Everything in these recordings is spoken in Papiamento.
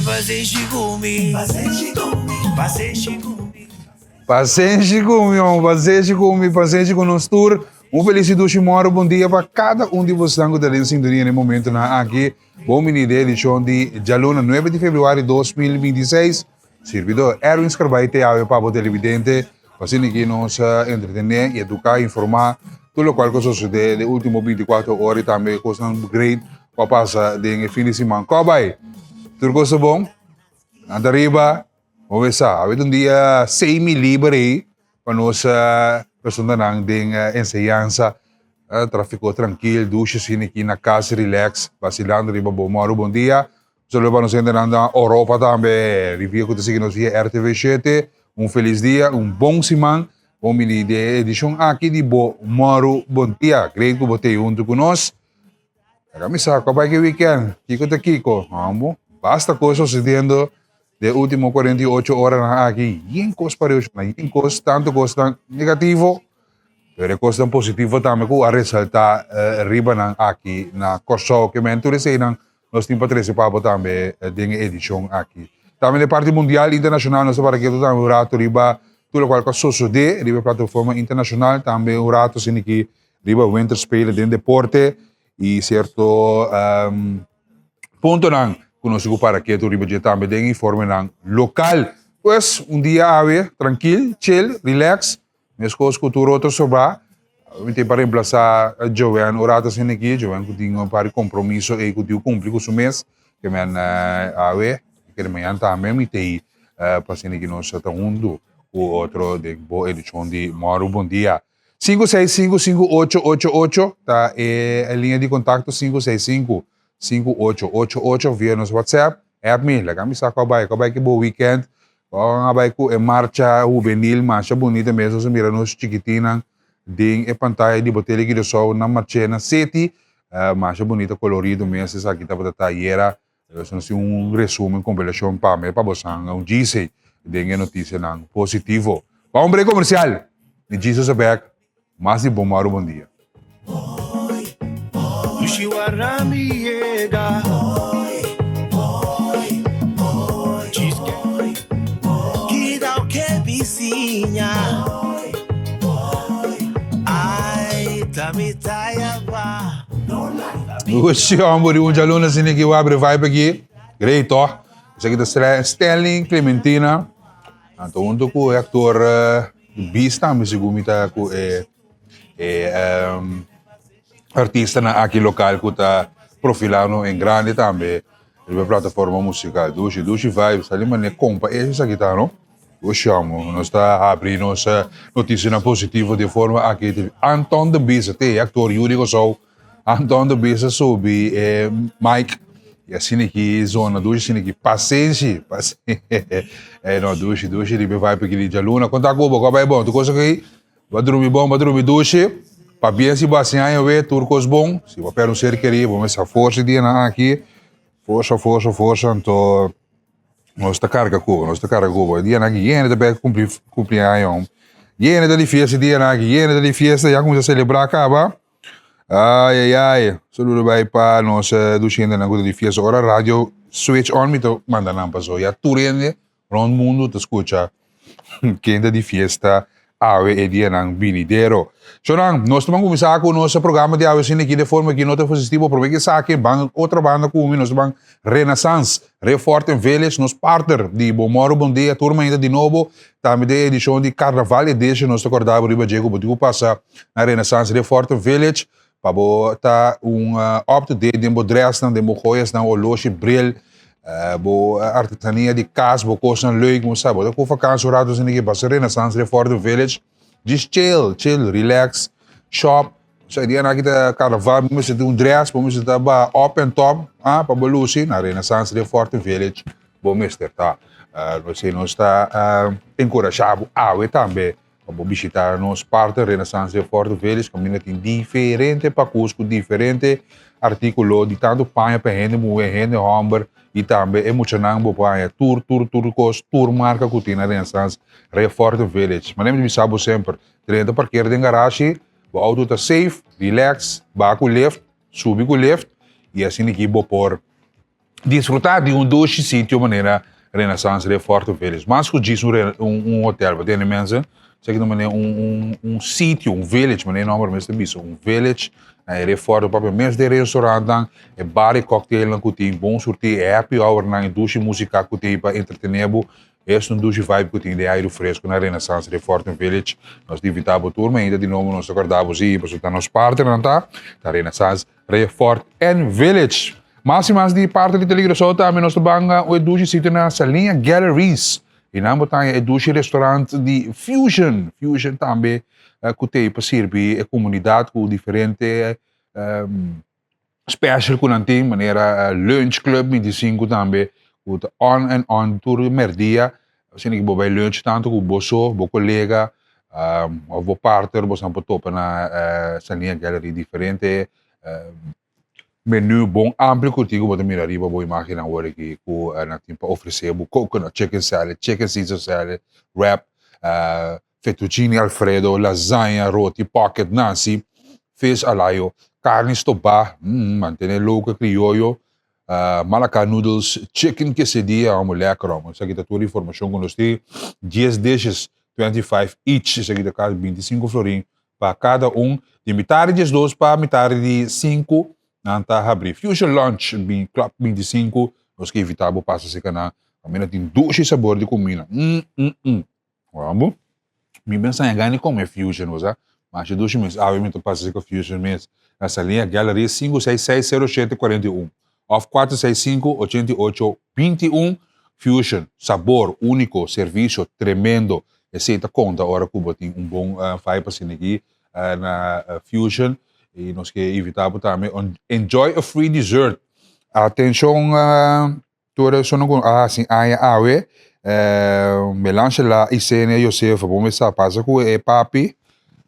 Pasenshi ku mi, homber, pasenshi ku mi, pasenshi ku nos tur. Un felis i dushi mòru bon dia pa kada un di bosnan ku ta den sintonia den e momentonan aki. Bon bini den edishon di djaluna nuebe di februari 2026. Sirbidor Erwin Scarbay te awe pa bo televidente pa asina ki nos entretené i eduká, informá tur lokual ku a sosodé den último bintikuater ora i tambe kosnan great ku a pasa den e fin di siman. Kò bai? Tur kos ta bon? Nan ta riba? Bo be sa, awe ta un dia semi liber ei pa nos personanan den enseñansa. Trafiko trankil, dushi asina aki na kas relax, basilando riba bo mòru. Bon dia. Un saludo pa nos hendenan na Oropa tambe, riba ku ta sigui nos via RTV shete. Un felis dia, un bon siman. Bon bini den e edishon aki di Bo Mòru Bon Dia. Great ku bo ta ei huntu ku nos. Laga mi sa, kua bai ki weekend? Kiko ta kiko? Hambo, basta kos sosediendo den ultimo 48 oranan aki. Yen kos pareu shona, yen kos, tantu kosnan negativo, pero e kosnan positivo tambe ku a resalta riba nan aki na Kòrsou. Ke men tur eseinan nos tin pa trese pa bo tambe den e edishon aki. Tambe den parti mundial internashonal nos ta para ketu tambe un rato riba tur lokual ku a sosodé riba e plataforma internashonal, tambe un rato asina ki riba Winterspelen den deporte y cierto puntonan cu nos cu para ketu riba dje tambe den informenan local. Pues un dia awe trankil, chill, relax, mescos cu tur otro soba. Mi tin pa reemplaza Joanne un rato asina aki, Joanne cu tin un par di compromiso ey cu tin cu cumpli cu su mes, ke men awe, kere mañana tambe mi t'ey pa asina ki nos ta hunto cu otro den bo edicion di Mòru Bon Dia. 5655888 ta e liña di kontakto 565 5888 via nos WhatsApp. App mi, laga mi sa kua bai, kua bai ki bo weekend, kua a bai ku e marcha hubenil masha bunita mes, nos a mira nos chikitinnan den e pantaya di bo tele Curaçao na march'é na City, masha bunita kolorido mes esaki tabata ta ayera. Nos tin un resumen kompilashon pa mi pa bosan un djise den e notisianan positivo. Ba un break komersial i Jesus a bek mas di bon mòru bon dia. Ushi homber di un djaluna asina ki wabri vibe aki. Great toh. Esaki ta Stanley Clementina. Anto hunto ku e aktor Beast tambe segun mi ta ku e e artistanan aki lokal ku ta profilando en grande tambe riba e plataforma musikal. Dushi dushi vibe. Sali manera kompa esaki ta no. Oshi amo, nos ta habri nos noticianan positivo di e forma aki. Anton de Bisa, te e actor yu di Kòrsou, Anton de Bisa subi e mic i asina ki zona dushi, asina ki pasenshi, e no dushi, dushi riba e vibe aki di djaluna. Konta ku bo, ku a bai bon? Tur kos oké? Bo a drumi bon, bo a drumi dushi? Pabia si bo hasi aña awe, tur kos bon. Si bo a pèrdè un ser kerí, bo mester forsa e dianan aki. Forsa, forsa, forsa, anto. Nos ta carga cubo, nos ta carga cubo. E dianan aki yende ta bek cumpli cumpleaños. Yende ta di fiesta e dianan aki, yende ta di fiesta, ya cuminsa celebra caba. Ay, ay, ay. Saludo bay pa nos dushi hendenan cu ta di fiesta. Ora radio switch on mi ta manda nan paso ya tur hende rond mundo ta scucha ken ta di fiesta awe e dianan binidero. Shownan, nos ta ban kuminsá ku nos programa di awe asina aki den forma ki no ta ofresí bo promé ki esaki ban otro banda ku mi, nos ta ban Renaissance, Reforten Village, nos partner di Bo Mòru Bon Dia tur mainta di nobo, tambe den edishon di Carnaval Edition nos ta kòrda bo riba dje ku bo tin ku pasa na Renaissance Reforten Village Pa bo ta un up to date den bo dressnan, den bo joyasnan, oloshi, bril, bo artesania di kas, bo kosnan leuk, bo sa, bo ta ku vakansi un rato asina ki pasa Renaissance Reforte Village, just chill, chill, relax, shop, sa e dianan aki ta karnaval, bo mester tin un dress, bo mester ta ba up and top, ah, pa bo lusi na Renaissance Reforte Village bo mester ta. Nos ta enkurashá bo awe tambe. Pa bo bishita nos parte Renaissance den Fort Village kaminda tin diferente pakus ku diferente artíkulo di tantu paña pa hende muhé, hende hòmber i tambe e muchanan bo por haña tur tur tur kos tur marka ku tin na Renaissance Reforte Village. Manera mi ta bisa bo semper, drenta parker den garashi, bo outo ta safe, relax, baha ku lift, subi ku lift i asina aki bo por. Disfrutá di un dushi sitio manera Renaissance Reforte Village. Mas ku djis un un hotel, bo tende mensen? Esaki ta manera un un un sitio, un village, manera e nomber mes ta bisa, un village na e Reforte papia mes den restaurantnan, e bar di cocktailnan ku tin, bon surtí, e happy hournan, e dushi músika ku tin pa entretené bo. Es un dushi vibe ku tin den airu fresku na Renaissance Reforte Village. Nos ta invitá bo tur mainta di nobo, nos ta kòrda bo si, pasobra ta nos partnernan ta, ta Renaissance Reforte and Village. Mas y mas di parti di Telegraso tambe nos ta ban e dushi sitio na Saliña Galleries. Y nan bo ta haña e dushi restaurant di Fusion. Fusion tambe cu t'ey pa sirbi e comunidad cu diferente special cu nan tin, manera Lunch Club 25 tambe cu ta on and on tur merdia. Asina ki bo bai lunch tanto cu bo so, bo colega of bo partner boso por topa na Saliña Gallery diferente Menu bon amplio cu tin cu bo ta mira riba bo imagennan awor aki cu nan tin pa ofrece bo, coconut chicken salad, chicken caesar salad, wrap, fettuccine alfredo, lasagna, roti pocket, nasi, fish al ajo, carni stobá, mm, mantene loco crioyo, malaka noodles, chicken quesadilla, amo lekker amo. Esaki ta tur informacion cu nos tin, 10 dishes, 25 each, esaki ta casi 25 florin Pa kada un, di mitad di 12 pa mitad di 5, nan ta habri. Fusion Lunch bin Club 25, nos ke invita bo pasa serka nan. Kaminda tin dushi sabor di kumina. Mm, mm, mm. Wambo, mi ben saña gana di kome Fusion, bo sa. Masha dushi mes. Awe mi ta pasa serka Fusion mes. Na Saliña Gallery, 566 07 41 òf 465 88 21. Fusion, sabor úniko, servisio tremendo. Esei ta konta ora ku bo tin un bon vibe asina aki na Fusion. I nos ke invitá bo tambe enjoy a free dessert. Atenshon tur esun ku a hasi aña awe, Melangela Isenia Josefa bo mester sa pasa ku e papi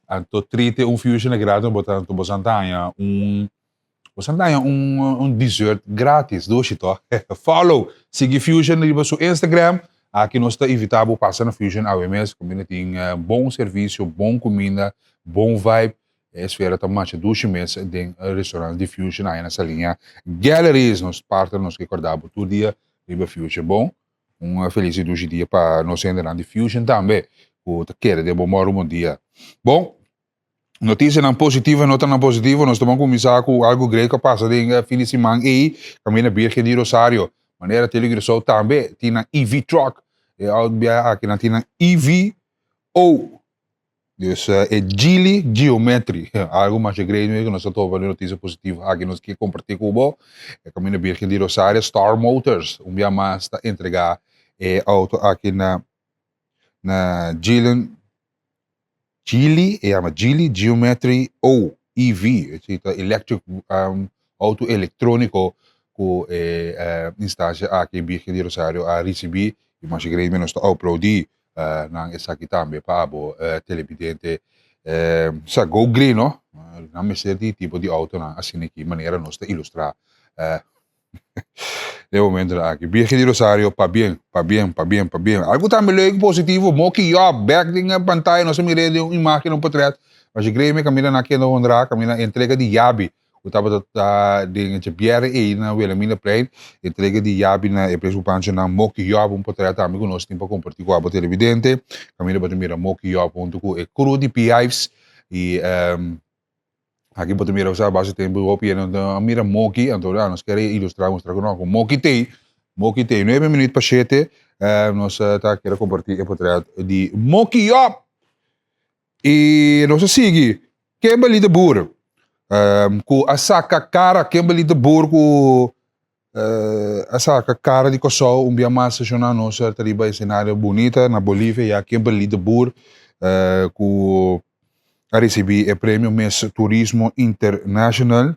anto trite un Fusion gratis bo ta anto bo sa ta haña un Bo sa daña un dessert gratis, dushi toh? Follow, sigui Fusion riba su Instagram. Aki nos ta invita bo pasa na Fusion awe mes, kaminda tin bon servisio, bon kuminda, bon vibe. E esfera ta masha dushi mes den restaurant di Fusion aya na Saliña Galleries. Nos partner nos ke korda bo tur dia riba Fusion. Bon, un felis i dushi dia pa nos hendenan di Fusion tambe ku ta kere den bo mòru bon dia. Bon. Noticianan positivo y notanan positivo, nos ta ban cuminsa cu algo great cu a pasa den e fin di siman ey, caminda Virgen di Rosario. Manera Tele Curaçao tambe tin nan EV truck, e auto bia aki nan tin nan EVO. Dus e Geely Geometry, algo masha great mi cu nos ta topa den noticia positivo aki nos kier comparti cu bo. E caminda Virgen di Rosario, Star Motors un bia mas ta entrega e auto aki na na Geely. Geely, e yama Geely Geometry O EV, esei ta electric auto electronico cu e instancia aki Virgen di Rosario a ricibi y masha grandi nos ta aplaudi nan esaki tambe pa abo televidente sa go green no, nan mester di tipo di autonan asina aki manera nos ta ilustra. Den e momentonan aki. Virgen di Rosario, pabien, pabien, pabien, pabien. Algo tambe leuk, positivo, Moki Job, bek den e pantaya, nos a mira den un imagen, un portret. Mas e gremio kaminda na kende honra, kaminda entrega di yabi, ku tabata ta den e djabièrè ei na Wilhelminaplein, entrega di yabi na e presupanchonan Moki Job, un portret tambe ku nos tin pa kompartí ku abo televidente. Kaminda bo ta mira Moki Job huntu ku e crew di P-Hives i Aki bo ta mira sa base tempu hopi hende no ta mira moki, anto ya nos kere ilustra mustra ku no ku moki t'ei, moki t'ei. Nuebe minuut pa shete nos ta kere komparti e potret di Moki Yòp. I nos a sigui Kimberly de Boer ku a saka kara, Kimberly de Boer ku a saka kara di Kòrsou un bia mas seshona nos ta riba esenario bunita na Bolivia ya Kimberly de Boer ku a risibí e premio Miss Turismo International.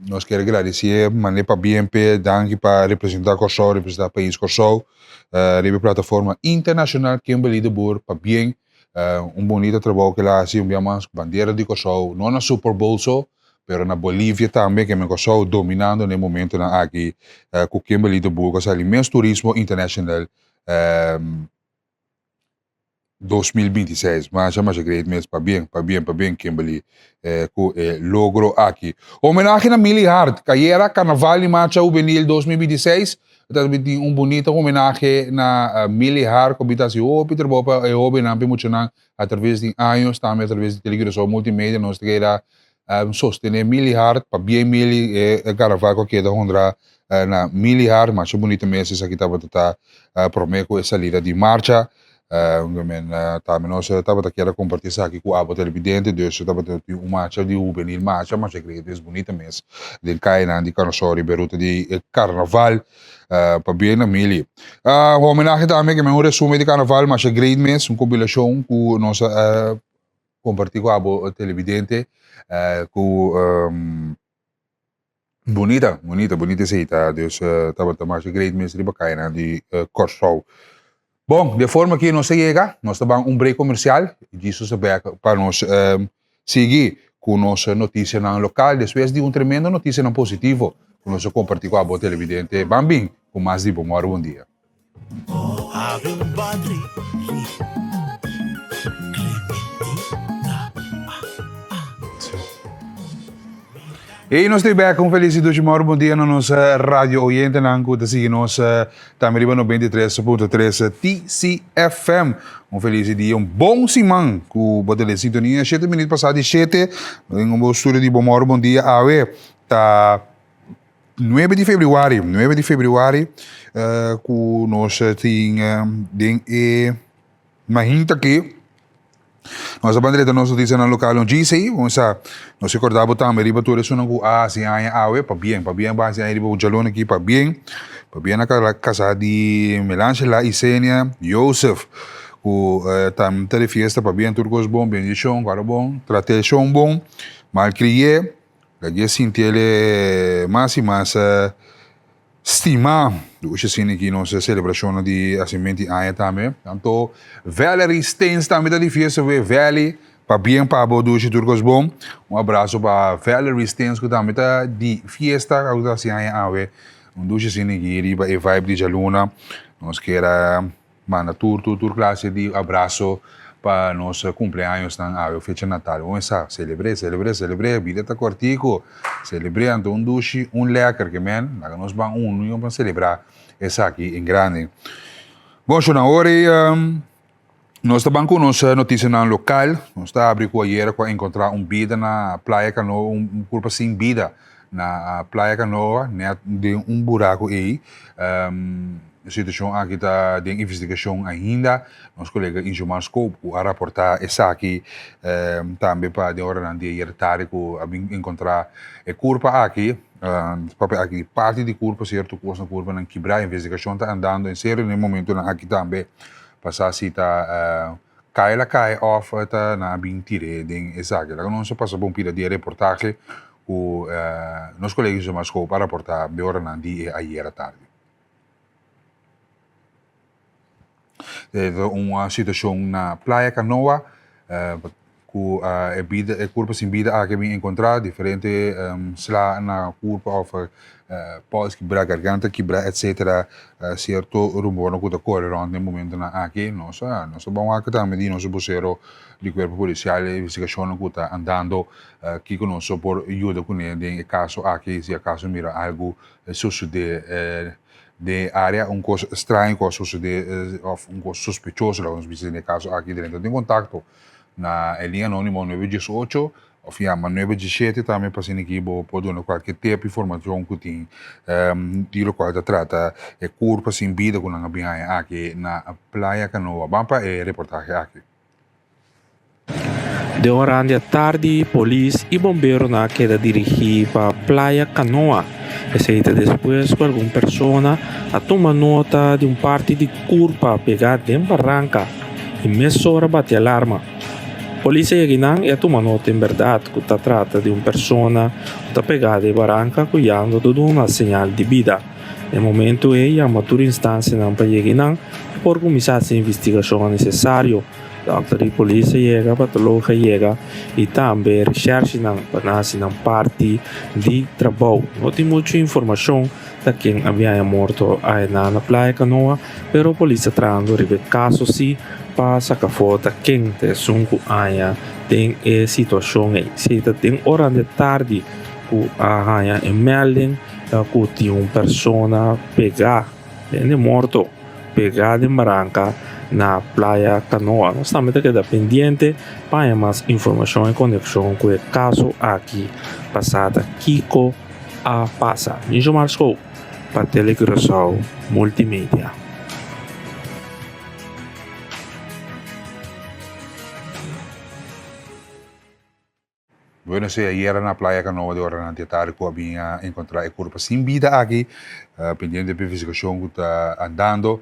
Nos kier gradisié manera pabien p'e danki pa representá Kòrsou representá pais Kòrsou riba e plataforma internashonal Kimberly de Boer pabien un bunita trabou ku el a hasi un bia mas ku bandera di Kòrsou no na Super Bowl so Pero na Bolivia tambe keme Kòrsou dominando na e momentonan aki ku Kimberly de Boer ku a sali Miss Turismo International. 2026. Masha masha great mes, pabien, pabien, pabien Kimberly ku e logro aki. Homenahe na Milly Hart, Kayera Karnaval di Marcha Hubenil 2026 ta tin un bunita homenahe na Milly Hart ku a bin ta hasi hopi trabou pa e hobennan, pa e muchanan atraves di años, tambe atraves di Telecuraçao Multimedia nos ta keda sostené Milly Hart, pabien Milly e karnaval ku a keda honra na Milly Hart, masha bunita mes esaki tabata ta promé ku e salida di marcha. Tambe nos tabata kier a kompartí esaki ku abo televidente, dus tabata tin un marcha di hubenil masha masha great mes, bunita mes den kayanan di Kòrsou riba e ruta di karnaval. Pabien na Milly. Homenahe tambe ke men un resumen di karnaval masha great mes, un kompilashon ku nos a kompartí ku abo televidente ku Bunita, bunita, bunita esei ta. Dus tabata masha great mes riba kayanan di Kòrsou. Bon, di e forma aki nos a yega, nos ta ban un break komersial i djis ta bèk pa nos sigui ku nos notisianan lokal despues di un tremendo notisianan positivo ku nos a kompartí ku abo televidente. Ban bin ku mas di Bo Mòru Bon Dia. Ey nos ta bek un felis y dushi moro bon dia na nos radio oyentenan cu ta sigui nos tambe riba 93.3 TCFM. Un felis dia, un bon siman cu bo ta den sintonia. Shete minuut pasa di shete, den un studio di Bon Moro Bon Dia awe ta Nuebe di februari, nuebe di februari ku nos tin den e mahinta aki, nos a ban drenta nos notisianan lokal un djis ei, bo sa, nos ke kòrda bo tambe riba tur esunnan ku a hasi aña awe, pabien, pabien bo a hasi aña riba bo djalon aki, pabien, pabien na kasa di Melangela, Isenia, Joseph, ku ta di fiesta, pabien tur kos bon, bendishon, kòrda bon, trateshon bon, malkri'é. Lag'é sinti el e mas i mas stimá. Dushi asina aki nos selebrashonnan di hasimentu di aña tambe. Anto Valerie Steens tambe ta di fiesta wee. Valley, pabien pa bo dushi tur kos bon. Un abraso pa Valerie Steens ku tambe ta di fiesta ku ta hasi aña awe. Un dushi asina aki riba e vibe di djaluna. Nos kier a Manda tur tur tur clase di abraso pa nos cumpleañosnan awe fecha natal. Bon esa, celebr'é, celebr'é, celebr'é, bida ta cortico, celebr'é anto un dushi, un lekker ke men, laga nos ban unu y pa celebra esaki en grande. Bon shona, ora ei nos ta ban cu nos noticianan local, nos ta abri cu ayera cu a encontra un bida na Playa Canoa, un curpa sin bida Na Playa Canoa, net den un buraco ey. E situacion aki ta den investigacion ainda. Nos colega Injomar Scoop cu a raporta esaki tambe pa den oranan di ayer tardi cu a bin encontra e curpa aki. Papia aki di parti di curpa, cierto cos na curpanan kibra. Investigacion ta andando en serio den e momentonan aki tambe pa sa si ta Kai la kai of ta nan a bin tir'é den esaki. Laga nos a pasa pa un pida di e reportahe ku nos kolega José Mascoop a raportá den oranan di e ayera tardi. E ta un situashon na Playa Canoa ku e bida e kurpa sin bida aki a bin enkontrá diferente sla na kurpa of pols kibrá, garganta kibrá etcetera. Cierto rumornan cu ta core rond den momentonan aki, nos a nos ta bon wak tambe di nos vocero di cuerpo policial e investigacionnan cu ta andando kico nos por yuda cune den e caso aki si acaso mira algo sucede den e area, un cos straño cu a sucede of un cos sospechoso laga nos bisa den e caso aki drenta den contacto na e linea anonimo nuebe diesocho Of yama nuebe dishete tambe pa asina ki bo por duna kualke tep informashon ku tin di lokual ta trata e kurpa sin bida ku nan a bin haña aki na Playa Canoa. Ban pa e reportahe aki. Den oran di atardi polis i bomberonan a keda dirigí pa Playa Canoa. Esei ta despues ku algun persona a tuma nota di un parti di kurpa pegá den baranka i mesora bati alarma. Polis a yega nan i a tuma nota en bèrdat ku ta trata di un persona ku ta pegá den baranka ku ya no ta duna señal di bida. Na e momentu ei yama tur instansianan pa yega nan pa por kuminsá hasi investigashonnan nesesario. Dòkter di polis a yega, patoloog a yega i tambe reshèrshinan pa nan hasi nan parti di trabou. No tin muchu informashon ta ken a biaña morto ayna na Playa Canoa, pero polis ta trahando riba e kaso si pa saka afó ta ken ta esun ku aña den e situashon ei. Si ta den oran di tardi ku a haña e melding ku tin un persona pegá den e morto pegá den baranka na Playa Canoa. Nos tambe ta keda pendiente pa haña mas informashon en konekshon ku e kaso aki pasá ta kiko a pasa. Nijomar Schoop pa Tele Curaçao Multimedia. Bueno, si ayera na Playa Canoa di oranan di atardi cu a bin a encontra e curpa sin bida aki, pendiente pa investigacion cu ta andando,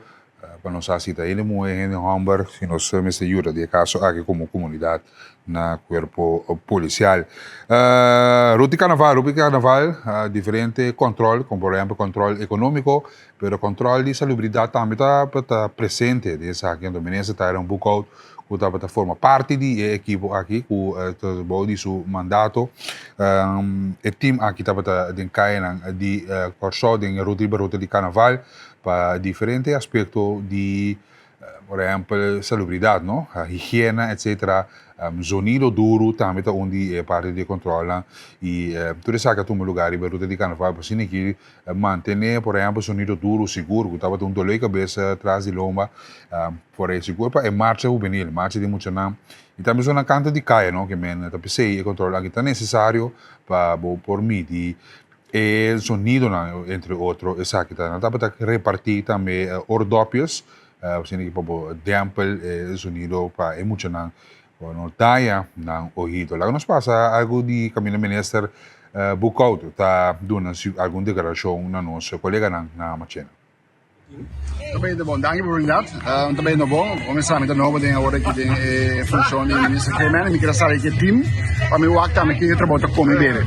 pa nos sa si ta hende muhe, hende homber, si nos mester yuda di e caso aki como comunidad na cuerpo policial. Ruti Carnaval, Ruti Carnaval, diferente control, como por ehempel control economico, pero control di salubridad tambe ta presente den esaki. Anto minister Tyrone Boekhoudt ku tabata forma parti di e ekipo aki ku ta bou di su mandato. E tim aki tabata den kayanan di Kòrsou den e ruta riba ruta di karnaval pa diferente aspekto di por ehèmpel salubridat no, higiena etsetera. Zonido duru tambe ta un di e parti di e kòntròlnan i tur esaki a tuma lugá riba e ruta di karnaval pa asina aki Mantené, por ehèmpel, sonido duru sigur ku tabata un doló di kabesa tras di lomba, por e sigur pa e marcha hubenil, marcha di muchanan, i tambe esnan kanta di kaya, no, ke men ta p'esei e kontrol aki ta nesesario pa bo por midi e sonidonan, entre otro esaki ta. Nan tabata repartí tambe oordopjes, asina ki pa bo dèmpel e sonido pa e muchanan Bo no daña nan ohido. Laga nos pasa algu di kaminda Minister Boekhout ta duna algun deklarashon na nos koleganan na Machena. Ta bay bon, danki pa oportunidat. Ta bay no bon. Comenzá mi ta nobo den awor aki den e funcion di Minister Chairman. Mi kier a sali cu e team pa mi wak tambe ken e trabou ta come bebe.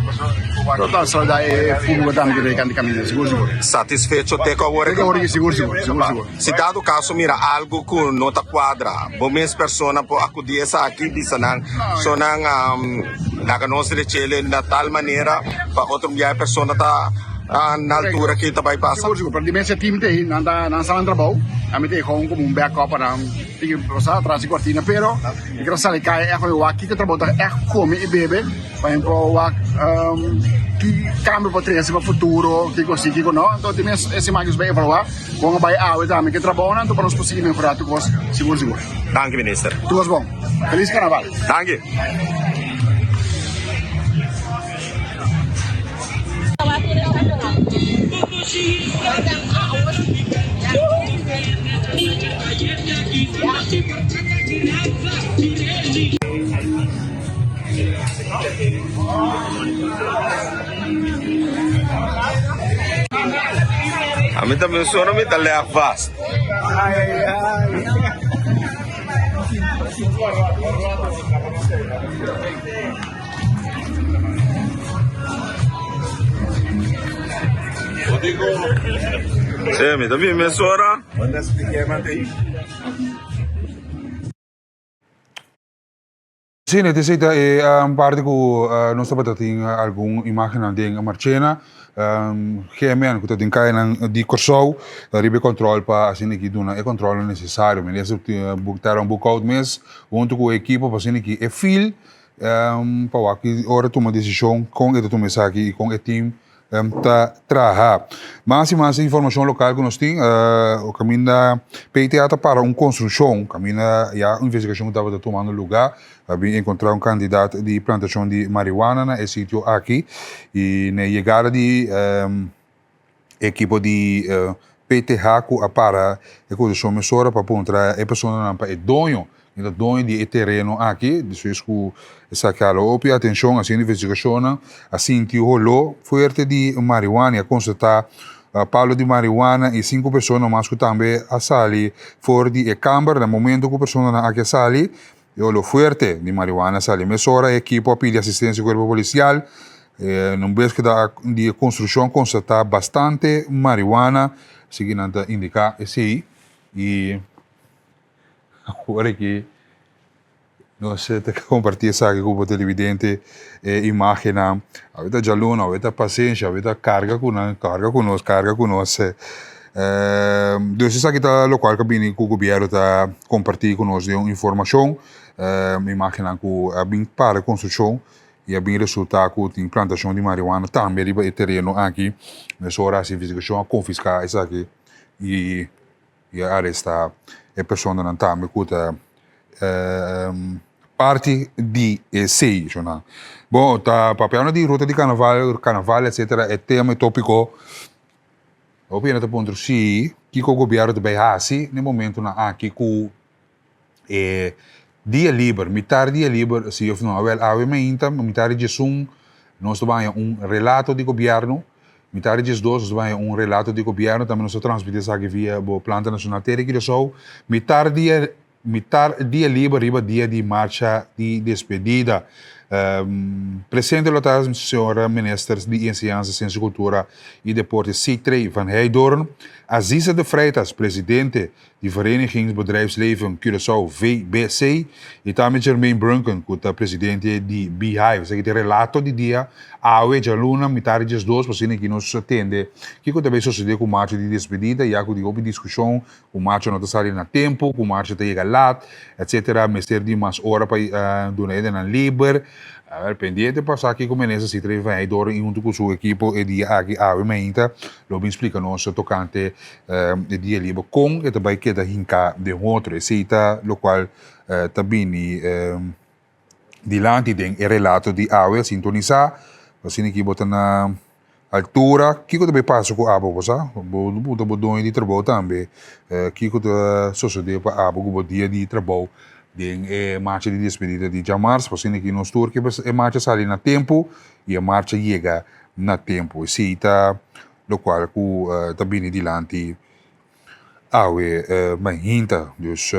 Total saluda e publico tambe cu ta yega di caminda. Sigur sigur. Satisfecho te cu awor aki? Te cu awor aki sigur sigur. Sigur sigur. Si dado caso mira algo cu no ta cuadra, bo mes persona por acudi esaki, bisa nan, so nan laga nos rechele na tal manera pa otro biaha e persona ta na altura ki ta bay pasa. Sigur, sigur, pero di mes e team ta ey, nan ta, nan sa nan trabou, ami ta ey gewoon como un backup pa nan tin ke pasa atras di cortina, pero mi quier sali caya echt pa mi wak kiko trabou ta echt come y bebe, pa mi por wak ki cambio por trece pa futuro, kiko si, kiko no, anto di mes e siman aki nos bay evalua. Bon a bai awe tambe ke trabounan anto pa nos por sigui mehorá tur kos sigur sigur. Danki minister. Tur kos bon. Felis karnaval. Danki. Ami ta menciona mi ta leg vast. Sí, mi ta bin mesora. Sí, net esei ta e parti ku nos tabata tin algun imagennan den Marchena, GMN ku ta den kayanan di Kòrsou riba e kòntròl pa asina ki duna e kòntròlnan nesesario. Minister tera un boekhoud mes huntu ku e ekipo pa asina ki e fil pa wak ki ora tuma desishon kon e ta tuma esaki i kon e tim ta traha. Mas i mas informashon lokal ku nos tin, kaminda PTA ta para un konstrukshon, kaminda ya un investigashon tabata tumando lugá, a bin enkontrá un kantidat di plantashon di mariwana na e sitio aki i na e yegada di ekipo di PTH ku a para e konstrukshon mesora pa puntra e personanan pa e doño Mi ta doño di e tereno aki, despues ku esaki hala hopi atenshon, hasiendo investigashonnan, a sinti holó fuerte di mariwana i a konstatá palo di mariwana i sinku persona mas ku tambe a sali for di e kamber. Na momento ku personanan aki a sali, e holó fuerte di mariwana a sali. Mesora e ekipo a pidi asistensia di kuerpo polisial. Na un beskeda di e konstrukshon a konstatá bastante mariwana, asiki nan ta indiká esei i. Awor aki Nos ta kompartí esaki ku bo televidente, e imágennan. Awe ta djaluna, awe ta pasensha, awe ta karga ku nan, karga ku nos, karga ku nos. Dus esaki ta lokual ku a bini ku gobièrnu ta kompartí ku nos den un informashon, imágennan ku a bin para konstrukshon i a bin resultá ku tin plantashon di marihuana tambe riba e tereno aki. Mesora hasi investigashon a konfiská esaki i i a arestá e personanan tambe ku ta parti di esei. Bon, ta papiando di ruta di karnaval, karnaval etcetera, e tema, e topiko, hopi hende ta puntra si kiko gobièrnu ta bai hasi na e momentunan aki ku e dia liber, mitar dia liber si of no. Awel, awe mainta, mitar di diesun, nos ta baña un relato di gobièrnu, mitar di diesdos nos ta baña un relato di gobièrnu, tambe nos ta transmití esaki via bo Planta Nashonal Tele Curaçao, mitar dia mitar dia liber riba dia di marcha di despedida. Presente lo ta señora Minister di Enseñansa, Siensia, Kultura i Deporte Sithree van Heydoorn, Aziza de Freitas, presidente di Vereniging Bedrijfsleven Curaçao, VBC, i tambe Jermaine Brunken ku ta presidente di Beehive. Esaki ta e relato di dia awe djaluna mitar di diesdos pa asina ki nos tende kiko ta bay sosode ku marcha di despedida ya ku di hopi diskushon ku marcha no ta sali na tempu, ku marcha ta yega lat, etcetera. Mester di mas ora pa duna hendenan liber. Awel pendiente pa sa kiko Minister Sithree van Heydoorn i huntu ku su ekipo e dia aki awe mainta lo bin splika nos tokante e dia liber kon e ta bai keda hinká den otro. Esei ta lokual ta bini dilanti den e relato di awe. Sintonisá asina ki bo ta na altura. Kiko ta bai pasa ku abo bo sa? Bo ta bo doño di trabou tambe. Kiko ta sosodé pa abo ku bo dia di trabou den e marcha di despedida di djamars? Pasobra aki nos tur ke e marcha sali na tempu i e marcha yega na tempu. Esei ta lokual ku ta bini dilanti awe mainta. Dus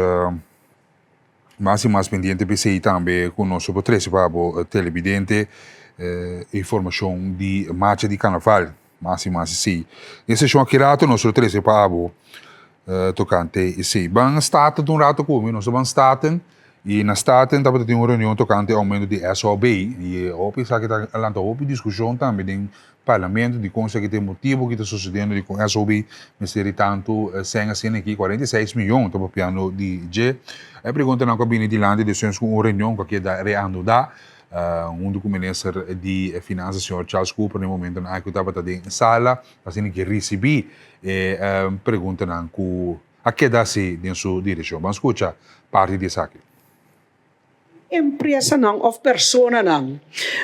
mas i mas pendiente p'esei tambe ku nos por trese pa bo telebidente informashon di marcha di karnaval. Mas i mas esei. Den seshon aki rato nos lo trese pa abo tokante esei. Ban Staten un rato ku mi. Nos ta ban Staten i na Staten tabata tin un reunion tokante oumento di SOB i hopi esaki ta lanta hopi diskushon tambe den Parlamento dikon esaki ta e motibu ki ta sosediendo dikon SOB mester di tantu sèn asina aki, 46 miyon ta papiando di dje. E preguntanan ku a bini dilanti despues ku un reunion ku a keda reanudá huntu ku Minister di Finansa señor Charles Cooper na e momentonan aki ku tabata den sala asina ki risibí e preguntanan ku a keda hasi den su direkshon. Ban skucha parti di esaki. Empresanan òf personanan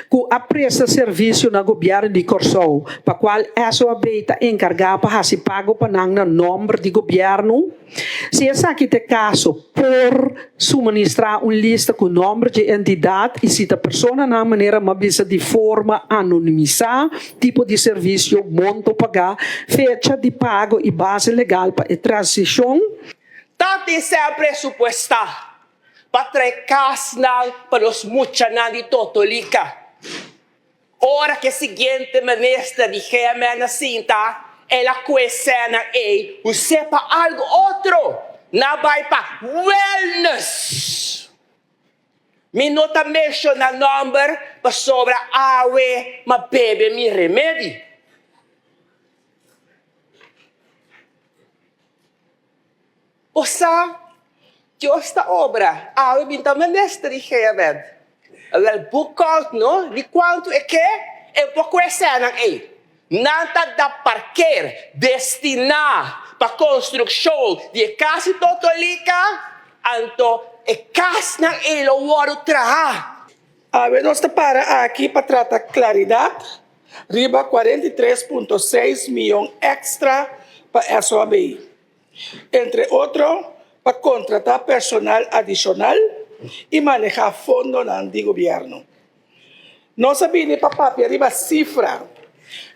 ku a presta servisio na Gobièrnu di Kòrsou pa kual SOAB ta enkargá pa hasi pago pa nan na nòmber di gobièrnu. Si esaki ta e kaso, por suministrá un lista ku nòmber dje entidat i si ta personanan manera m'a bisa di forma anonimisá, tipo di servisio, monto pagá, fecha di pago i base legal pa e transishon. Ta tin semper presupuestá pa trae kasnan pa nos muchanan di Totolika. Ora ku e siguiente minister di GMN a sinta, el a kue sènan ei us'é pa algu otro, nan a bai pa wellness. Mi no ta menshoná nòmber pasobra awe m'a bebe mi remedi. Bo sa, Dios ta obra. Awe bin ta minister di GMN. Awel, bo kòlt no di kuantu e ke, e por ku e sènan ei. Nan ta da parker destiná pa konstrukshon di e kas di Totolika, anto e kasnan ei lo wòrdu trahá. Awe nos ta para aki pa trata klaridat riba 43.6 mion èkstra pa SOAB. entre otro pa kontratá personal adishonal i manehá fondonan di gobièrnu. Nos a bini pa papia riba sifra,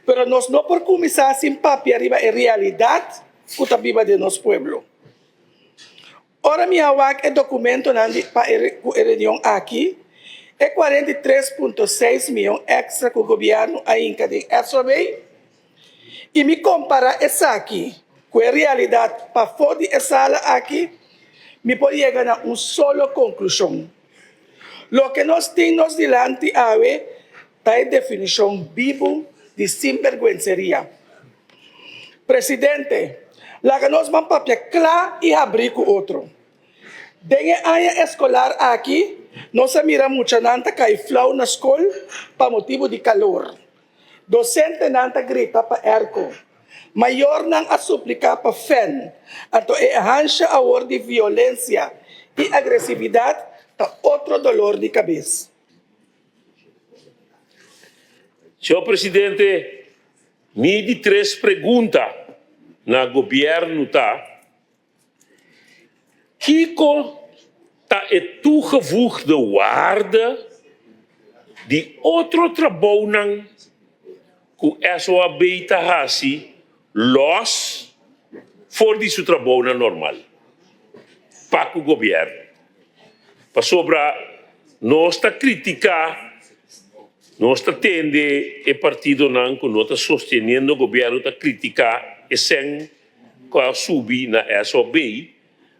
pero nos no por kuminsá sin papia riba e realidat ku ta biba den nos pueblo. Ora mi a wak e dokumentonan di pa e ku e reunion aki, e 43.6 mion èkstra ku gobièrnu a hinka den SOB, I mi kompará esaki ku e realidat pafó di e sala aki, mi por yega na un solo konklushon. Loke nos tin nos dilanti awe ta e definishon bibu di sinbergwenseria. Presidente, laga nos ban papia kla i habrí ku otro. Den e aña eskolar aki nos a mira muchanan ta kai flou na skol pa motibu di kalor. Dosentenan ta grita pa erko. Mayornan a supliká pa fèn. Anto e hansha awor di violensia i agresividat ta otro dolor di kabes. Señor Presidente, mi di tres pregunta na Gobierno ta, Kiko ta e toegevoegde waarde di otro trabounan ku SOAB ta hasi lòs for di su trabounan normal pa ku gobièrnu? Pasobra nos ta kritiká, nos ta tende e partidonan ku no ta sosteniendo gobièrnu ta kritiká e sèn ku a subi na SOB,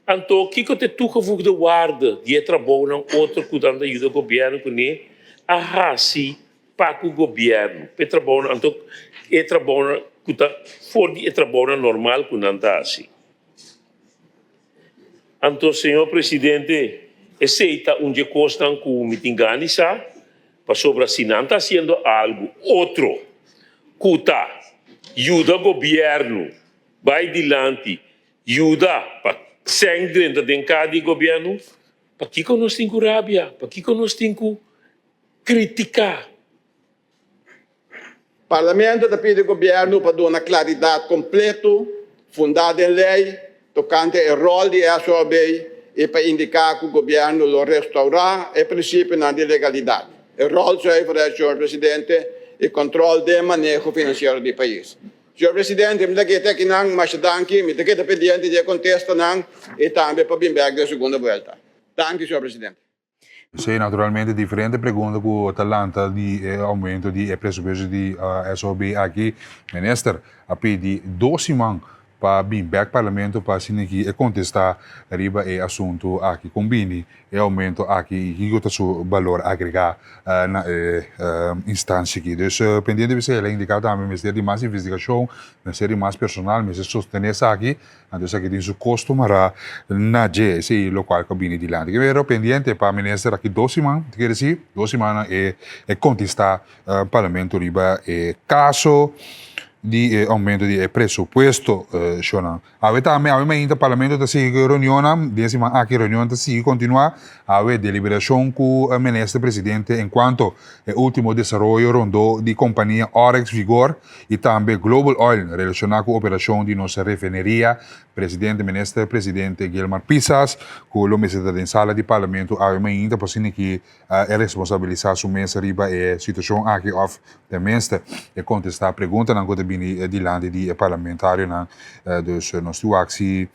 anto kiko ta e toegevoegde waarde di e trabounan otro ku nan ta yuda gobièrnu kuné a hasi pa ku gobièrnu pa e trabounan anto e trabounan ku ta for di e trabounan normal ku nan ta hasi. Anto señor presidente esei ta un dje kosnan ku mi tin gana di sa pasobra si nan ta hasiendo algu otro ku ta yuda gobièrnu bai dilanti, yuda pa sèn drenta den kar di gobièrnu, pakiko nos tin ku rabia? Pakiko nos tin ku kritiká? Parlamento ta pidi gobièrnu pa duna klaridat kompleto, fundá den lei, tokante e ròl di SOAB i pa indiká ku gobièrnu lo restourá e prinsipionan di legalidat, e ròlzuiverheid, señor presidente, i kòntròl den maneho finansiero di pais. Señor presidente, mi ta keda akinan. Masha danki. Mi ta keda pendiente di e kontestanan i tambe pa bin bèk den segunda buelta. Danki, señor presidente. Sí, naturalmente diferente pregunta ku ta lanta di e aumento di e presupuesto di SOB aki. Minister a pidi dos siman pa bin bek Parlamento pa asina ki e kontestá riba e asuntu aki. Kon bini e aumento aki i kiko ta su balor agregá na e instansia aki. Dus pendiente di esei el a indiká tambe mester di mas investigashon, mester di mas personal, mester sostené esaki. Anto esaki tin su kosto mará na dje, esei lokual ku a bini dilanti. Pero pendiente pa minister aki dos siman, ta kere si dos simannan e e kontestá parlamento riba e kaso di e oumento di e presupuesto shonnan. Awe tambe, awe mainta parlamento ta sigui ku e reunionnan, den e siman aki reunion ta sigui kontinuá. Awe deliberashon ku minister presidente enkuanto e ultimo desaroyo rondó di kompania Oryx Vigor i tambe Global Oil relashoná ku operashon di nos refineria, Presidente Minister Presidente Gilmar Pisas ku lo mester ta den sala di Parlamento awe mainta pa asina ki e responsabilisá su mes riba e situashon aki òf tenminste e kontestá preguntanan ku ta bini dilanti di e parlamentarionan. Dus nos tin wak si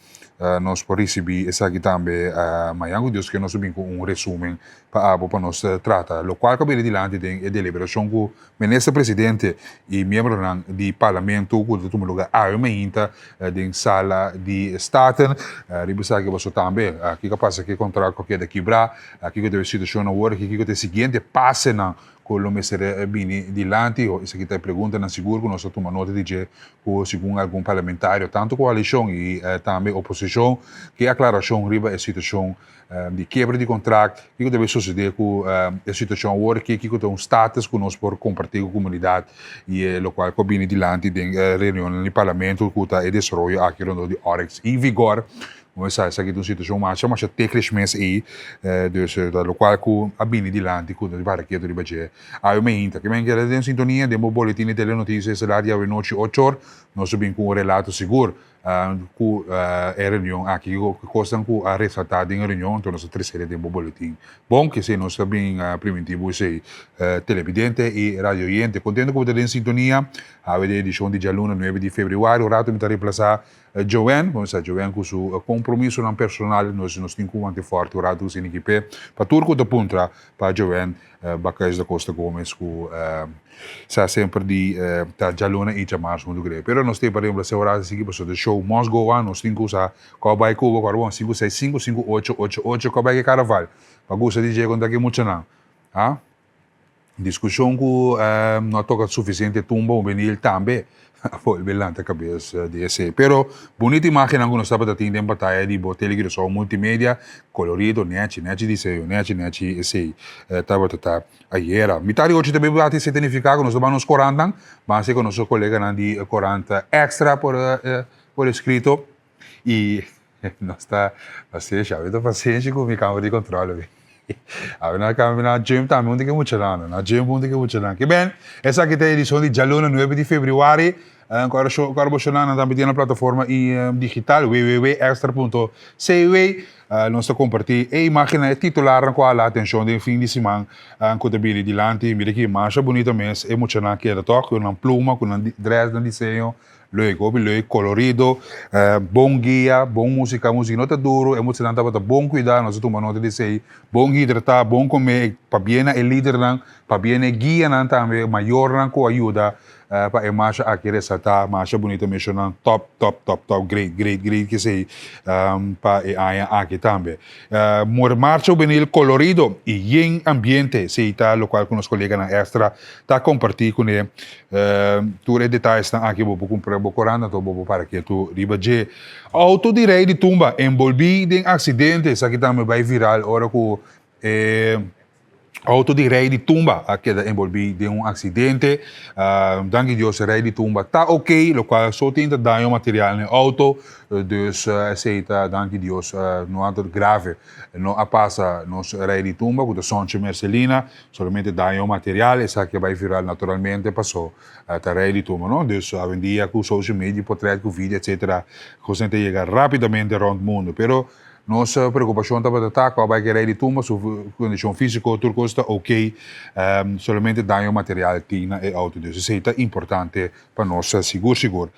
nos por risibí esaki tambe mañan ku Dios ke nos ta bin ku un resumen pa abo pa nos trata lokual ku a bini dilanti den e deliberashon ku Minister Presidente y miembronan di Parlamento cu ta tuma lugar awe mainta den sala di Staten. Riba esaki boso tambe kico a pasa cu e contract cu a keda kibra, kico ta e situacion awor aki, kico ta e siguiente pasenan cu lo mester bini dilanti. Esaki ta e preguntanan sigur cu nos ta tuma nota di dje cu segun algun parlamentario tanto coalicion y tambe oposicion ke aclaracion riba e situacion di kebra di kontrakt, kiko ta bay sosodé ku e situashon awor aki, kiko ta un status ku nos por kompartí ku komunidat i e lokual ku a bini dilanti den e reunionnan di parlamento ku ta e desaroyo aki rondó di Oryx i Vigor. Bo sa esaki ta un situashon masha masha teklish mes ei, dus ta lokual ku a bini dilanti ku nos para ketu riba dje. Awe mainta ke men keda den sintonia den bo boletin di Telenoticias estelar di awe nochi ocho or nos a bin ku un relato sigur. Ku e reunion aki, kiko kosnan ku a resaltá den e reunion, anto nos a trese den bo boletin. Bon, k'esei nos ta bin primintí bo esei, televidente i radio oyente. Kontento ku bo ta den sintonia awe den edishon di djaluna nuebe di febrüari. Un ratu mi ta remplasá Joanne, bo sa Joanne ku su kompromisonan personal, nos nos tin ku wante fòrti un ratu ku sini p'e. Pa tur ku ta puntra pa Joanne Bakhuis da Costa Gomez ku sa semper di ta djaluna i djamars huntu ku e. Pero nos tin pa remplas'é ora a sigui pasobra e show. Show must go on, nos tin ku usa kòp bai Cuba, kòrda bon, sinku seis sinku sinku ocho ocho ocho, kòp bai ke Carnaval, pa gusta di dje konta ki muchanan, ha? Diskushon ku no a toka sufisiente tumba hubenil tambe a bolbe lanta kabes di esei. Pero bunita imagennan ku nos tabata tin den bataya di bo Tele Curaçao Multimedia, kolorido, nechi, nechi diseño, nechi, nechi esei tabata ta ayera. Mitad di ocho ta bebe bati esei ta nifiká ku nos ta ban nos korantnan, ban si ku nos koleganan di korant Extra por por eskrito i Nos ta pasenshi, awe ta pasenshi ku mi kamber di kontrol awe. Awe na kamber na gym tambe un tiki muchanan, na gym un tiki muchanan. Ke ben, esaki ta edishon di djaluna nuebe di febrüari. Kòrda sho, kòrda bo shonnan nan tambe tin na plataforma digital www.extra.cw. Nos ta kompartí e imágennan, e titularnan ku a hala atenshon den fin di siman ku ta bini dilanti. Mira ki masha bunita mes e muchanan keda tòg, ku nan pluma, ku nan drès, nan diseño. Leuk hopi leuk, colorido, bon guia, bon musica, musica no ta duro, e muchanan tabata bon cuida, nos a tuma nota di esey, bon hidrata, bon come, pabia na e lidernan, pabia na e guianan tambe, mayornan cu a yuda pa e marcha aki resalta, masha bunita mesionan, top, top, top, top, great, great, great kesey pa e aña aki tambe. Marcha hubenil colorido y yen ambiente, esey ta locual cu nos coleganan extra ta comparti cune. Tur e detayesnan aki bo por kumpra bo korant anto bo por para ketu riba dje. Outo di rei di tumba enbolbí den aksidente, esaki tambe bai viral ora ku e outo di rei di tumba a keda enbolbí den un aksidente. Danki Dios e rei di tumba ta oke, lokual so tin ta daño material na e outo, dus esei ta danki Dios no a grave no a pasa nos rei di tumba ku ta Sonche Mercelina. Solamente daño material, esaki a bai viral naturalmente paso ta rei di tuma no. Dus awendia ku social media, potret ku video etcetera kosnan ta yega rapidamente rond mundo. Pero nos preokupashon tabata ta ku a bai ke rei di tumba su kondishon fisiko tur kos ta ok, solamente daño material tin na e auto. Dus esei ta importante pa nos sigur sigur.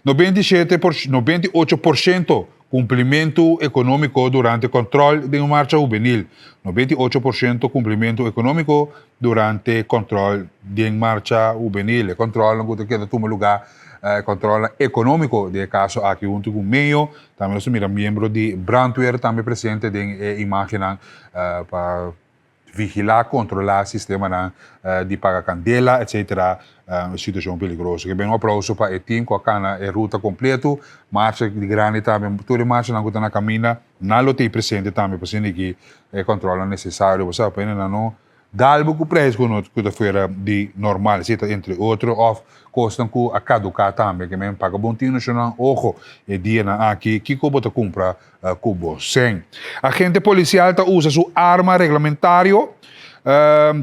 97 por 98% Kumplimentu ekonómiko durante kòntròl den un marcha hubenil, 98% kumplimentu ekonómiko durante kòntròl den marcha hubenil. E kòntròlnan ku ta keda tuma lugá, e kòntròlnan ekonómiko den e kaso aki huntu ku meyo. Tambe nos ta mira miembro di brandweer tambe presente den e imágennan pa vigilá, kontrolá sistemanan di paga kandela, etcetera, situashon peligroso. Ke ben un aplauso pa e tim ku a kana e ruta kompletu, marcha di grandi tambe, tur e marchanan ku ta na kaminda, nan lo tei presente tambe pa asina ki e kòntròlnan nesesario, bo sa, pa hende nan no dal bo ku preis ku no ku ta fuera di normal, si ta entre otro òf kosnan ku a kaduká tambe. Ke men paga bon tinu shonnan, ojo, e dianan aki kiko bo ta kumpra ku bo sen. Agente polisial ta usa su arma reglamentario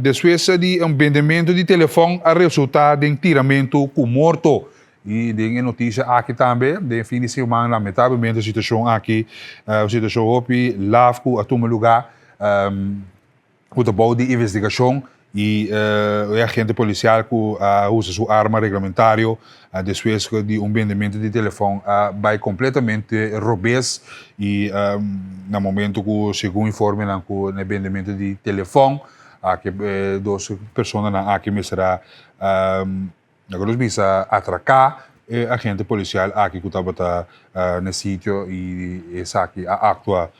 despues di un bendementu di telefòn a resultá den tiramentu ku morto. I den e notisia aki tambe, den fin di siman lamentablemente e situashon aki, un situashon hopi laf ku a tuma lugá. ku ta bou di investigashon i e agente polisial ku a usa su arma reglamentario despues di un bendementu di telefòn a bai kompletamente robes i na momento ku segun informenan ku na e bendementu di telefòn aki e dos personanan aki mester a Laga nos bisa atraká e agente polisial aki ku tabata na e sitio i esaki a aktua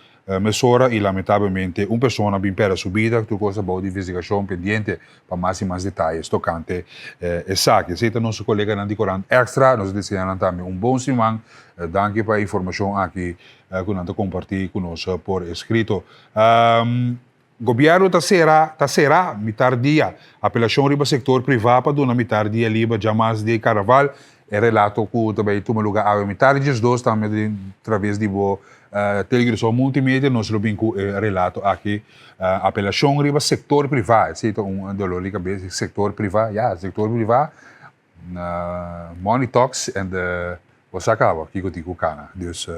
mesora i lamentablemente un persona bin pèrdè su bida. Tur kos ta bou di investigashon pendiente pa mas i mas detayes tokante esaki. Esei ta nos koleganan di Korant Extra. Nos ta desea nan tambe un bon siman. Danki pa e informashon aki ku nan ta kompartí ku nos por eskrito. Gobièrnu ta sera ta sera mitar dia. Apelashon riba sektor privá pa duna mitar dia liber djamas di karnaval. E relato ku ta bai tuma lugá awe mitar di diesdos tambe den traves di bo Televisor Multimedia nos lo bin ku e relato aki. Apelashon riba sektor privá esei ta un dolor di kabes sektor privá ya sektor privá Money talks and bo sa caba kico tin cu cana. Dus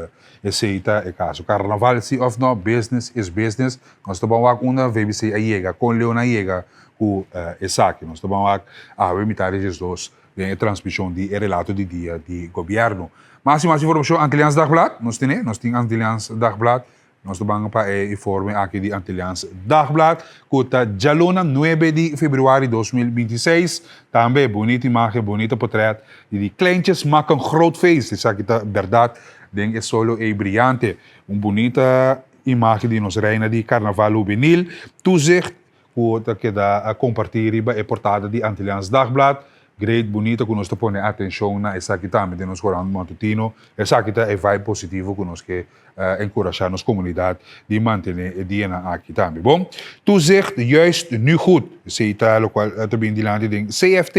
esey ta e caso. Carnaval si of no, business is business. Nos ta ban wak unda VBC a yega, con leu nan a yega cu esaki. Nos ta ban wak awe mitad di diesdos den e transmision di e relato di dia di gobierno. Mas y mas informacion Antilliaans Dagblad nos tene, nos tin Antilliaans Dagblad. Nos ta ban pa e informe aki di Antilliaans Dagblad ku ta djaluna nuebe di februari 2026. Tambe bunita imagen, bunita potret di di kleintjes maken groot feest. Esaki ta berdad den e solo ei briyante. Un bunita imagen di nos reina di Carnaval Hubenil. Toezicht ku ta keda kompartí riba e portada di Antilliaans Dagblad. Great, bunita ku nos ta pone atenshon na esaki tambe den nos korant matutino. Esaki ta e vibe positivo ku nos ke enkurashá nos komunidat di mantené e dianan aki tambe. Bon, toezicht juist nu goed. Esei ta lokual ta bini dilanti den CFT,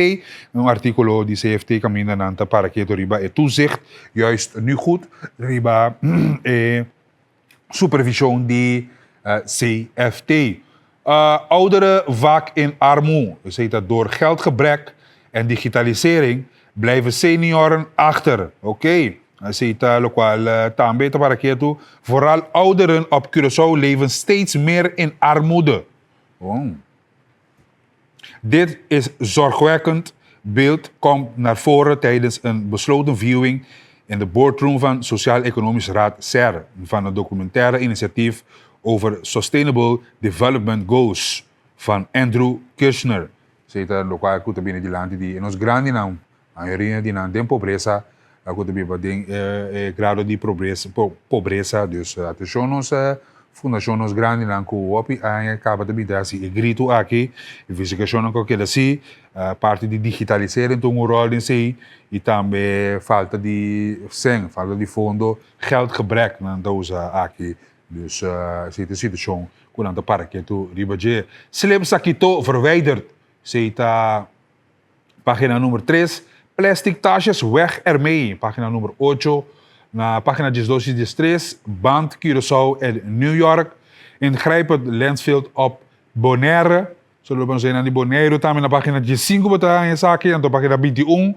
un artíkulo di CFT kaminda nan ta para ketu riba e toezicht juist nu goed riba e supervishon di CFT. Ouderen vaak in armoe, esei ta door geldgebrek en digitalisering blijven senioren achter. Oké, esei ta lokual tambe ta para ketu, vooral ouderen op Curaçao leven steeds meer in armoede. Oh. Dit is zorgwekkend beeld komt naar voren tijdens een besloten viewing in de boardroom van Sociaal-Economisch Raad SER van het documentaire initiatief over Sustainable Development Goals van Andrew Kirchner. Esei ta lokual ku ta bini dilanti di e nos grandinan, mayoria di nan den pobresa, ku ta biba den e grado di pobresa. Dus atenshon nos fundashon nos grandinan ku hopi aña kaba ta bin ta hasi e gritu aki, investigashonnan ku a keda hasi, parti di digitalisering ta un ròl den esei i tambe falta di sèn, falta di fondo, geldgebrek nan ta usa aki. Dus esei ta e situashon ku nan ta para ketu riba dje. Slim Sakito verwijderd, esei ta Pagina number tres, Plastic tasjes weg ermee. Pagina number ocho, Na pagina diesdos i diestres, Band Curaçao en New York. Ingrijpend Lensveld op Bonaire. Solo pa nos einan di Boneiru tambe na pagina diesinku bo ta haña esaki. Anto pagina bintiun,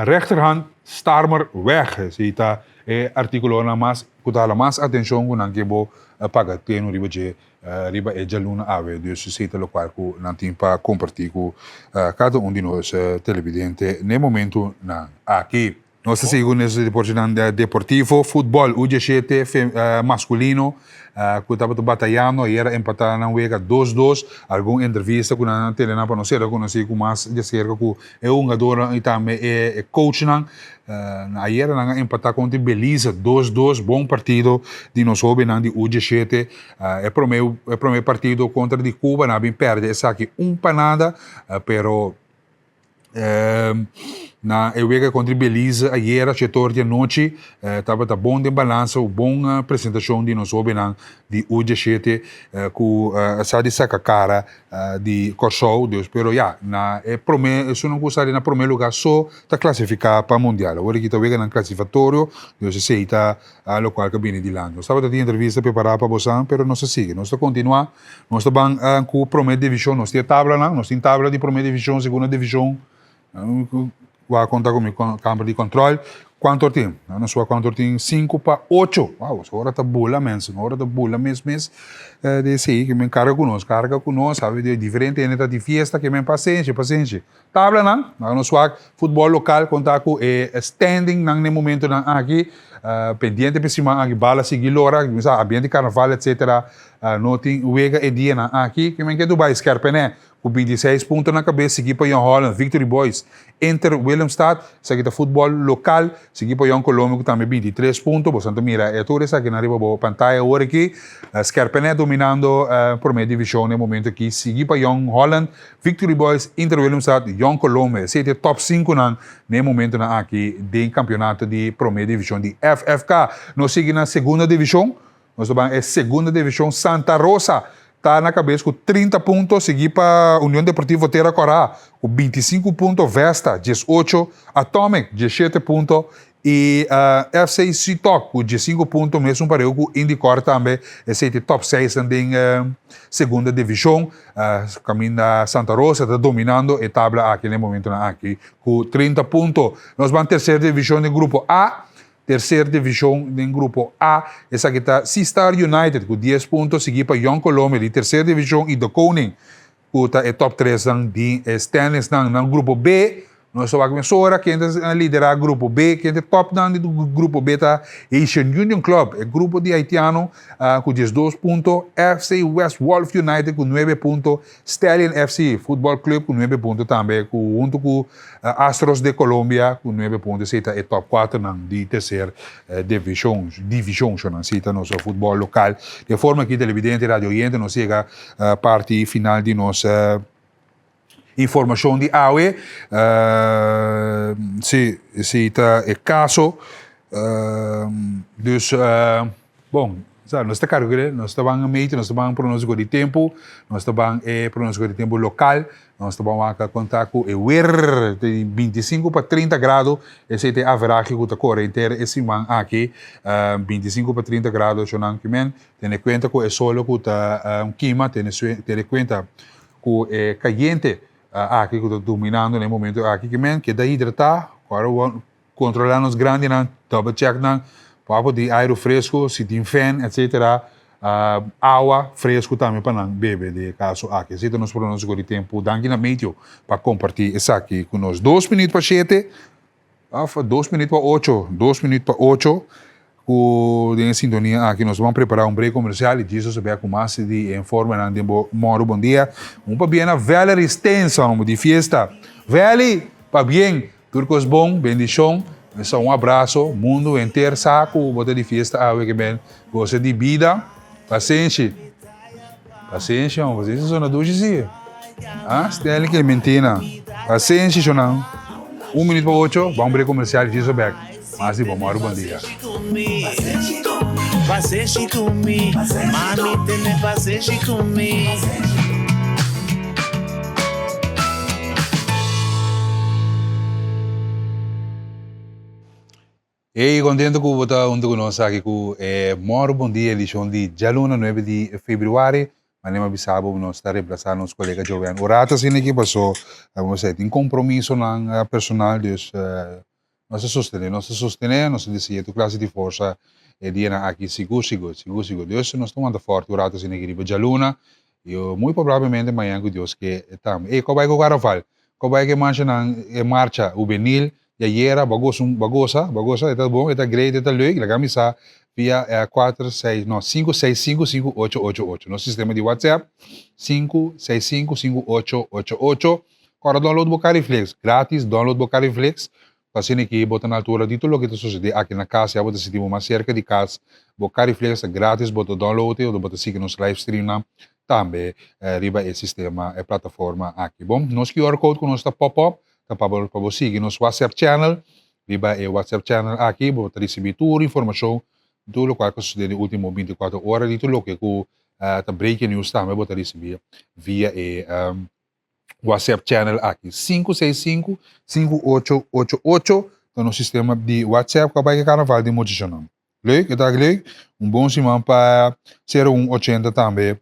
Rechterhand Starmer weg. Esei ta e artíkulonan mas ku ta hala mas atenshon ku nan ke bo paga tenu riba dje. Riba e djaluna awe, dus esei ta lokual ku nan tin pa kompartí ku kada un di nos televidente n'e momentunan aki. Nos ta sigui ku nos deportenan deportivo, futbòl U diesshete maskulino ku tabata batayando ayer a empatá nan wega dos dos. Algun entrevista ku nan a tene nan pa nos sera konosí ku mas di aserka ku e hungadornan i tambe e coachnan. Ayera nan a empatá kontra Belize dos dos, bon partido di nos hóbennan di U diesshete. E prome e prome partido kontra di Cuba nan a bin pèrdè esaki un pa nada, pero na e wega kontra di Belize ayera shetor di anochi tabata bon den balansa, un bon presentashon di nos hóbennan di U diesshete ku a sa di saka kara di Kòrsou, dus pero ya na e prome esunnan ku sali na prome lugá so ta klasifiká pa mundial. Awor aki ta weganan klasifikatorio, dus esei ta lokual ku a bini dilanti. Nos tabata tin entrevista prepará pa bosan, pero nos ta sigui, nos ta kontinuá, nos ta ban ku prome divishon, nos tin e tablanan, nos tin tabla di prome divishon, segunda divishon, Wak konta ku mi kamber di kòntròl. Kuantu or tin? Nos wak kuantu or tin, sinku pa ocho. Wow, su ora ta bula mens, su ora ta bula mes mes. Di esei ke men karga ku nos, karga ku nos, sabi di diferente hende ta di fiesta ke men pasenshi, pasenshi. Tablanan, laga nos wak futbòl lokal konta ku e standingnan na e momentunan aki, pendiente pa e siman aki bala sigui lora, mi sa ambiente karnaval etsetera, no tin wega e dianan aki. Ke men ke Dubai skèrpènè Ku 26 punto na kabes sigui pa Jong Holland, Victory Boys, Inter Willemstad, esaki ta futbòl lokal, sigui pa Jong Colombia ku tambe 23 punto. Boso ta mira e tur esakinan riba bo pantaya awor aki. Skerpenet dominando promé divishon na e momento aki, sigui pa Jong Holland, Victory Boys, Inter Willemstad, Jong Colombia. Esei ta e tòp sinkunan na e momentonan aki den kampionato di promé divishon di FFK. Nos sigui na segunda divishon. Nos ta ban e segunda divishon Santa Rosa ta na kabes ku 30 punto, sigui pa Union Deportivo Tera Kòrá ku 25 punto, Vesta 18, Atomic 17 punto i FC Sitok ku 15 punto, mesun pareu ku Indikor tambe. Esei ta e top seisnan den segunda divishon kaminda Santa Rosa ta dominando e tabla aki na e momentonan aki ku 30 punto. Nos ban terser divishon den grupo A. Tercer division den grupo A, esaki ta Sea Star United cu dies punto, sigui pa Jong Colombia di tercer division y De Koning cu ta e top tresnan di e standingsnan. Na grupo B, Nos ta wak mesora ken ta lidera grupo B, ken ta e topnan di grupo B ta Haitian Union Club, e grupo di haitiano ku 12 punto, FC West Wolf United ku 9 punto, Stallion FC Football Club ku 9 punto tambe ku hunto ku Astros de Colombia ku 9 punto. Esei ta e top kuaternan di tercer division, division shonan. Esei ta nos futbol lokal. Di e forma aki televidente i radio oyente nos yega parti final di nos Informacion di awe, si, si ta e caso, dus, bon, sa, nos ta carga kere, nos ta ban mete, nos ta ban pronostico di tempo, nos ta ban e pronostico di tempo local, nos ta ban wak conta cu e weer di 25 pa 30 grado, esey ta e averahe cu ta core henter e siman aki, 25 pa 30 grado, shonan kimen, tene cuenta cu e solo cu ta kima, tene tene cuenta Ku e kayente aki ku ta dominando na e momento aki ke men keda hidratá, ora bo kontrolá nos grandinan, double check nan, papo di airu fresku, si tin fen etsetera, awa fresku tambe pa nan bebe den e kaso aki. Esei ta nos pronóstiko di tempu. Danki na Meteo pa kompartí esaki ku nos. Dos minüt pa shete. Of dos minuut pa ocho, dos minuut pa ocho, ku den e sintonia aki nos ban prepará un break komersial i djis nos a bia ku mas di e informenan den bo Mòru Bon Dia. Un pabien na Valerie Stenson di fiesta. Valley, pabien! Tur kos bon, bendishon. Mester un abraso, mundu henter sa ku bo ta di fiesta awe ke ben gosa di bida. Pasenshi. Pasenshi, hombre, pasenshi sona dushi si. Ah, Stanley Clementina. Pasenshi, shonan. Un minuut pa ocho, ban break comercial, djiso bek. Mas di bo, mòru bon dia. Pasenshi ku mi, mami tene pasenshi ku mi. Ey, contento cu bo ta hunto cu nos aki cu e Moro Bon Dia edicion di djaluna nuebe di februari. Manera mi a bisa bo, nos ta reemplaza nos colega Joanne un rato asina aki paso bo sa e tin compromisonan personal dus nos ta sostene, nos ta sostene, nos ta desea tur clase di forsa e dianan aki sigur sigur, sigur sigur. Dus nos ta wanta forte un rato asina aki riba djaluna y muy probablemente mañan cu Dios ke tambe. Ey, cu a bay cu carnaval? Cu a bay cu e marchanan, e marcha hubenil Di ayera bo a gosa un, bo a gosa, bo a gosa, e ta bon, e ta great, e ta leuk, laga mi sa via e kuater seis, no, sinku seis sinku sinku ocho ocho ocho, nos sistema di WhatsApp, sinku seis sinku sinku ocho ocho ocho. Kòrda download bo Cariflex, gratis download bo Cariflex, pa asina ki bo ta na altura di tur loke ta sosodé aki na kas, ya bo ta sinti bo mas serka di kas, bo Cariflex ta gratis, bo ta download e, bo ta sigui nos live streamnan tambe riba e sistema, e plataforma aki. Bon, nos QR code ku nos ta pop up, Ta pa bo pa bo sigui nos WhatsApp channel. Riba e WhatsApp channel aki bo ta ricibi tur informacion, tur locual cu a sucede den ultimo 24 ora di tur loke cu ta breaking news tambe bo ta ricibi via e WhatsApp channel aki. 565 5888 ta nos sistema di WhatsApp cu a bay ke carnaval di muchachonan. Leuk, e ta leuk. Un bon siman pa 0180 tambe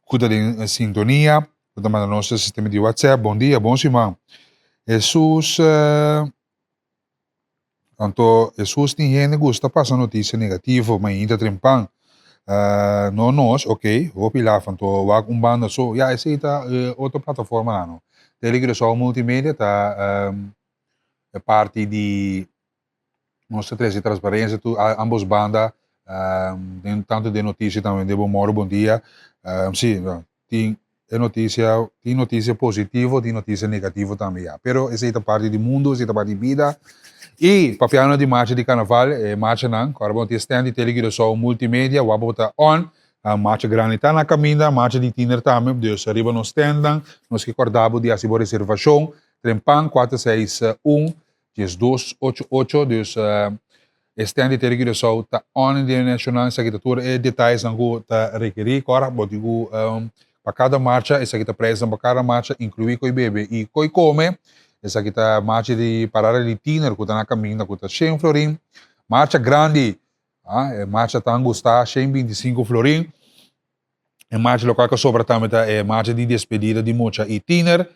ku ta den sintonia, ku ta manda nos e sistema di WhatsApp. Bon dia, bon siman. Hesus, eh, anto Hesus tin hende gusta pasa notisia negativo, mainta trempan. Uh, no nos, ok, hopi laf, anto wak un banda so. Ya, esei ta eh, otro plataforma nano. Tele Curaçao Multimedia ta um, e parti di Nos ta trece transparencia tur ambos banda, den tanto den noticia tambe den Bon Moro Bon Dia. Si, tin e noticia, tin noticia positivo, tin noticia negativo tambe ya. Pero esey ta parti di mundo, esey ta parti di bida. Y papiando di marcha di carnaval, e marchanan, cu ora bo tin stand di Tele Curaçao Multimedia, wak bo ta on, marcha grandi ta na caminda, marcha di tiener tambe, dus riba nos standnan, nos ke corda bo di haci bo reservacion, trempan cuater seis un, 12 ocho ocho dus e stand di Tele Curaçao ta on den nacional esaki ta tur e detayesnan ku ta rekerí kòrda bo tin ku pa kada marcha esaki ta preisnan pa kada marcha inkluí koi bebe i koi kome esaki ta marcha di parada di tiner ku ta na kaminda ku ta shen florin marcha grandi e marcha tan gustá shen 25 florin. E marcha local cu a sobra tambe ta e marcha di despedida di mucha y tiener,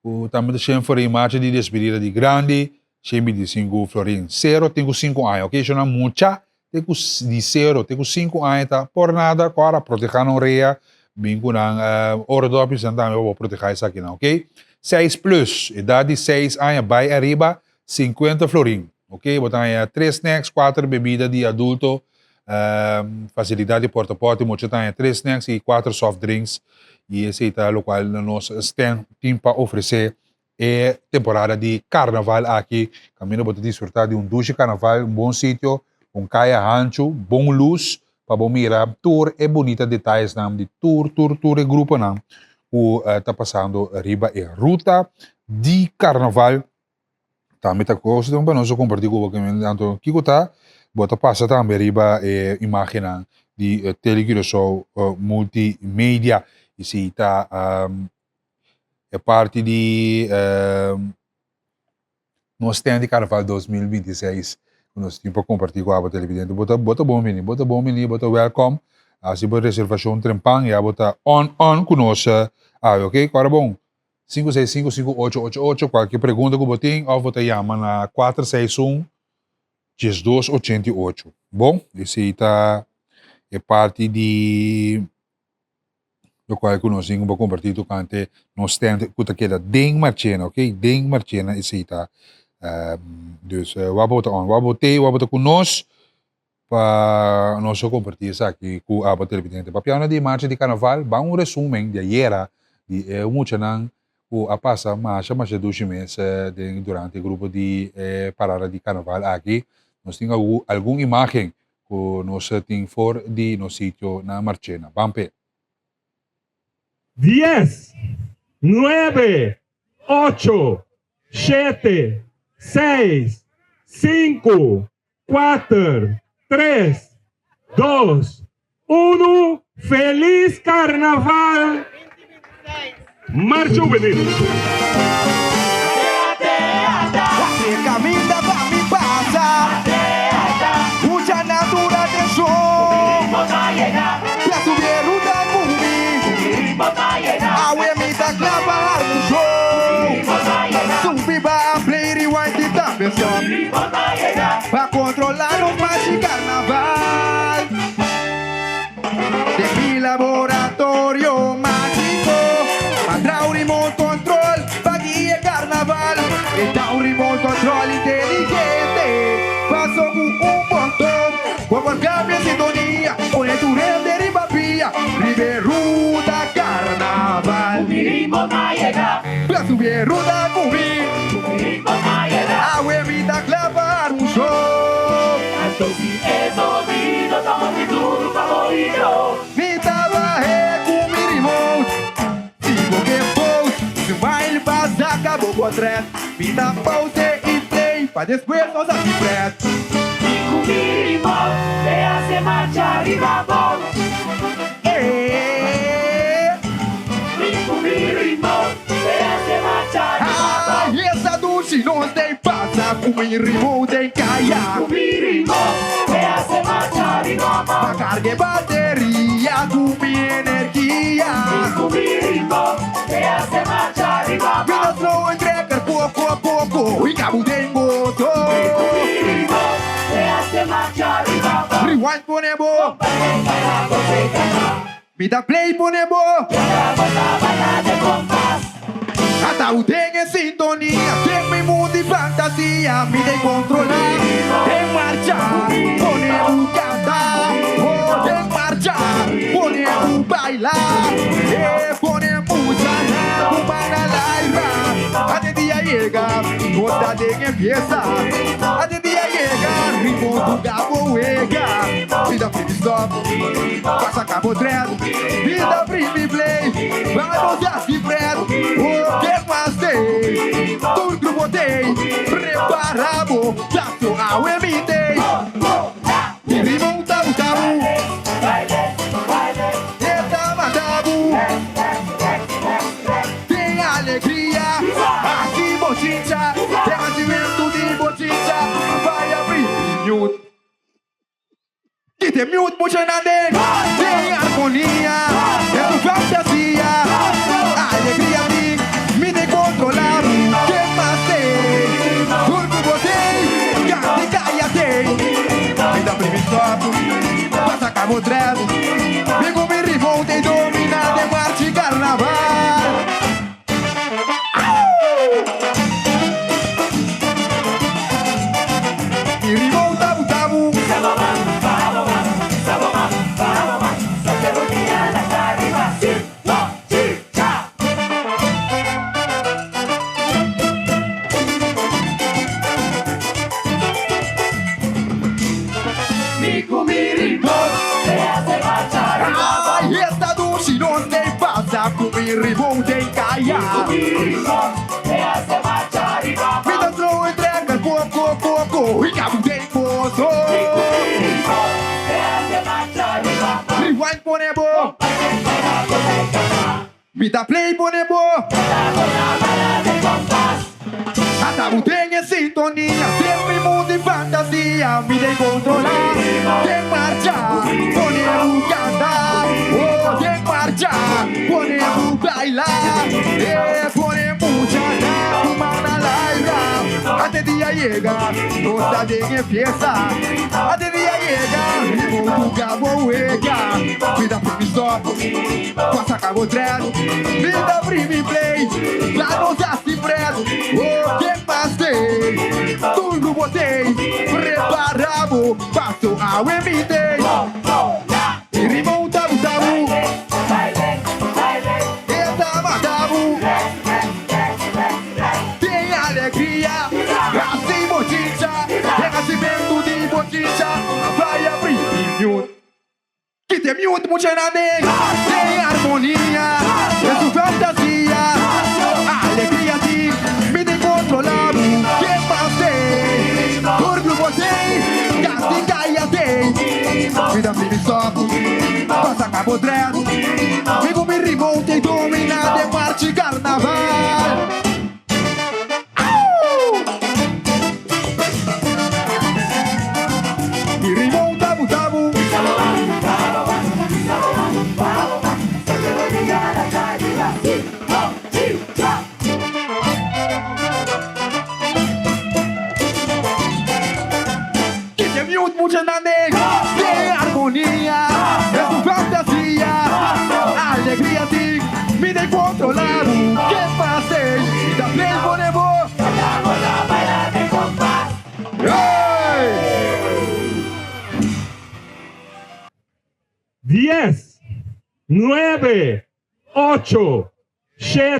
cu tambe ta shen florin. Marcha di despedida di grandi, shen 25 florin. Cero te cu cinco aña, ok? Shona mucha te cu di cero te cu cinco aña ta por nada, cu ora proteha nan orea, bin cu nan oordopjes nan tambe pa bo proteha esakinan, ok? Seis plus, edat di seis aña bai ariba, sinkuenta florin. Ok, bo ta haña tres snacks, kuater bebida di adulto, fasilidat di porta pòti, mucha ta haña tres snacks i kuater soft drinks. I esei ta lokual nos stand tin pa ofresé e temporada di karnaval aki. Kaminda bo ta disfrutá di un dushi karnaval, un bon sitio, un kaya hanchu, bon lus pa bo mira tur e bunita detayesnan di tur tur tur e gruponan ku ta pasando riba e ruta di karnaval. Tambe ta kos pa nos kompartí ku bo anto kiko ta bo ta pasa tambe riba e imagennan di Tele Curaçao Multimedia i si ta e parti di Nos stand di Carnaval 2026 ku nos tin pa kompartí ku abo televidente. Bo ta bo ta bon bini, bo ta bon bini, bo ta wèlkòm. Hasi bo reservashon trempan, ya bo ta on on ku nos awe, oke? Kòrda bon, 565 5888, kualke pregunta ku bo tin òf bo ta yama na 461 1288. Bon, esei ta e parti di locual cu nos tin pa comparti tocante nos tent cu ta keda den Marchena, ok, den Marchena esey ta, dus wak bo ta on, wak bo tey, wak bo ta cu nos pa nos a comparti esaki cu abo televidente. Papiando di marcha di carnaval, ban un resumen di ayera di e muchanan cu a pasa masha masha dushi mes den durante e grupo di e parada di carnaval aki, nos tin algun imagen Ku nos tin for di nos sitio na Marchena. Ban p'e. Dies, nuebe, ocho, shete, seis, sinku, kuater, tres, dos, unu, Felis Karnaval! Marcha Hubenil! Den mi laboratorio mágiko Pa traha un remote control pa guia carnaval E ta un remote control inteligente Paso ku un boton bo por cambia sintonia Pone tur hende riba pia riba e ruta carnaval Ku mi ritmo ta yega Bla subi e ruta ku mi Ku mi ritmo ta yega Awe mi ta kla pa arma un show Anto si e sonido ta hopi duru pa oido. Mi ta bahe ku mi remote. Si bo ke post, smile pa saka bo potret. Mi ta pause i play pa despues nos hasi pret. Mi ku mi remote te hasi marcha riba bou. Eh. Mi ku mi remote te hasi marcha riba bou. Ay, esa dushi nos den pasa ku mi remote den kaya. Ku mi remote te hasi marcha riba bou. Pa karga e bateria ku mi energia. Mi ku mi remote te hasi marcha riba bou. Mi ta slow en trekker poko a poko i kabu den boto. Mi ku mi remote te hasi marcha riba bou. Rewind pone bo. Mi ta play pone bo. Ata u den e sintonia. Den mi mundu di fantasia. Mi den controla. Den marcha. Pone u canta. Oh den marcha. Pone u baila. Eh pone mucha na ku mana laira. Ate dia yega. Nos ta den e fiesta. Ate dia yega. Ritmo tu gabo wega. Mi ta primi stop. Pa saca bo dread. Mi ta primi play. Pa nos haci pret. Oh ke mas tey. Tur grupo tey. Prepara bo. Tato awe mi tey. Mi ritmo ta buta bo. E ta mata bo. Den alegria. Haci bochincha. Den hacimentu di bochincha. Vaya primi mute. Kite mute muchanan den den armonia Den su fantasia Alegria di mi den controla Ke mas den Tur cu bo den Canta y caya den Mi ta primi stop Pa saca bo dread Mi cu mi ritmo te domina Den marchi carnaval. Ay, esta dushi nos den pasa ku mi ribon den kaya. Mi ta throw e trekker poko poko i kabu den boso. Rewind pone bo. Mi ta play pone bo. Ata bo den e sintonia Den mi mundo di fantasia Mi den controla Den marcha Pone bo canta Oh den marcha Pone bo baila Eh pone mucha na Cu man na laira Ate dia yega Nos ta den e fiesta Ate dia yega Bo buga bo wega Mi ta primi stop Pa saca bo dread Mi ta primi play Pa nos haci pret Oh ken mas tey Tur grupo tey Prepara bo Paso awe mi tey E ritmo ta gusta bo E ta mata bo Tin alegria Haci bochincha E hacimento di bochincha Bay abri mute. Kite mute muchanan den den armonia den su fantasia alegria tin mi tin controla bo ken mas den tur grupo den casi caya den mi ta primi stop pa saca bo dread mi cu mi ritmo te domina den marchi carnaval. Mi den controla bo ke pase Mi ta play pone bo Hey! Dies, nuebe, ocho, shete.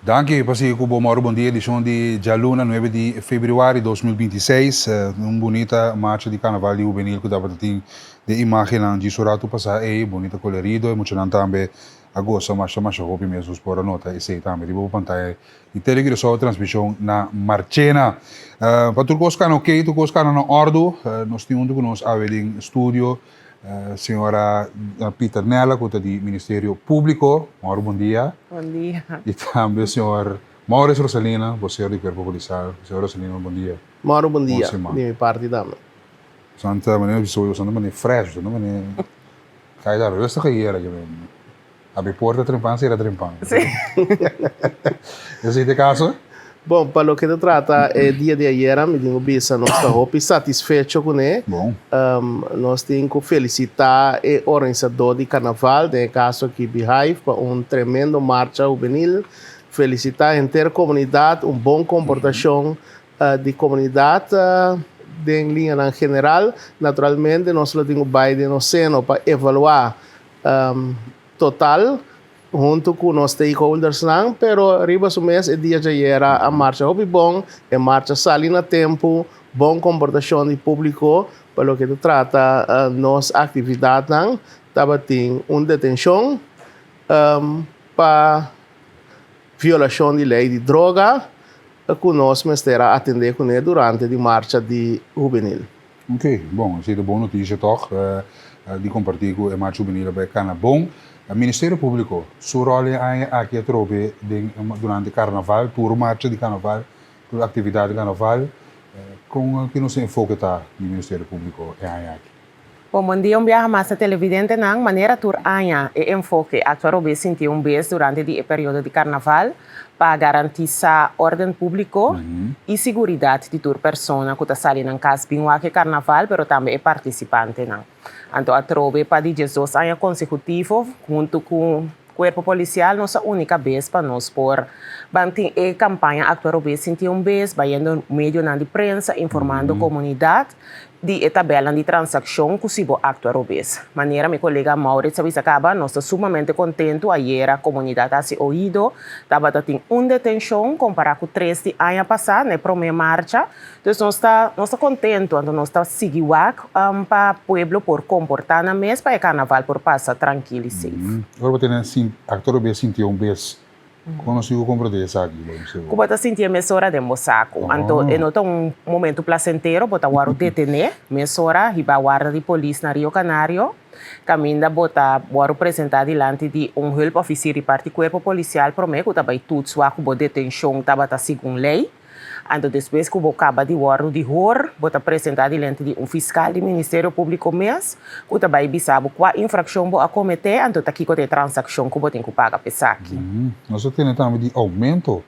Danki pa sigui ku bo Mauro Bon Dia edishon di djaluna nuebe di febrüari 2026. Un bunita marcha di karnaval di hubenil ku tabata tin den imagennan djis un ratu pasá ei. Bunita kolorido, e muchanan tambe a gosa masha masha hopi mes. Nos por a nota esei tambe riba bo pantaya di Tele Curaçao transmishon na Marchena. Pa tur kos kana okey, tur kos kana na òrdu, nos tin huntu ku nos awe den studio Señora Pieternella cu ta di Ministerio Publico. Mauro bon dia. Bon dia. Y tambe señor Maurice Rosalina, vocero di Cuerpo Policial. Señor Rosalina bon dia. Mauro bon dia. Di mi parti tambe. Santa manera bisa hoy, santa manera fresh, santa manera cay ta rustig ayer aki men. Abi porta trempan, cera trempan. Sí. Esey ta e caso? Bon, pa loke ta trata e dia di ayera, mi tin ku bisa nos ta hopi satisfecho kuné. Bon. Nos tin ku felisitá e organisadó di karnaval, den e kaso aki Beehive, pa un tremendo marcha hubenil. Felisitá henter komunidat, un bon komportashon di komunidat den liñanan general. Naturalmente nos lo tin ku bai den nos seno pa evaluá Total, huntu ku nos stakeholdersnan, pero riba su mes e dia djayera a marcha hopi bon, e marcha sali na tempu, bon komportashon di públiko pa loke ta trata nos aktividatnan, tabatin un detenshon pa violashon di lei di droga ku nos mester a atendé kuné durante di marcha di hubenil. Ok, bon, esei ta bon notisia tòg di kompartí ku e marcha hubenil a bai kana bon. Ministerio Públiko su ròl e aña aki atrobe den durante karnaval, tur marcha di karnaval, tur aktividat di karnaval. Kon ki nos enfoke ta di Ministerio Públiko e aña aki? Bon, bon dia un biaha mas na televidentenan. Manera tur aña e enfoke aktua robes sinti un bes durante di e periodo di karnaval pa garantisá órden públiko i siguridat di tur persona ku ta sali nan kas bin wak e karnaval pero tambe e partisipantenan. Anto atrobe pa di diesdos aña konsekutivo huntu ku Kuerpo Polisial nos a uni kabes pa nos por ban tin e kampaña Aktua Robes Sinti Un Bes bayendo medionan di prensa informando komunidat. di e tabèlnan di transakshon ku si bo aktua robes. Manera mi kolega Maurits a bisa kaba, nos ta sumamente kontentu ayera komunidat a hasi oido, tabata tin un detenshon kompará ku tres di aña pasá na e promé marcha. Dus nos ta nos ta kontentu, anto nos ta sigui wak pa pueblo por komportá nan mes pa e karnaval por pasa trankil i safe. Ora bo tene aktua robes sinti un bes Kon nos tin ku komprendé esaki? Bo bisa bo. Ku bo ta sintié mesora den bo saku. Anto e no ta un momentu plasentero, bo ta wòrdu detené mesora, hiba warda di polis na Rio Canario, kaminda bo ta wòrdu presentá dilanti di un hulpofisier di parti kuerpo polisial promé ku ta bai tuts wak ku bo detenshon tabata segun lei. Anto despues ku bo kaba di wòrdu di hor, bo ta presentá dilanti di un fiskal di Ministerio Públiko mes ku ta bai bisa bo kua infrakshon bo a kometé, anto ta kiko ta e transakshon ku bo tin ku paga pa esaki. Nos ta tene tambe di oumento.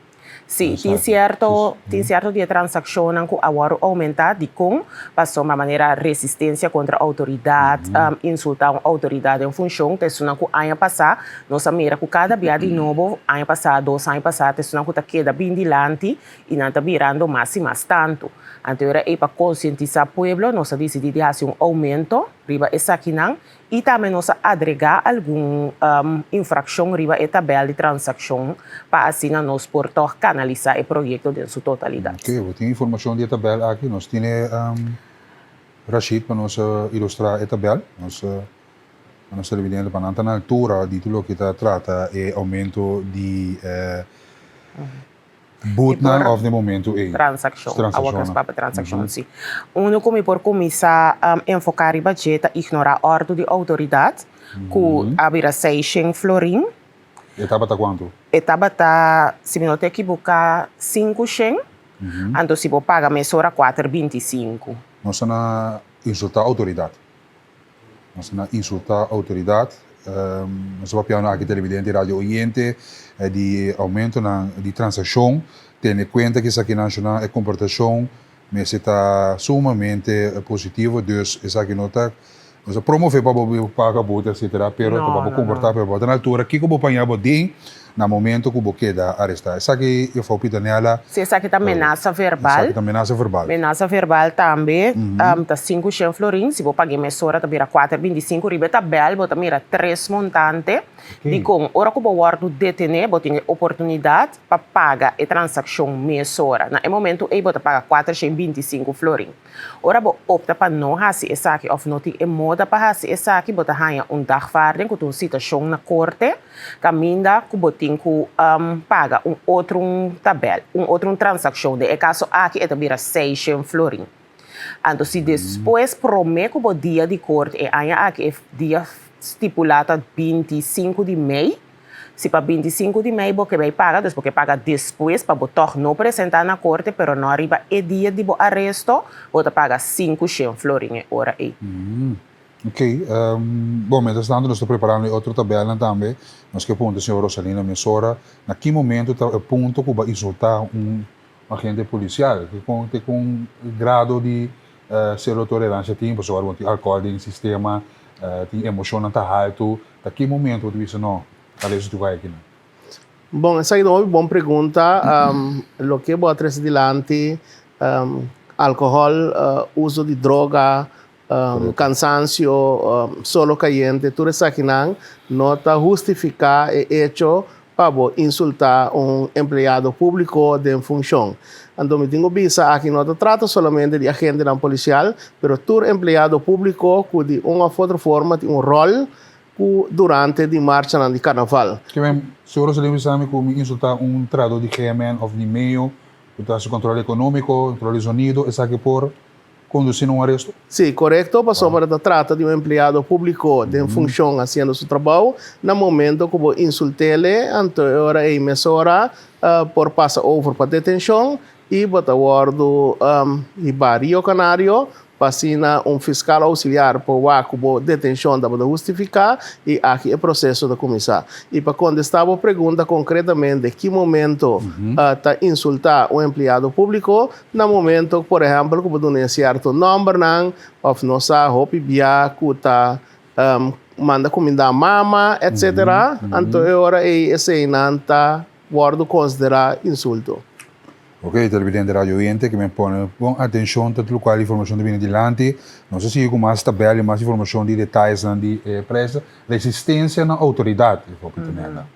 Sí, tin sierto, tin sierto di e transakshonnan ku a wòrdu oumentá. Dikon? Pasobra manera resistensia kontra outoridat, insultá un outoridat den funshon, ta esunnan ku aña pasá Nos a mira ku kada bia di nobo, aña pasá, dos aña pasá, ta esunnan ku ta keda bin dilanti i nan ta birando mas i mas tantu. Anto e ora ei pa konsientisá pueblo nos a disidí di hasi un oumento riba esakinan i tambe nos a adregá algun infrakshon riba e tabèl di transakshon pa asina nos por tòg kanalisá e proyekto den su totalidat. Oke, bo tin informashon di e tabèl aki? Nos tene Rashid pa nos ilustrá e tabèl. Nos. Pa nos televidente pa nan ta na altura di tur loke ta trata e aumento di boetnan of den momento ei. Transaccion. Awor nos papia transaccion si. Uno ku mi por kuminsá enfoká riba dje ta ignorá òrdu di outoridat ku a bira seishen florin. E tabata kuantu? E tabata, si mi no ta ekiboká, sinkushen. Anto si bo paga mesora kuater 25. Nos ta na insultá outoridat. Nos na insulta autoridad. Nos ta papiando aki televidente y radio oyente di aumentonan di transaccion. Tene cuenta cu esaki nacional e comportacion mester ta sumamente positivo. Dus esaki no ta nos ta promove pa bo paga boete etcetera pero ta pa bo comporta pero bo ta na altura kico bo paña bo den na momento cu bo keda aresta. Esaki juffrouw Pitanella. Si esaki ta menasa verbal. Esaki ta menasa verbal. Menasa verbal tambe ta 500 florin. Si bo pag'e mesora ta bira 425. Riba e tabel bo ta mira tres montante. Dikon? Ora ku bo wòrdu detené bo tin e oportunidat pa paga e transakshon mesora. Na e momentu ei bo ta paga 425 florin. Ora bo opta pa no hasi esaki òf no tin e moda pa hasi esaki bo ta haña un dagvaarding ku ta un sitashon na korte. Kaminda ku bo tin ku paga un otro un tabèl, un otro un transakshon. Den e kaso aki e ta bira seishen florin. Anto si despues promé ku bo dia di korte e aña aki e dia stipulá ta 25 di mei, si pa 25 di mei bo ke bai paga, dus bo ke paga despues pa bo tòg no presentá na korte pero no riba e dia di bo aresto, bo ta paga 500 florin e ora ei. Ok, bon, mientras tanto nos ta preparando e otro tabelnan tambe. Nos ke punta señor Rosalina mesora na ki momento ta e punto ku bo a insulta un agente polisial? Te kon te kon grado di sero tolerancia tin? Pasobra bo tin alcohol den sistema, tin emocionnan ta haltu. Ta ki momento bo ta bisa no, tal es tu bai akinan? Bon, esaki ta un hopi bon pregunta. Loke bo a trese dilanti, alcohol, uso di droga, Cansancio, solo cayente, tur esakinan no ta hustifica e hecho pa bo insulta un empleado publico den funcion. Anto mi tin cu bisa aki no ta trata solamente di agentenan policial, pero tur empleado publico cu di un of otro forma tin un rol cu durante di marchanan di carnaval. Kimen, seguro sa bisa mi cu mi insulta un trahador di GMN of di meo cu ta haci control economico, control di zonido, esaki por Conduci na un aresto? Sí, corecto, pasobra ta trata di un empleado publico den funcion haciendo su trabao. Na momento cu bo insultele, anto e ora ey mesora por pasa over pa detencion y bo ta wordo hiba Rio Canario pa asina un fiscal auxiliar por wak cu bo detencion tabata hustifica y aki e proceso ta cuminsa. Y pa contesta bo pregunta concretamente ki momento ta insulta un empleado publico, Na momento, por ehèmpel, ku bo duna e sierto nòmbernan òf nos sa hopi bia ku ta manda kumindá mama, etsetera, anto e ora ei eseinan ta wòrdu konsiderá insulto. Ok, televidente radio oyente, ke men pone bon atenshon ta lokual informashon ta bini dilanti. Nos a sigui ku mas tabèl i mas informashon di detayesnan di e prijs. Resistensia na outoridat, juffrouw Pieternella.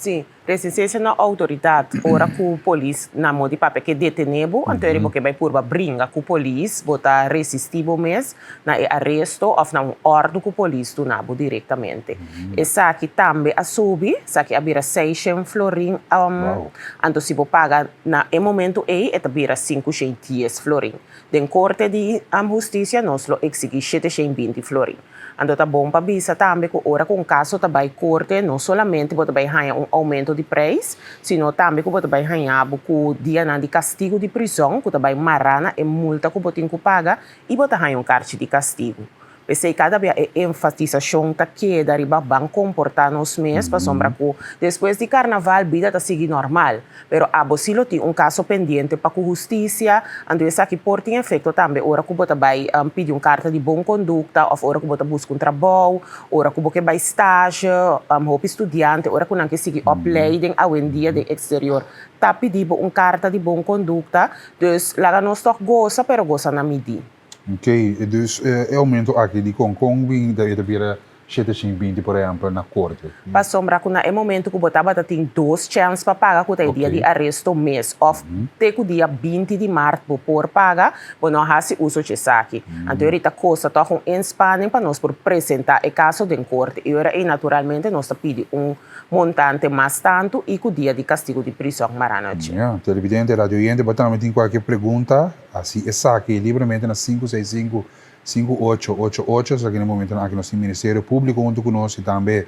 Sí, resistencia na autoridad. Ora cu polis na mo di papia ke detene bo, anto eri bo ke bay purba bringa cu polis, bo ta resisti bo mes na e aresto of na un ordo cu polis duna bo directamente. Esaki tambe a subi, esaki a bira seishen florin, anto si bo paga na e momento ey e ta bira sinkushen dies florin. Den corte di husticia nos lo exigi sheteshen binti florin. Anto ta bon pa bisa tambe ku ora ku un kaso ta bai korte no solamente bo ta bai haña un oumento di preis, sino tambe ku bo ta bai haña bo ku dianan di kastigu di prizòn ku ta bai mará na e multa ku bo tin ku paga i bo ta haña un karchi di kastigu. P'esei kada bia e enfatisashon ta keda riba ban komportá nos mes pasobra ku despues di karnaval bida ta sigui normal. Pero abo si lo tin un kaso pendiente pa ku hustisia, anto esaki por tin efekto tambe ora ku bo ta bai pidi un karta di bon kondukta òf ora ku bo ta buska un trabou, ora ku bo ke bai stage. Hopi studiante ora ku nan ke sigui opleiding awendia den eksterior ta pidi bo un karta di bon kondukta. Dus laga nos tòg gosa, pero gosa na midí. Ok, dus e aumento aki di kon kon bin ta bira 720 por ehempel na korte? Pasobra ku na e momento ku bo tabata tin dos chèns pa paga ku ta e dia di aresto mes òf te ku dia 20 di mart bo por paga, bo no a hasi uso dje esaki. Anto e ta kosta tòg un inspanning pa nos por presentá e kaso den korte i ora ei naturalmente nos ta pidi un montante mas tantu i ku dia di kastigu di prizòn mará na dje. Ya, televidente, radioyente, bo tambe tin kualke pregunta, hasi esaki libremente na 565 5888, esaki na e momentonan aki nos tin Ministerio Públiko huntu ku nos i tambe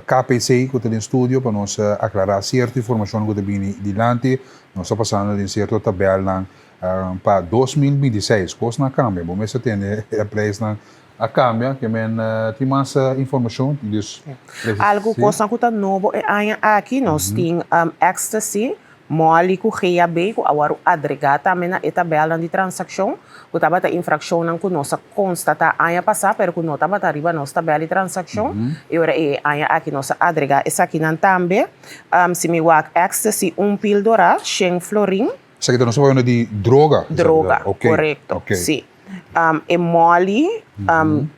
KPC ku ta den studio pa nos aklará sierto informashon ku ta bini dilanti. Nos ta pasando den sierto tabèlnan pa 2026. Kosnan a kambia, bo mester tende e preisnan a kambia, ke men tin mas informashon. Dus, Algu kosnan ku ta nobo e aña aki, nos tin ecstasy, Molly ku GAB ku a wòrdu adregá tambe na e tabèlnan di transakshon, ku tabata infrakshonnan ku nos a konstatá aña pasá pero ku no tabata riba nos tabèl di transakshon. E ora ei e aña aki nos a adregá esakinan tambe. Si mi wak ecstasy un píldora, shen florin. Esaki ta nos ta papia di droga? Droga, korekto, si. E molly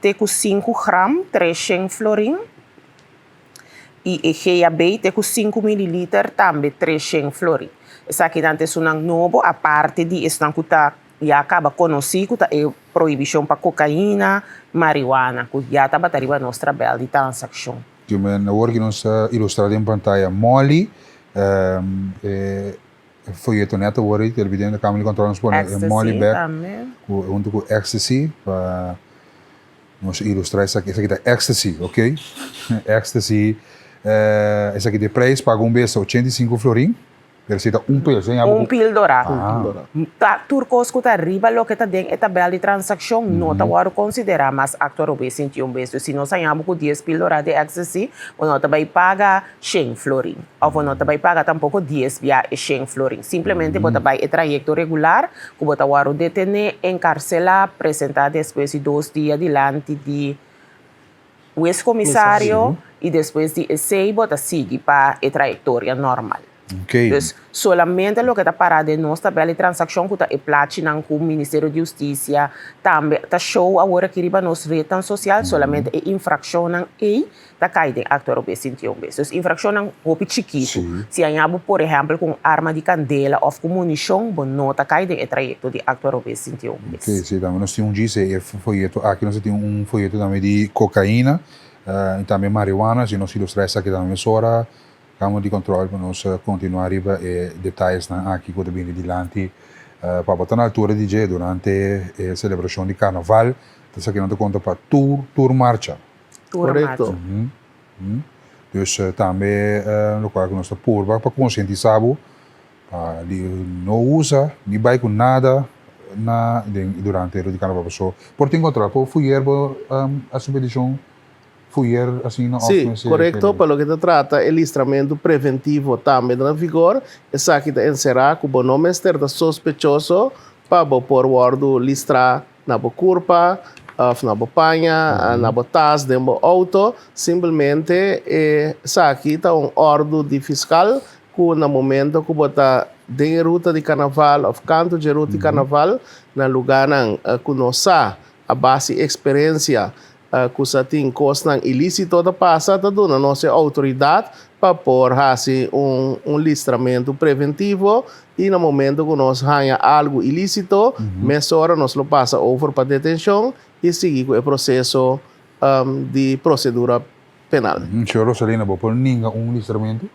te ku sinku gram, treshen florin. I e GHB te ku sinku mililiter tambe 300 flori. Esakinan ta esunnan nobo aparte di esnan ku ta ya kaba konosí ku ta e prohibishon pa kokaina, mariwana ku ya tabata riba nos trabèl di transakshon. Kimen awor ki nos ta ilustrá den pantaya Molly, e foyeto nèt awor ei televidente Kamera di Kòntròl nos pone e Molly bèk huntu ku Ecstasy pa Nos ilustra esaki, esaki ta ecstasy, ok? Ecstasy, eh, esaki ta e prijs, paga un bes ta 85 florin, pero si ta un pil, si Un pildora. Ta tur kos ku ta riba loke ta den e tabèl di transakshon no ta wòrdu konsiderá mas aktua robes sinti un bes. Dus si nos haña bo ku dies pildora di ecstasy, bo no ta bai paga shen florin. Òf bo no ta bai paga tampoko dies bia e shen florin. Simplemente bo ta bai e trayekto regular ku bo ta wòrdu detené, enkarselá, presentá despues di dos dia dilanti di hues komisario i despues di esei bo ta sigui pa e trayektoria normal. Dus solamente loke ta pará den nos tabèl di transakshon ku ta e plachinan ku Ministerio di Hustisia tambe ta show awor aki riba nos retnan sosial, solamente e infrakshonnan ei ta kai den akto robes sinti un bes. Dus infrakshonnan hopi chikitu. Si haña bo por ehèmpel ku un arma di kandela òf ku munishon, bo no ta kai den e trayekto di akto robes sinti un bes. Ok, si tambe nos tin un djis e foyeto aki nos tin un foyeto tambe di kokaina i tambe mariwana, si nos ilustra esaki tambe mesora Kamer di Control pa nos continua riba e detayesnan aki cu ta bini dilanti pa bo ta na altura di dje durante e celebracion di Carnaval. Ta esakinan ta conta pa tur tur marcha. Tur Correcto. Dus tambe locual cu nos ta purba pa concientisa bo pa di no usa ni bay cu nada na den durante di Carnaval paso por tin control por fuyer bo haci peticion Fuyer asina òf Sí, mester korekto. kere? Pa loke ta trata e listramentu preventivo tambe ta na vigor. Esaki ta enserá ku bo no mester ta sospechoso pa bo por wòrdu listrá na bo kurpa òf na bo paña, na bo tas, den bo outo. Simpelmente esaki ta un òrdu di fiskal. ku na momento ku bo ta den e ruta di karnaval òf kantu dje ruta di karnaval na lugánan ku nos sa a base di eksperensia ku sa tin kosnan ilísito ta pasa ta duna nos e outoridat pa por hasi un un listramentu preventivo i na momento ku nos haña algu ilísito mesora nos lo pasa over pa detenshon i sigui ku e proseso di prosedura penal. Señor Rosalina, bo por ninga un listramentu?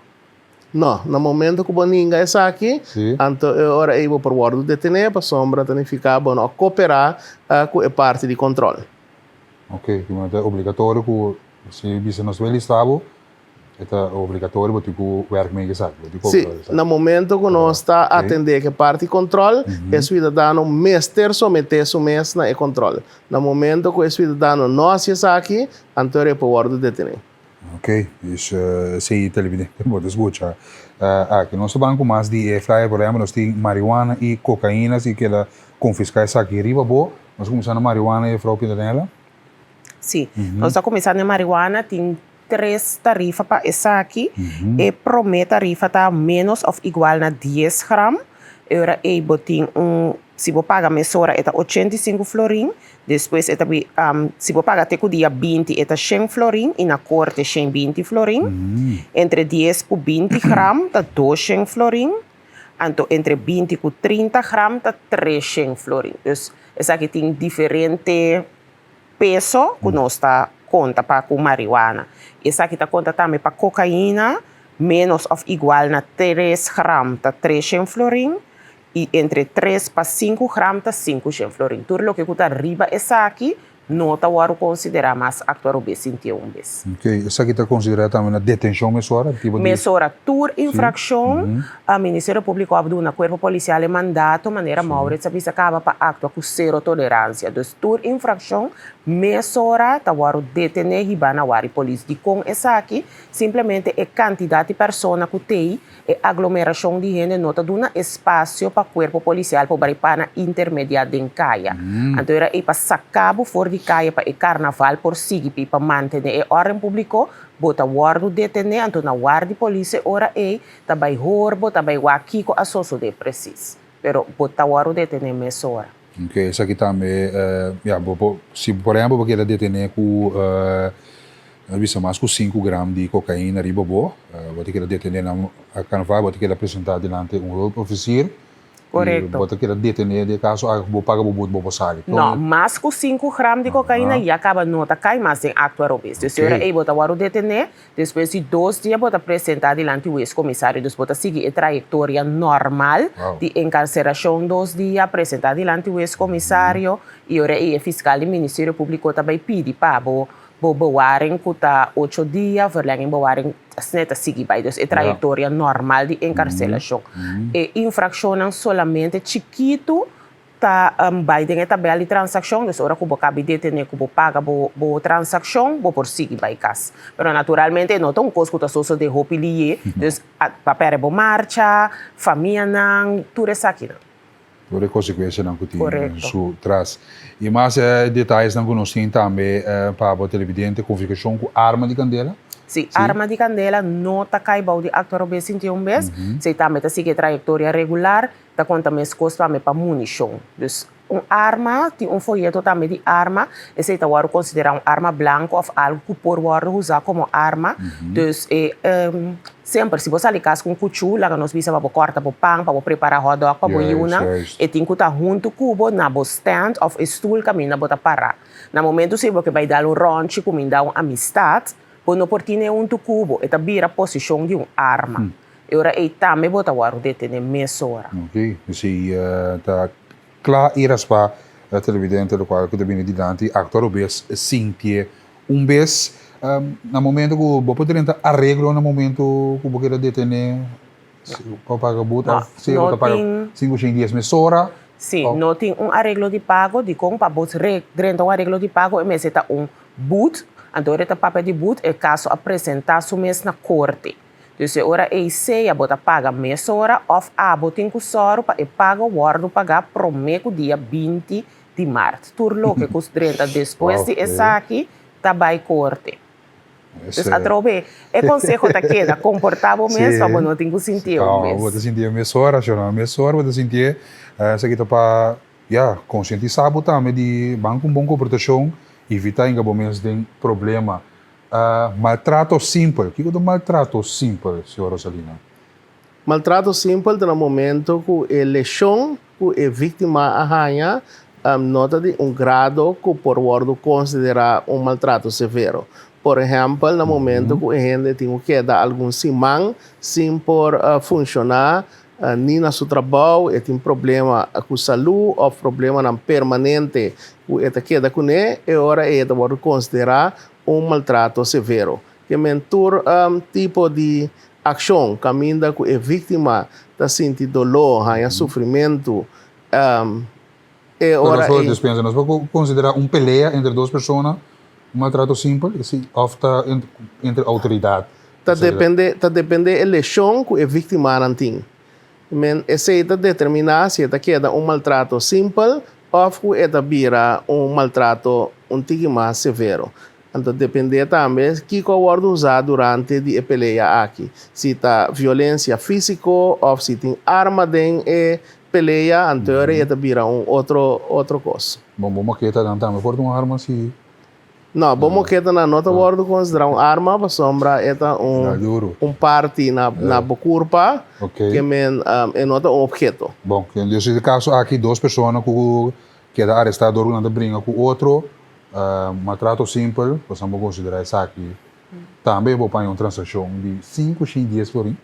No, na momento ku bo ninga esaki, anto e ora ei bo por wòrdu detené pasobra ta nifiká bo no a koperá ku e parti di kontròl. Oke, ki ta obligatorio ku si bisa nos bai listá bo, e ta obligatorio bo tin ku wèrk mee ku esaki, bo tin ku Sí, koperá ku esaki. na momento ku nos ta atendé ku e parti kontròl, e suidadano mester someté su mes na e kontròl. Na momento ku e suidadano no hasi esaki, anto e por wòrdu detené. Ok, dus esey televidente bo ta scucha aki. Nos ta ban cu mas di e flyer, por ehempel nos tin marihuana y cocaina si keda confisca esaki riba bo. Nos cuminsa na marihuana juffrouw Pieternella. Si, nos ta cuminsa na marihuana, tin tres tarifa pa esaki. E prome tarifa ta menos of igual na dies gram, e ora ey bo tin un, si bo paga mesora e ta 85 florin, Despues e ta bi, si bo paga te ku dia 20 e ta shen florin i na korte shen 20 florin. Entre 10 ku 20 gram ta 200 florin. Anto entre 20 ku 30 gram ta 300 florin. Dus esaki tin diferente peso ku nos ta konta pa ku marihuana. Esaki ta konta tambe pa kokaina, ménos òf igual na 3 gram ta 300 florin. I entre tres pa sinku gram ta 500 florin. Tur loke ku ta riba esaki no ta wòrdu konsiderá mas aktua robes sintié un bes. Ok, esaki ta konsiderá tambe na detenshon mesora? Tipo di. Mesora. Tur infrakshon, Ministerio Públiko a duna Kuerpo Polisial e mandato, manera Maurits a bisa kaba, pa aktua ku sero toleransia. Dus tur infrakshon mesora ta wòrdu detené hibá na wari polis. Dikon esaki? Simplemente e kantidat di persona ku t'ei E aglomerashon di hende no ta duna espasio pa kuerpo polisial por bai pana intermediá den kaya. Anto era ei pa saka bo for di kaya pa e karnaval por sigui pi pa mantené e órden públiko, bo ta wòrdu detené, anto na war di polis e ora ei ta bai hor bo ta bai wak kiko a sosodé presis. Pero bo ta wòrdu detené mesora. Ok, esaki tambe, ya, bo por, si por ehempel bo keda detené ku, nos bisa mas ku sinku gram di kokaina riba bo, bo ta keda detené na karnaval, bo ta keda presentá dilanti un hulpofisier. Korekto. Bo ta keda detené den e kaso aki ku bo paga bo but bo por sali. No, mas ku sinku gram di kokaina ya kaba no ta kai mas den aktua robes. Dus e ora ei bo ta wòrdu detené, Despues di dos dia bo ta presentá dilanti hues komisario, dus bo ta sigui e trayektoria normal di enkarserashon dos dia, presentá dilanti hues komisario i ora ei e fiskal di Ministerio Públiko ta bai pidi pa bo bo bewaring ku ta ocho dia, verlenging bewaring, asina e ta sigui bai. Dus e trayektoria normal di enkarselashon. E infrakshonnan solamente chikitu Ta bai den e tabel di transakshon, dus ora ku bo kabi detené ku bo paga bo bo transakshon, bo por sigui bai kas. Pero naturalmente e no ta un kos ku ta sosodé hopi lié, dus pa pèrdè bo marcha, famianan, tur esakinan. Tur e konsekuensianan ku tin su tras. I mas detayesnan ku nos tin tambe pa bo televidente, konfiskashon ku arma di kandela. Si, arma di kandela no ta kai bou di Akto Robes 21 bes, esei tambe ta sigui e trayektoria regular. Ta konta meskos tambe pa munishon. Dus un arma, tin un foyeto tambe di arma, esei ta wòrdu konsiderá un arma blanko òf algu ku por wòrdu usá komo arma. Dus e semper si bo sali kas ku un kuchú, laga nos bisa pa bo kòrta bo pan, pa bo prepará hòtdòg pa bo yunan, e tin ku ta huntu ku bo na bo stand òf e stul kaminda bo ta pará. Na momentu si bo ke bai dal un rònchi, kuminda un amistat, bo no por tine huntu ku bo, e ta bira posishon di un arma. E ora ei tambe bo ta wòrdu detené mesora. Ok, esei ta kla i raspá televidente lokual ku ta bini dilanti aktua robes sintié un bes na momento ku bo por drenta areglo na momento ku bo keda detené pa paga but òf si bo ta paga 510 mesora. Sí, no tin un areglo di pago dikon pa bo drenta un areglo di pago e mester ta un but, anto ora e ta papia di but e kaso a presentá su mes na korte. Dus e ora ei sea bo ta paga mesora òf abo tin ku sòru pa e pago wòrdu pagá promé ku dia 20 di mart. Tur loke ku drenta despues di esaki ta bai korte. Dus atrobe e konseho ta keda, komportá bo mes pa bo no tin ku sintié un mes. Bo ta sintié mesora, shona, mesora bo ta sintié. Esaki ta pa, ya, konsientisá bo tambe di ban ku un bon komportashon, evitá hinka bo mes den problema. Maltrato simpel, kiko ta maltrato simpel, señor Rosalina? Maltrato simpel ta na momento ku e leshon ku e víktima a haña no ta di un grado ku por wòrdu konsiderá un maltrato severo. Por ehèmpel, na momento ku e hende tin ku keda algun siman sin por funshoná ni na su trabou, e tin problema ku salú òf problemanan permanente ku e ta keda kuné, e ora ei e ta wòrdu konsiderá un maltrato severo. Ke men tur tipo di akshon kaminda ku e víktima ta sinti doló, haña sufrimentu, e ora ei. Dispensa, nos por konsiderá un pelea entre dos persona un maltrato simpel òf ta entre outoridat? Ta dependé, ta dependé e leshon ku e víktimanan tin. Men esei ta determiná si e ta keda un maltrato simpel òf ku e ta bira un maltrato un tiki mas severo. Anto dependé tambe kiko a wòrdu usá durante di e pelea aki. Si ta violensia físiko òf si tin arma den e pelea, anto e ora ei e ta bira un otro otro kos. Bon, bo moketanan tambe por ta un arma si. No, bo moketanan no ta wòrdu konsiderá un arma pasobra e ta un un parti na na bo kurpa ke men e no ta un opheto. Bon, den e kaso aki dos persona ku keda arestá dor ku nan ta bringa ku otro, Maltrato simpel, pasobra bo konsiderá esaki tambe bo paña un transakshon di 510 florin.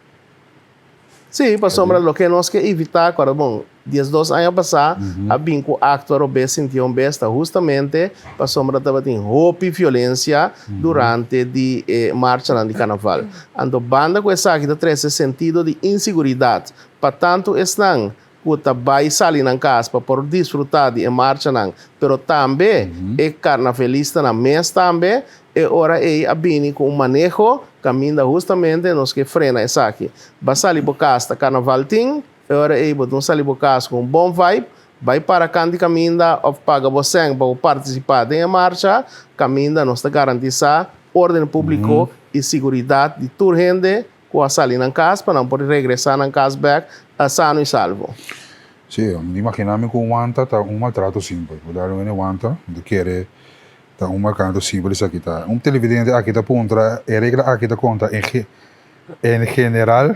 Sí, pasobra loke nos ke evitá, kòrda bon, 12 aña pasá a bin ku akto robes sinti un bes ta hustamente pasobra tabatin hopi violensia durante di e marchanan di karnaval. Anto banda ku esaki ta trese sentido di insiguridat pa tantu esnan ku ta bai sali nan kas pa por disfrutá di e marchanan, pero tambe e karnavelistanan mes tambe, e ora ei a bini ku un maneho kaminda hustamente nos ke frena esaki. Ba sali bo kas ta karnaval tin, e ora ei bo no sali bo kas ku un bon vibe, bai para kant di kaminda òf paga bo sèn pa bo partisipá den e marcha, kaminda nos ta garantisá órden públiko i siguridat di tur hende Ku a sali nan kas pa nan por regresá nan kas bèk sano i salvo. Sí, mi ta imaginá mi ku un wanta ta un maltrato simpel. Bo dal un hende wanta, mi ta kere ta un maltrato simpel esaki ta. Un televidente aki ta puntra, e regla aki ta konta en en general?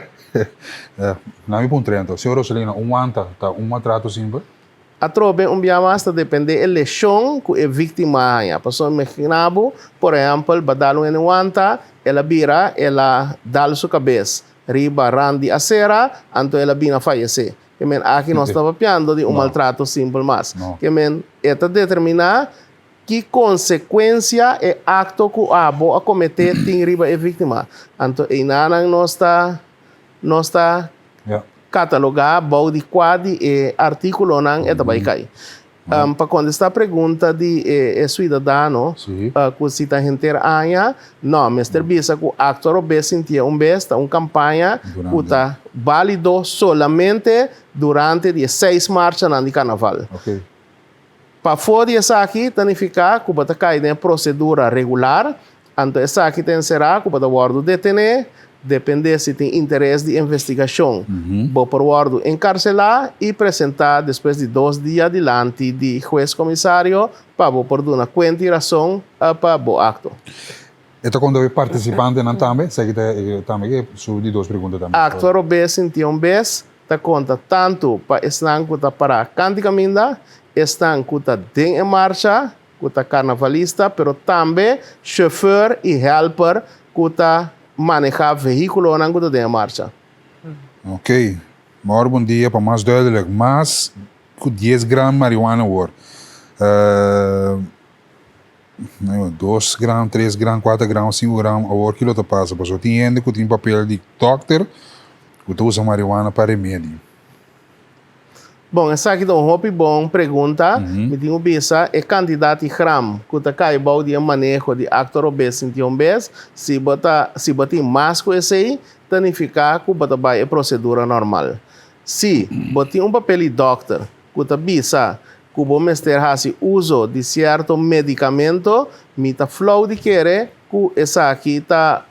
Nan mi puntra anto, señor Rosalina, un wanta ta un maltrato simpel? Atrobe un bia mas ta depende e leshon ku e víktima a haña. Pasobra imagina bo, por ehèmpel, ba dal un hende wanta, el a bira, el a dal su kabes riba rand di asera, anto el a bina fayesé. Ke men aki nos ta papiando di un maltrato simpel mas. Ke men e ta determiná ki konsekuensia e akto ku abo a kometé tin riba e víktima. Anto einanan nos ta nos ta Katalogá bou di kua di e artíkulonan e ta bai kai. Pa kontestá pregunta di e suidadano ku si ta henter aña, nò, mester bisa ku Aktua Robes Sintié un Bes ta un kampaña ku ta bálido solamente durante di e seis marchanan di karnaval. Pafó di esaki ta nifiká ku bo ta kai den e prosedura regular, anto esaki ta enserá ku bo ta wòrdu detené, dependé si tin interes di investigashon, bo por wòrdu enkarselá i presentá despues di dos dia dilanti di hues komisario pa bo por duna kuenta i rason pa bo akto. E ta konta e partisipantenan tambe? Esaki ta tambe ke su di dos pregunta tambe. Aktua robes sinti un bes ta konta tantu pa esnan ku ta pará kant di kaminda, esnan ku ta den e marcha, ku ta karnavalista, pero tambe shofèr i hèlper ku ta manehá vehíkulonan ku ta den e marcha. Ok, mor bon dia pa mas duidelijk, mas ku dies gram marihuana awor. Dos gram, tres gram, kuater gram, sinku gram, awor kilo ta pasa? Pasobra tin hende ku tin papel di dòkter ku ta usa marihuana pa remedi. Bon, esaki ta un hopi bon pregunta. Mi tin ku bisa e kantidat di gram ku ta kai bou di e maneho di akto robes sinti un bes, si bo ta si bo tin mas ku esei, ta nifiká ku bo ta bai e prosedura normal. Si bo tin un papel di dòkter ku ta bisa ku bo mester hasi uso di sierto medikamento, mi ta flou di kere. ku esaki ta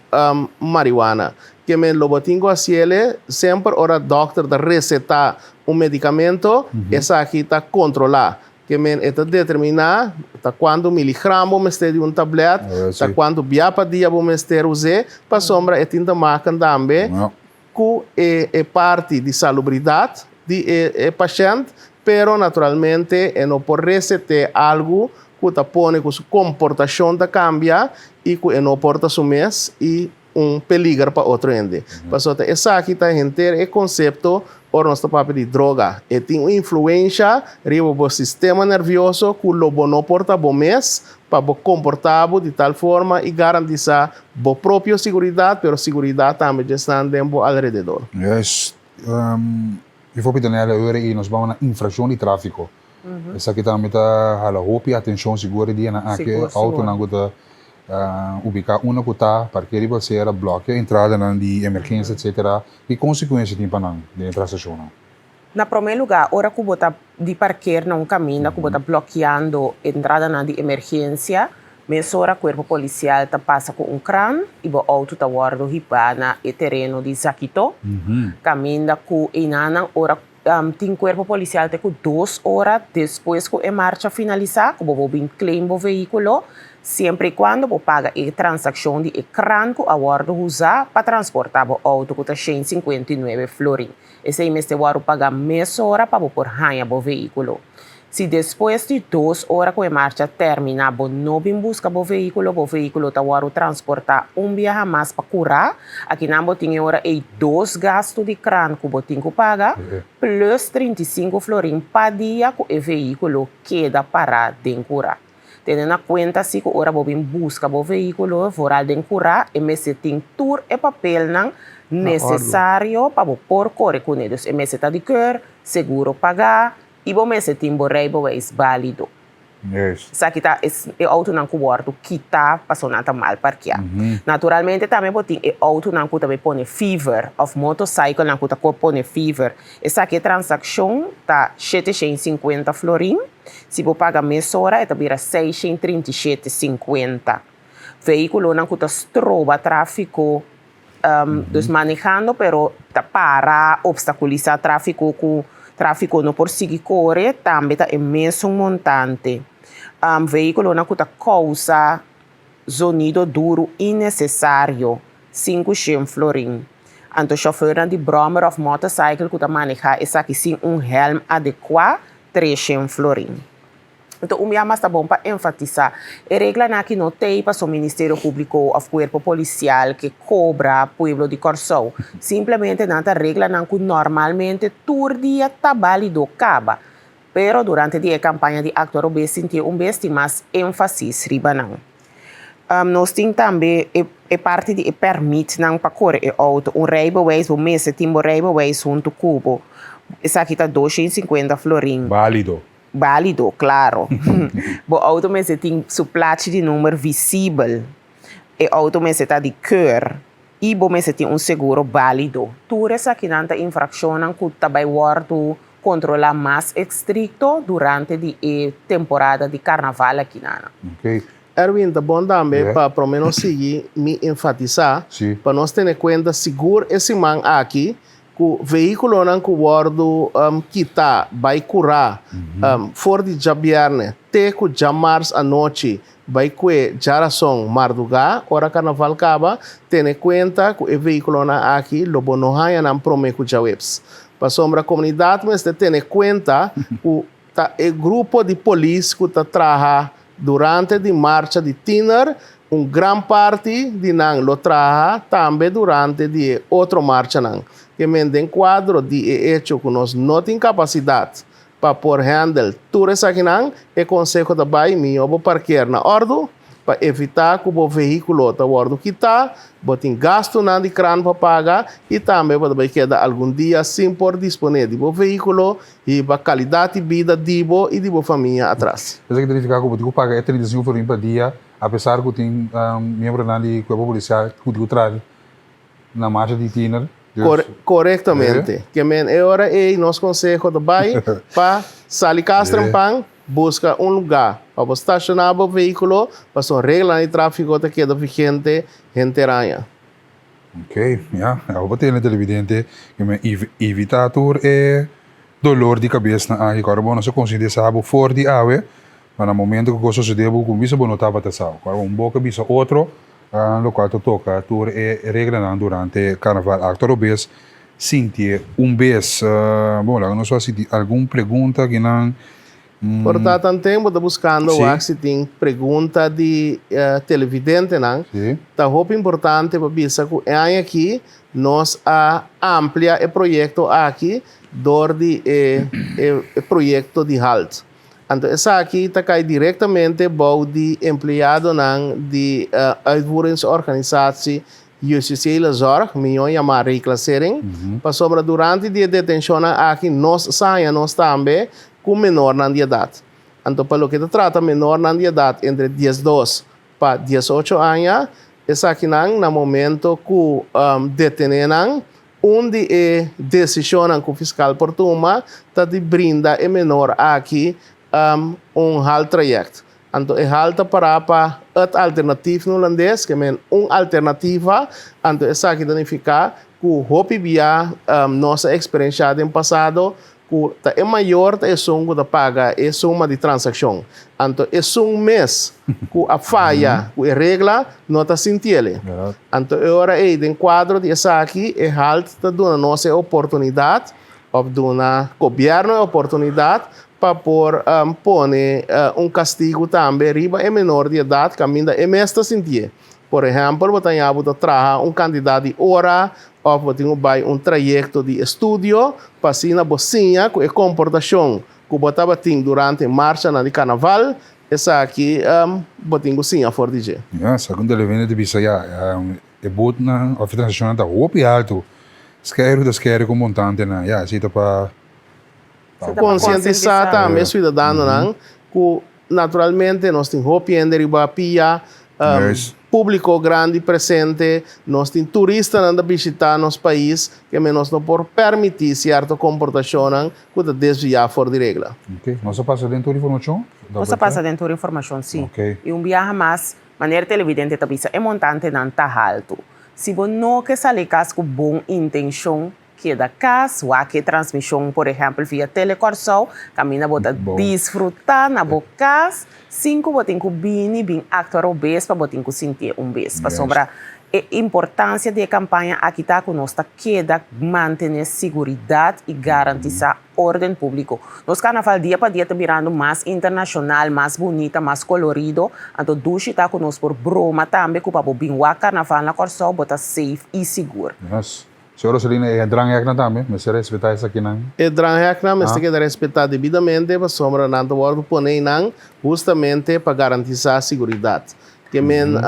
mariwana. Ke men lo bo tin ku hasiele semper ora dòkter ta resetá un medikamento, esaki ta kontrolá. Ke men e ta determiná ta kuantu miligram bo mester di un tablèt, ta kuantu bia pa dia bo mester us'é, pasobra e tin ta maken tambe ku e e parti di salubridat di e e pashènt, pero naturalmente e no por reset'é algu ku ta pone ku su komportashon ta kambia i ku e no por ta su mes i un peliger pa otro hende. Pasobra ta esaki ta henter e konsepto ora nos ta papia di droga. E tin un influensha riba bo sistema nervioso ku lo bo no por ta bo mes pa bo komportá bo di tal forma i garantisá bo propio siguridat, pero siguridat tambe dje esnan den bo alrededor. Juist. Jufrou Pitonella, e ora ei nos bou na infraccion di trafico. Esaki tambe ta hala hopi atencion sigur e dianan aki. Autonan cu ta ubica unda cu ta parkea riba acera, blokea entradanan di emergencia etcetera. Ki consecuencia tin pa nan den e transaccionnan? Na promé lugá, ora ku bo ta di parker na un kaminda ku bo ta blokiando entradanan di emergensia, mesora kuerpo polisial ta pasa ku un kran i bo outo ta wòrdu hibá na e tereno di Zakito, kaminda ku einanan ora tin kuerpo polisial te ku dos ora despues ku e marcha finalisá ku bo por bin claim bo vehíkulo, siempre i kuando bo paga e transakshon di e kran ku a wòrdu usá pa transportá bo outo ku ta 159 florin. Esei mester wòrdu pagá mesora pa bo por haña bo vehíkulo. Si despues di dos ora ku e marcha terminá bo no bin buska bo vehíkulo, bo vehíkulo ta wòrdu transportá un biaha mas pa kurá. Akinan bo tin e ora ei dos gastu di kran ku bo tin ku paga, plus 35 florin pa dia ku e vehíkulo keda pará den kurá. Tene na kuenta si ku ora bo bin buska bo vehíkulo vooral den kurá e mester tin tur e papelnan nesesario pa bo por kore kuné. Dus e mester ta di keur, seguro pagá i bo mester tin bo rijbewijs bálido. Esaki ta e outonan ku wòrdu kitá pasobra nan ta mal parkeá. Naturalmente tambe bo tin e outonan ku ta bay pone fever òf motorcyclenan ku ta pone fever. Esaki e transakshon ta 750 florin. Si bo paga mesora e ta bira 637,50. Vehíkulonan ku ta stroba tráfiko, dus manehando pero ta para, opstakulisá tráfiko ku tráfiko no por sigui kore, tambe ta e mesun montante. Vehíkulonan ku ta kousa zonido duru innesesario, 500 florin. Anto shòfernan di bròmer òf mòtòsaikel ku ta manehá esaki sin un hèlm adekuá, 300 florin. Anto un bia mas ta bon pa enfatisá, e reglanan aki no t'ei paso Ministerio Públiko òf kuerpo polisial ke kobra pueblo di Kòrsou. Simplemente nan ta reglanan ku normalmente tur dia ta bálido kaba. Pero durante di e kampaña di Aktua Robes sintié un bes tin mas énfasis riba nan. Nos tin tambe e parti di e pèrmitnan pa kore e outo. Un rijbewijs, bo mester tin bo rijbewijs huntu ku bo. Esaki ta 250 florin. Bálido. Bálido, klaro. Bo outo mester tin su plachi di number visibel. E outo mester ta di keur i bo mester tin un seguro bálido. Tur esakinan ta infrakshonnan ku ta bai wòrdu Controla mas estricto durante di e temporada di carnaval aki nan. Erwin, ta bon tambe pa prome nos sigui mi enfatisa pa nos tene cuenta sigur e siman aki cu vehiculonan cu wordo kita bay cura for di djabierne te cu djamars anochi Bai kue djarason mardugá ora karnaval kaba, tene kuenta ku e vehíkulonan aki lo bo no haña nan promé ku djaweps. Pasobra komunidat mester tene kuenta ku ta e grupo di polis ku ta traha durante di marcha di tiner, un gran parti di nan lo traha tambe durante di e otro marchanan. Ke men den kuadro di e echo ku nos no tin kapasidat Pa por handle tur esakinan, e konseho ta bai mihó bo parkeer na òrdu pa evitá ku bo vehíkulo ta wòrdu kitá, bo tin gastunan di kran pa paga i tambe bo ta bai keda algun dia sin por disponé di bo vehíkulo hiba kalidat di bida di bo i di bo famia atras. Esaki ta nifiká ku bo tin ku paga e 35 florin pa dia apesar ku tin miembronan di kuerpo polisial ku tin ku traha Na marcha di tiner. Dus. Korektamente. Ke men e ora ei nos konseho ta bai pa sali kas trempan, Buska un lugá pa bo stashoná bo vehíkulo pasobra reglanan di tráfiko ta keda vigente henter aña. Ok, ya. Awor bo tene televidente ku mi evitá tur e dolor di kabesnan aki. Ku ora bo no sa konsientisá bo for di awe, pa na momento ku kos sosodé bo ku bisa bo no tabata sa. Ku ora un boka bisa otro, lokual ta toka tur e reglanan durante karnaval. Akto robes sintié un bes. Bon, laga nos wak si tin algun pregunta kinan. Por ta tanten bo ta buskando wak si tin pregunta di televidentenan. Ta hopi importante pa bisa ku e aña aki nos a amplia e proyekto aki dor di e proyekto di halt. Anto esaki ta kai direktamente bou di empleadonan di Uitvoeringsorganisatie Justitiële Zorg, mihó yamá Reclassering, pasobra durante di e detenshonnan aki nos sa haña nos tambe ku menornan di edat. Anto pa loke ta trata menornan di edat entre 12 pa 18 aña, esakinan na momento ku detené nan, un di e desishonnan ku fiskal por tuma ta di brinda e menor aki un haltraject. Anto e hal ta pará pa het alternatief na hulandes, ke men un alternativa, anto esaki ta nifiká ku hopi bia nos a eksperenshá den pasado ku ta e mayor ta esun ku ta paga e suma di transakshon. Anto esun mes ku a faya ku e regla no ta sintiele. Anto e ora ei den kuadro di esaki e halt ta duna nos e oportunidat òf duna gobièrnu e oportunidat pa por pone un kastigu tambe riba e menor di edat kaminda e mes ta sintié. Por ehèmpel, bo ta haña bo ta traha un kantidat di ora òf bo tin ku bai un trayekto di estudio pa asina bo siña ku e komportashon ku bo tabatin durante marchanan di karnaval, esaki bo tin ku siña for di dje. Ya, segun Delevende ta bisa ya, e botnan òf e transakshonnan ta hopi altu. Skèru ta skèru ku montantenan. Ya, esei ta pa. Konsientisá tambe e siudadanonan ku naturalmente nos tin hopi hende riba pia, públiko grandi presente, nos tin turistanan ta bishitá nos pais, ke men nos no por pèrmití sierto komportashonnan ku ta desviá for di regla. Ok, nos a pasa den tur informashon? Nos a pasa den tur informashon, sí. I un biaha mas, manera televidente ta bisa, e montantenan ta haltu. Si bo no ke sali kas ku bon intenshon, Keda kas, wak e transmishon por ehèmpel via Tele Kòrsou, kaminda bo ta disfrutá na bo kas sin ku bo tin ku bini bin aktua robes pa bo tin ku sintié un bes. Pasobra e importansia di e kampaña aki ta ku nos ta keda mantené siguridat i garantisá órden públiko. Nos karnaval dia pa dia ta birando mas internashonal, mas bunita, mas kolorido, anto dushi ta ku nos por broma tambe ku pa bo bin wak karnaval na Kòrsou bo ta safe i sigur. Señor Rosalina, e drangheknan tambe mester respetá esakinan? E drangheknan mester keda respetá debidamente pasobra nan ta wòrdu pone einan hustamente pa garantisá siguridat. Ke men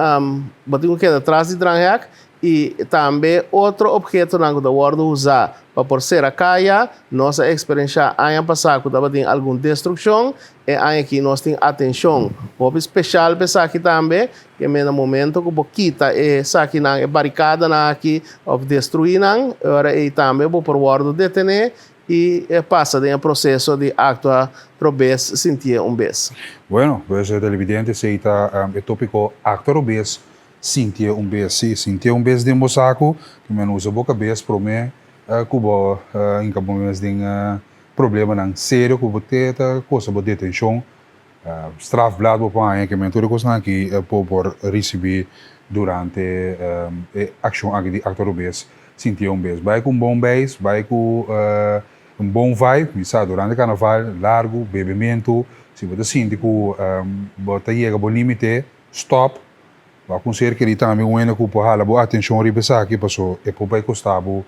bo tin ku keda tras di dranghek i tambe otro ophetonan ku ta wòrdu usá pa por sera kaya. Nos a eksperenshá aña pasá ku tabatin algun destrukshon E aña aki nos tin atencion hopi special pa esaki tambe, ke men na momento ku bo kita e esakinan, e baricadanan aki of destrui nan, e ora ei tambe bo por wordo detene i pasa den e proceso di actua robes sintié un bes. Bueno, pues televidente esei ta e topico actua robes sintié un bes. Si, sintié un bes den bo saco, ke men usa bo cabes prome ku bo hinka bo mes den Problemanan serio ku bo te ta kosta bo detenshon, strafblad bo por haña, kimen tur e kosnan aki bo por risibí durante e akshon aki di akto robes sintié un bes. Bai ku un bon beis, bai ku un bon vibe, mi sa durante karnaval largu, bebementu, si bo ta sinti ku bo ta yega bo límite, stòp. Bo a kon ser kerí tambe un hende ku por hala bo atenshon riba esaki paso e por bai kosta bo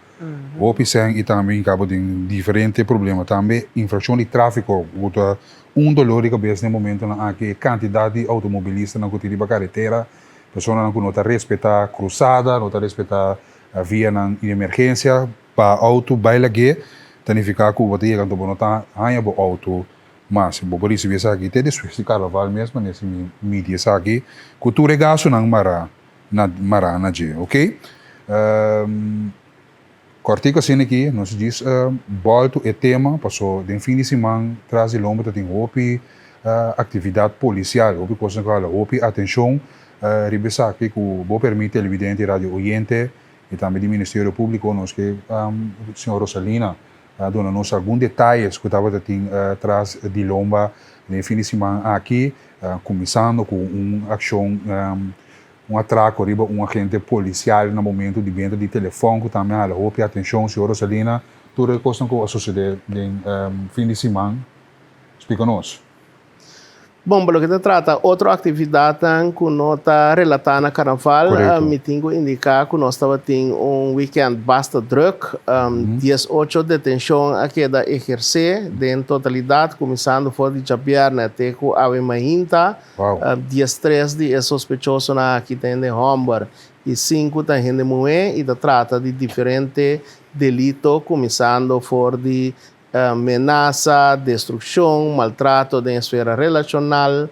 hopi sèn i tambe hinka bo den diferente problema. Tambe infrakshon di tráfiko ku ta un dolor di kabes den momentonan aki, e kantidat di outomobilistanan ku tin riba karetera, personanan ku no ta respetá krusada, no ta respetá vianan di emergensia pa outo bai lag'é, ta nifiká ku bo ta yega anto bo no ta haña bo outo Mas, bo por ricibi esaki te despues di carnaval mes, manera si mi midi esaki cu tur e gastonan mara na mara na dje, ok? Cortico asina aki, nos djis bolto e tema, paso den fin di siman tras di lomba ta tin hopi. Aktividat polisial, hopi kosnan ku hala hopi atenshon riba esaki ku bo permit televidente i radio oyente i tambe di Ministerio Públiko nos ke señor Rosalina a duna nos algun detayes ku tabata tin tras di lomba den e fin di siman aki kuminsando ku un akshon un atrako riba un agente polisial na momento di benta di telefòn ku tambe a hala hopi atenshon. Señor Rosalina tur e kosnan ku a sosede den fin di siman. Splika nos. Bon, pa loke ta trata otro aktividatnan ku no ta relatá na karnaval, mi tin ku indiká ku nos tabatin un wikènt basta drùk. 18 detenshon a keda ehersé den totalidat, kuminsando for di djabièrnè te ku awe mainta. 13 di e sospechosonan aki ta hende hòmber i sinku ta hende muhé i ta trata di diferente delito, kuminsando for di Menasa, destrukshon, maltrato den esfera relashonal,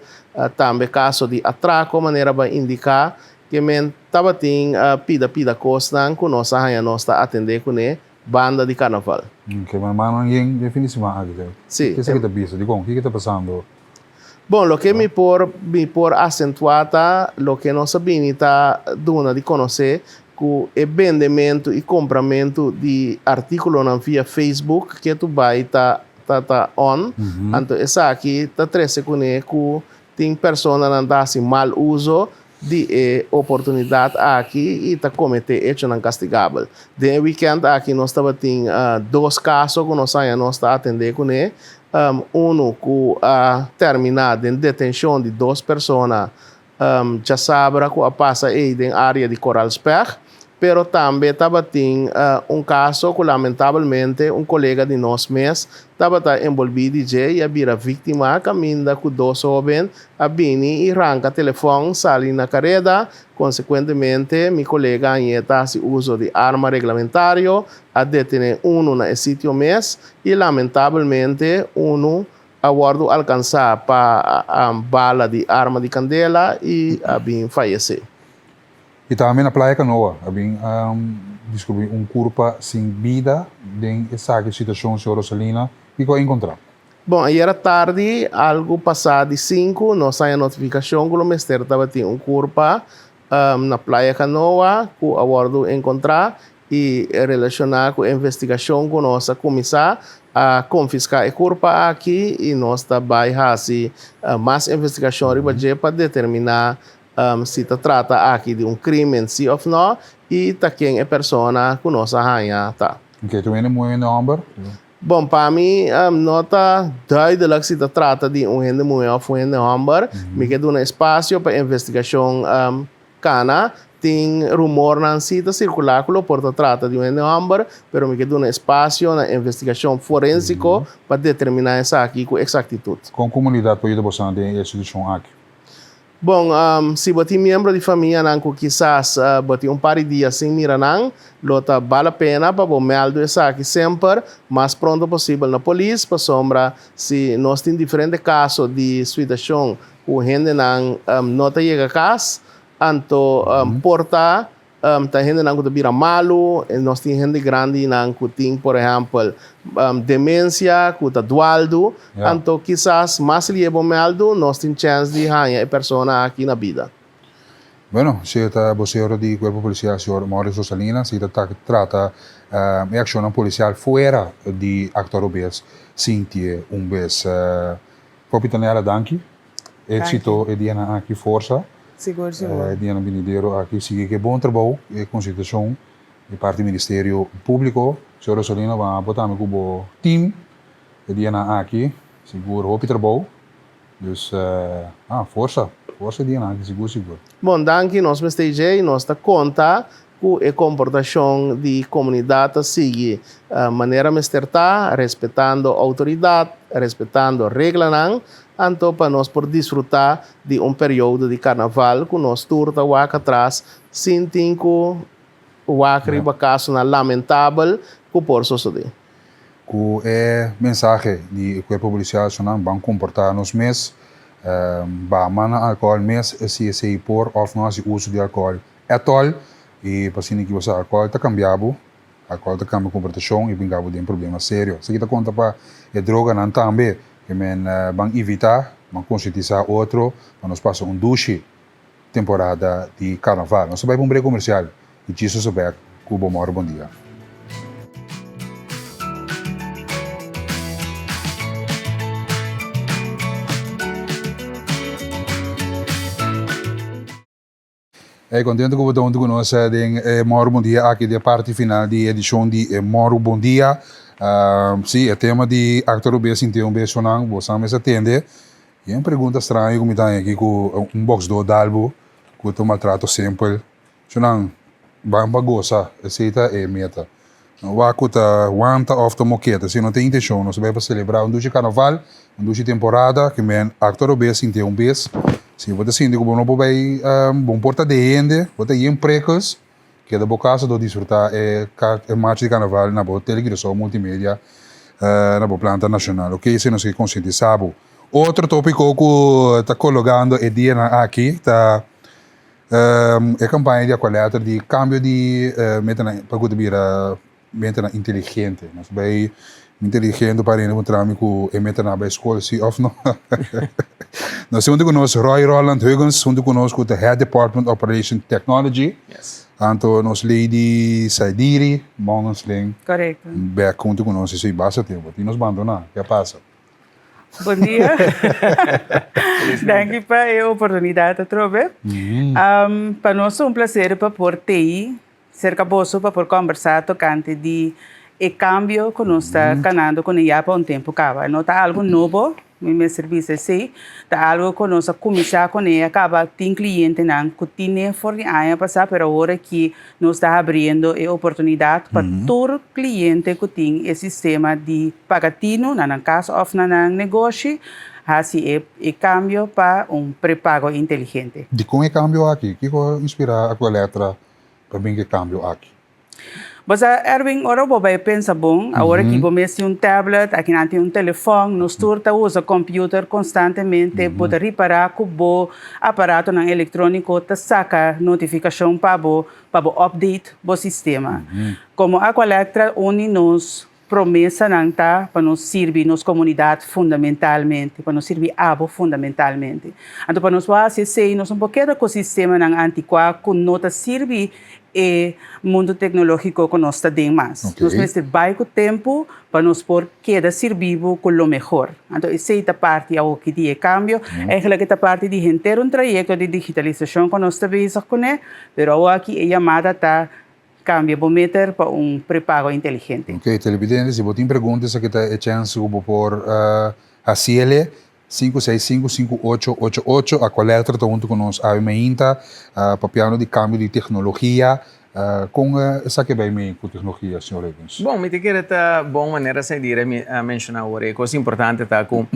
tambe kaso di atrako manera bo a indiká, ke men tabatin pida pida kosnan ku nos a haña nos ta atendé kuné banda di karnaval. Ke men mannan yen den fin di siman aki te? Si. Ke esaki ta bisa? Dikon? Kiko ta pasando? Bon, loke mi por mi por asentuá ta loke nos a bini ta duna di konosé ku e bendementu i kompramentu di artíkulonan via Facebook ketu bai ta ta ta on. Anto esaki ta trese kuné ku tin personanan ta hasi mal uso di e oportunidat aki i ta kometé echonan kastigabel. Den e wikènt aki nos tabatin dos kaso ku nos haña nos ta atendé kuné. Unu ku a terminá den detenshon di dos persona djasabra ku a pasa ei den área di Koralspèg. Pero tambe tabatin un kaso ku lamentabelmente un kolega di nos mes tabata enbolbí di dje i a bira víktima kaminda ku dos hóben a bini i ranka telefòn sali na kareda. Konsekuentemente mi kolega añe ta hasi uso di arma reglamentario, a detené unu na e sitio mes i lamentabelmente unu a wòrdu alkansá pa bala di arma di kandela i a bin fayesé. I tambe na Playa Canoa a bin descubri un curpa sin bida den esaki situacion, señor Rosalina, kico a encontra? Bon, ayera tardi, algu pasá di sinku, nos haña notifikashon ku lo mester tabatin un kurpa na Playa Canoa ku a wòrdu enkontrá i relashoná ku e investigashon ku nos a kuminsá a konfiská e kurpa aki i nos ta bai hasi mas investigashon riba dje pa determiná Si ta trata aki di un crimen si of no y ta ken e persona cu nos a haña ta. Oké, tur hende muhe hende homber? Bon, pa mi no ta duidelijk si ta trata di un hende muhe of un hende homber. Mi ke duna espacio pa investigacion cana. Tin rumornan si ta circula cu lo por ta trata di un hende homber, pero mi ke duna espacio na investigacion forensico pa determina esaki cu exactitud. Con comunidad por yuda boso den e situacion aki? Bon, si bo tin miembro di famianan ku kisas bo tin un par di dia sin mira nan, lo ta bal a pena pa bo mèldu esaki semper mas pronto posibel na polis, pasobra si nos tin diferente kaso di situashon ku hendenan no ta yega kas, anto por ta Ta hendenan ku ta bira malu, nos tin hende grandinan ku tin por ehèmpel demensia, ku ta dualdu, anto kisas mas lié bo mèldu nos tin chèns di haña e persona aki na bida. Bueno, si ta bosero di Kuerpo Polisial señor Maurice Rosalina, si ta trata e akshonnan polisial fuera di aktua robes sintié un bes. Poppy Tonella danki. Éxito e dianan aki forsa. Sigur sigur. E dianan binidero aki sigui ke bon trabou e konsiderashon di parti Ministerio Públiko. Señor Rosalino ban abo tambe ku bo team e dianan aki sigur hopi trabou dus ah forsa forsa e dianan aki sigur sigur. Bon danki nos mester dje y nos ta konta Ku e komportashon di komunidat ta sigui manera mester ta, respetando outoridat, respetando reglanan, anto pa nos por disfrutá di un periodo di karnaval ku nos tur ta wak atras sin tin ku wak riba kasonan lamentabel ku por sosodé. Ku e mensahe di e Kuerpo Polisial Nacional ban komportá nos mes, ba mana alkohòl mes si esei por òf no hasi uso di alkohòl Etol, i pa asina ki bo sa alkohol ta kambia bo, alkohol ta kambia komportashon i bringa bo den problema serio. Esaki ta konta pa e droganan tambe, ke men ban evita. Ban konsientisá otro pa nos pasa un dushi temporada di karnaval. Nos ta bai pa un brek komersial i djis nos ta bèk ku bo mòru bon dia. Hey, contento cu bo ta hunto cu nos den e Moro Bon Dia aki, den parti final di edicion di e Moro Bon Dia. Si, e tema di Acto Rubia sinti un besonan, bo sa mes a tende. Y un pregunta straño cu mi ta haña aki cu un boxdor dal bo cu ta un maltrato simpel. Shonan, ban pa gosa, esey ta e meta. No wak cu ta wanta of ta moketa, si no ta intencion. Nos ta bay pa celebra un dushi carnaval, un dushi temporada, ke men acto robes sinti un bes. Si bo ta sinti cu bo no por bay, bo por ta den hende, bo ta yen prikkels, keda bo casa dor disfruta e marcha di carnaval na bo Tele Curaçao Multimedia, na bo planta nacional. Ok, esey nos ke concientisa bo. Otro topico cu ta cologando e dianan aki ta. E kampaña di Aqualectra di kambio di metanan pa ku ta bira metanan inteligente. Nos bai inteligente pa rende puntra mi ku e metanan a bai skol si òf no. Nos tin huntu ku nos Roy Roland Huggins huntu ku nos ku ta Head Department Operation Technology. Anto nos Lady Saidiri Mongensling bèk huntu ku nos esei basta tempu. Tin nos bandoná. Ke a pasa? Bon dia. Danki pa e oportunidat atrobe. Pa nos ta un placer pa por tei serka boso pa por kombersá tokante di e kambio ku nos ta kanando kuné ya pa un tempu kaba. No ta algu nobo, mi mester bisa esei, ta algu ku nos a kuminsá kuné a kaba tin klientenan ku tine for di aña pasá pero awor aki Nos ta habriendo e oportunidat pa tur kliente ku tin e sistema di paga tinu na nan kas òf na nan negoshi hasi e e kambio pa un prepago inteligente. Dikon e kambio aki? Kiko a inspirá Aqualectra pa bin ku e kambio aki? Bo sa, Erwin, ora bo bai pensa bon, awor aki bo mes tin un tablet, akinan tin un telefòn, nos tur ta usa computer konstantemente, bo ta ripará ku bo Aparatonan elektróniko ta saka notifikashon pa bo pa bo update bo sistema. Komo Aqualectra un di nos promesanan ta pa nos sirbi nos komunidat fundamentalmente, pa nos sirbi abo fundamentalmente. Anto pa nos por hasi esei nos no por keda ku sistemanan antikuá ku no ta sirbi e mundu teknológiko ku nos ta den mas. Nos mester bai ku tempu pa nos por keda sirbi bo ku lo mehor. Anto esei ta parti awoki di e kambio. Eigenlijk e ta parti di henter un trayekto di digitalisashon ku nos ta bezig kuné, pero awoki e yamada ta kambia bo meter pa un prepago inteligente. Ok, televidente, si bo tin pregunta esaki ta e chèns ku bo por hasiele. 5655888 Aqualectra ta hunto cu nos awe mainta papiando di cambio di tecnologia. Con esaki a bay mee cu tecnologia, señor Evans? Bon, mi ta kere ta bon manera Saidira a menciona awor. E cos importante ta cu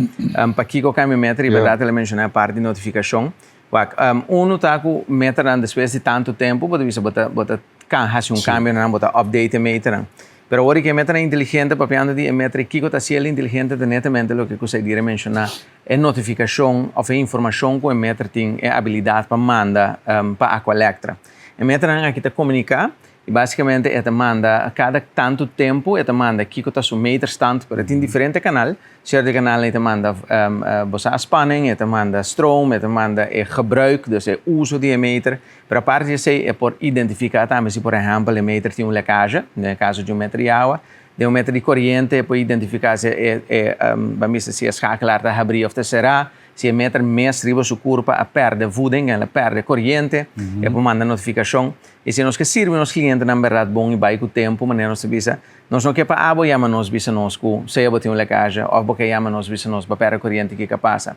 pakico cambio meter y berdad el a menciona e parti di notificacion. Wak, uno ta cu meternan despues di tanto tempo bo ta bisa bo ta bo ta haci un cambio na nan, bo ta update e meternan. Pero awor e meternan inteligente, papiando di e meter kico ta haci el inteligente ta netamente loke cu Saidira menciona, e notificacion of e informacion cu e meter tin e abilidad pa manda pa Aqualectra. E meternan aki ta comunica y basicamente e ta manda cada tanto tempo e ta manda kico ta su meterstand, pero e tin diferente canal, Cierto canalnan e ta manda bo sa spanning, e ta manda stroom, e ta manda e gebruik, dus e uso di e meter. Pero aparte di esey e por identifica tambe si por ehempel e meter tin un lekkage, den e caso di un meter di awa, den un meter di coriente e por identifica si e e ban bisa si e schakelaar ta habri of ta cera, si e meter mes riba su curpa a perde voeding, el a perde coriente, e por manda notificacion. Y si nos ke sirbi nos clientenan berdad bon y bay cu tempo, manera nos ta bisa, Nos no ke pa abo yama nos bisa nos ku sea bo tin un lekasje òf bo ke yama nos bisa nos bo pèrdè koriente kiko a pasa.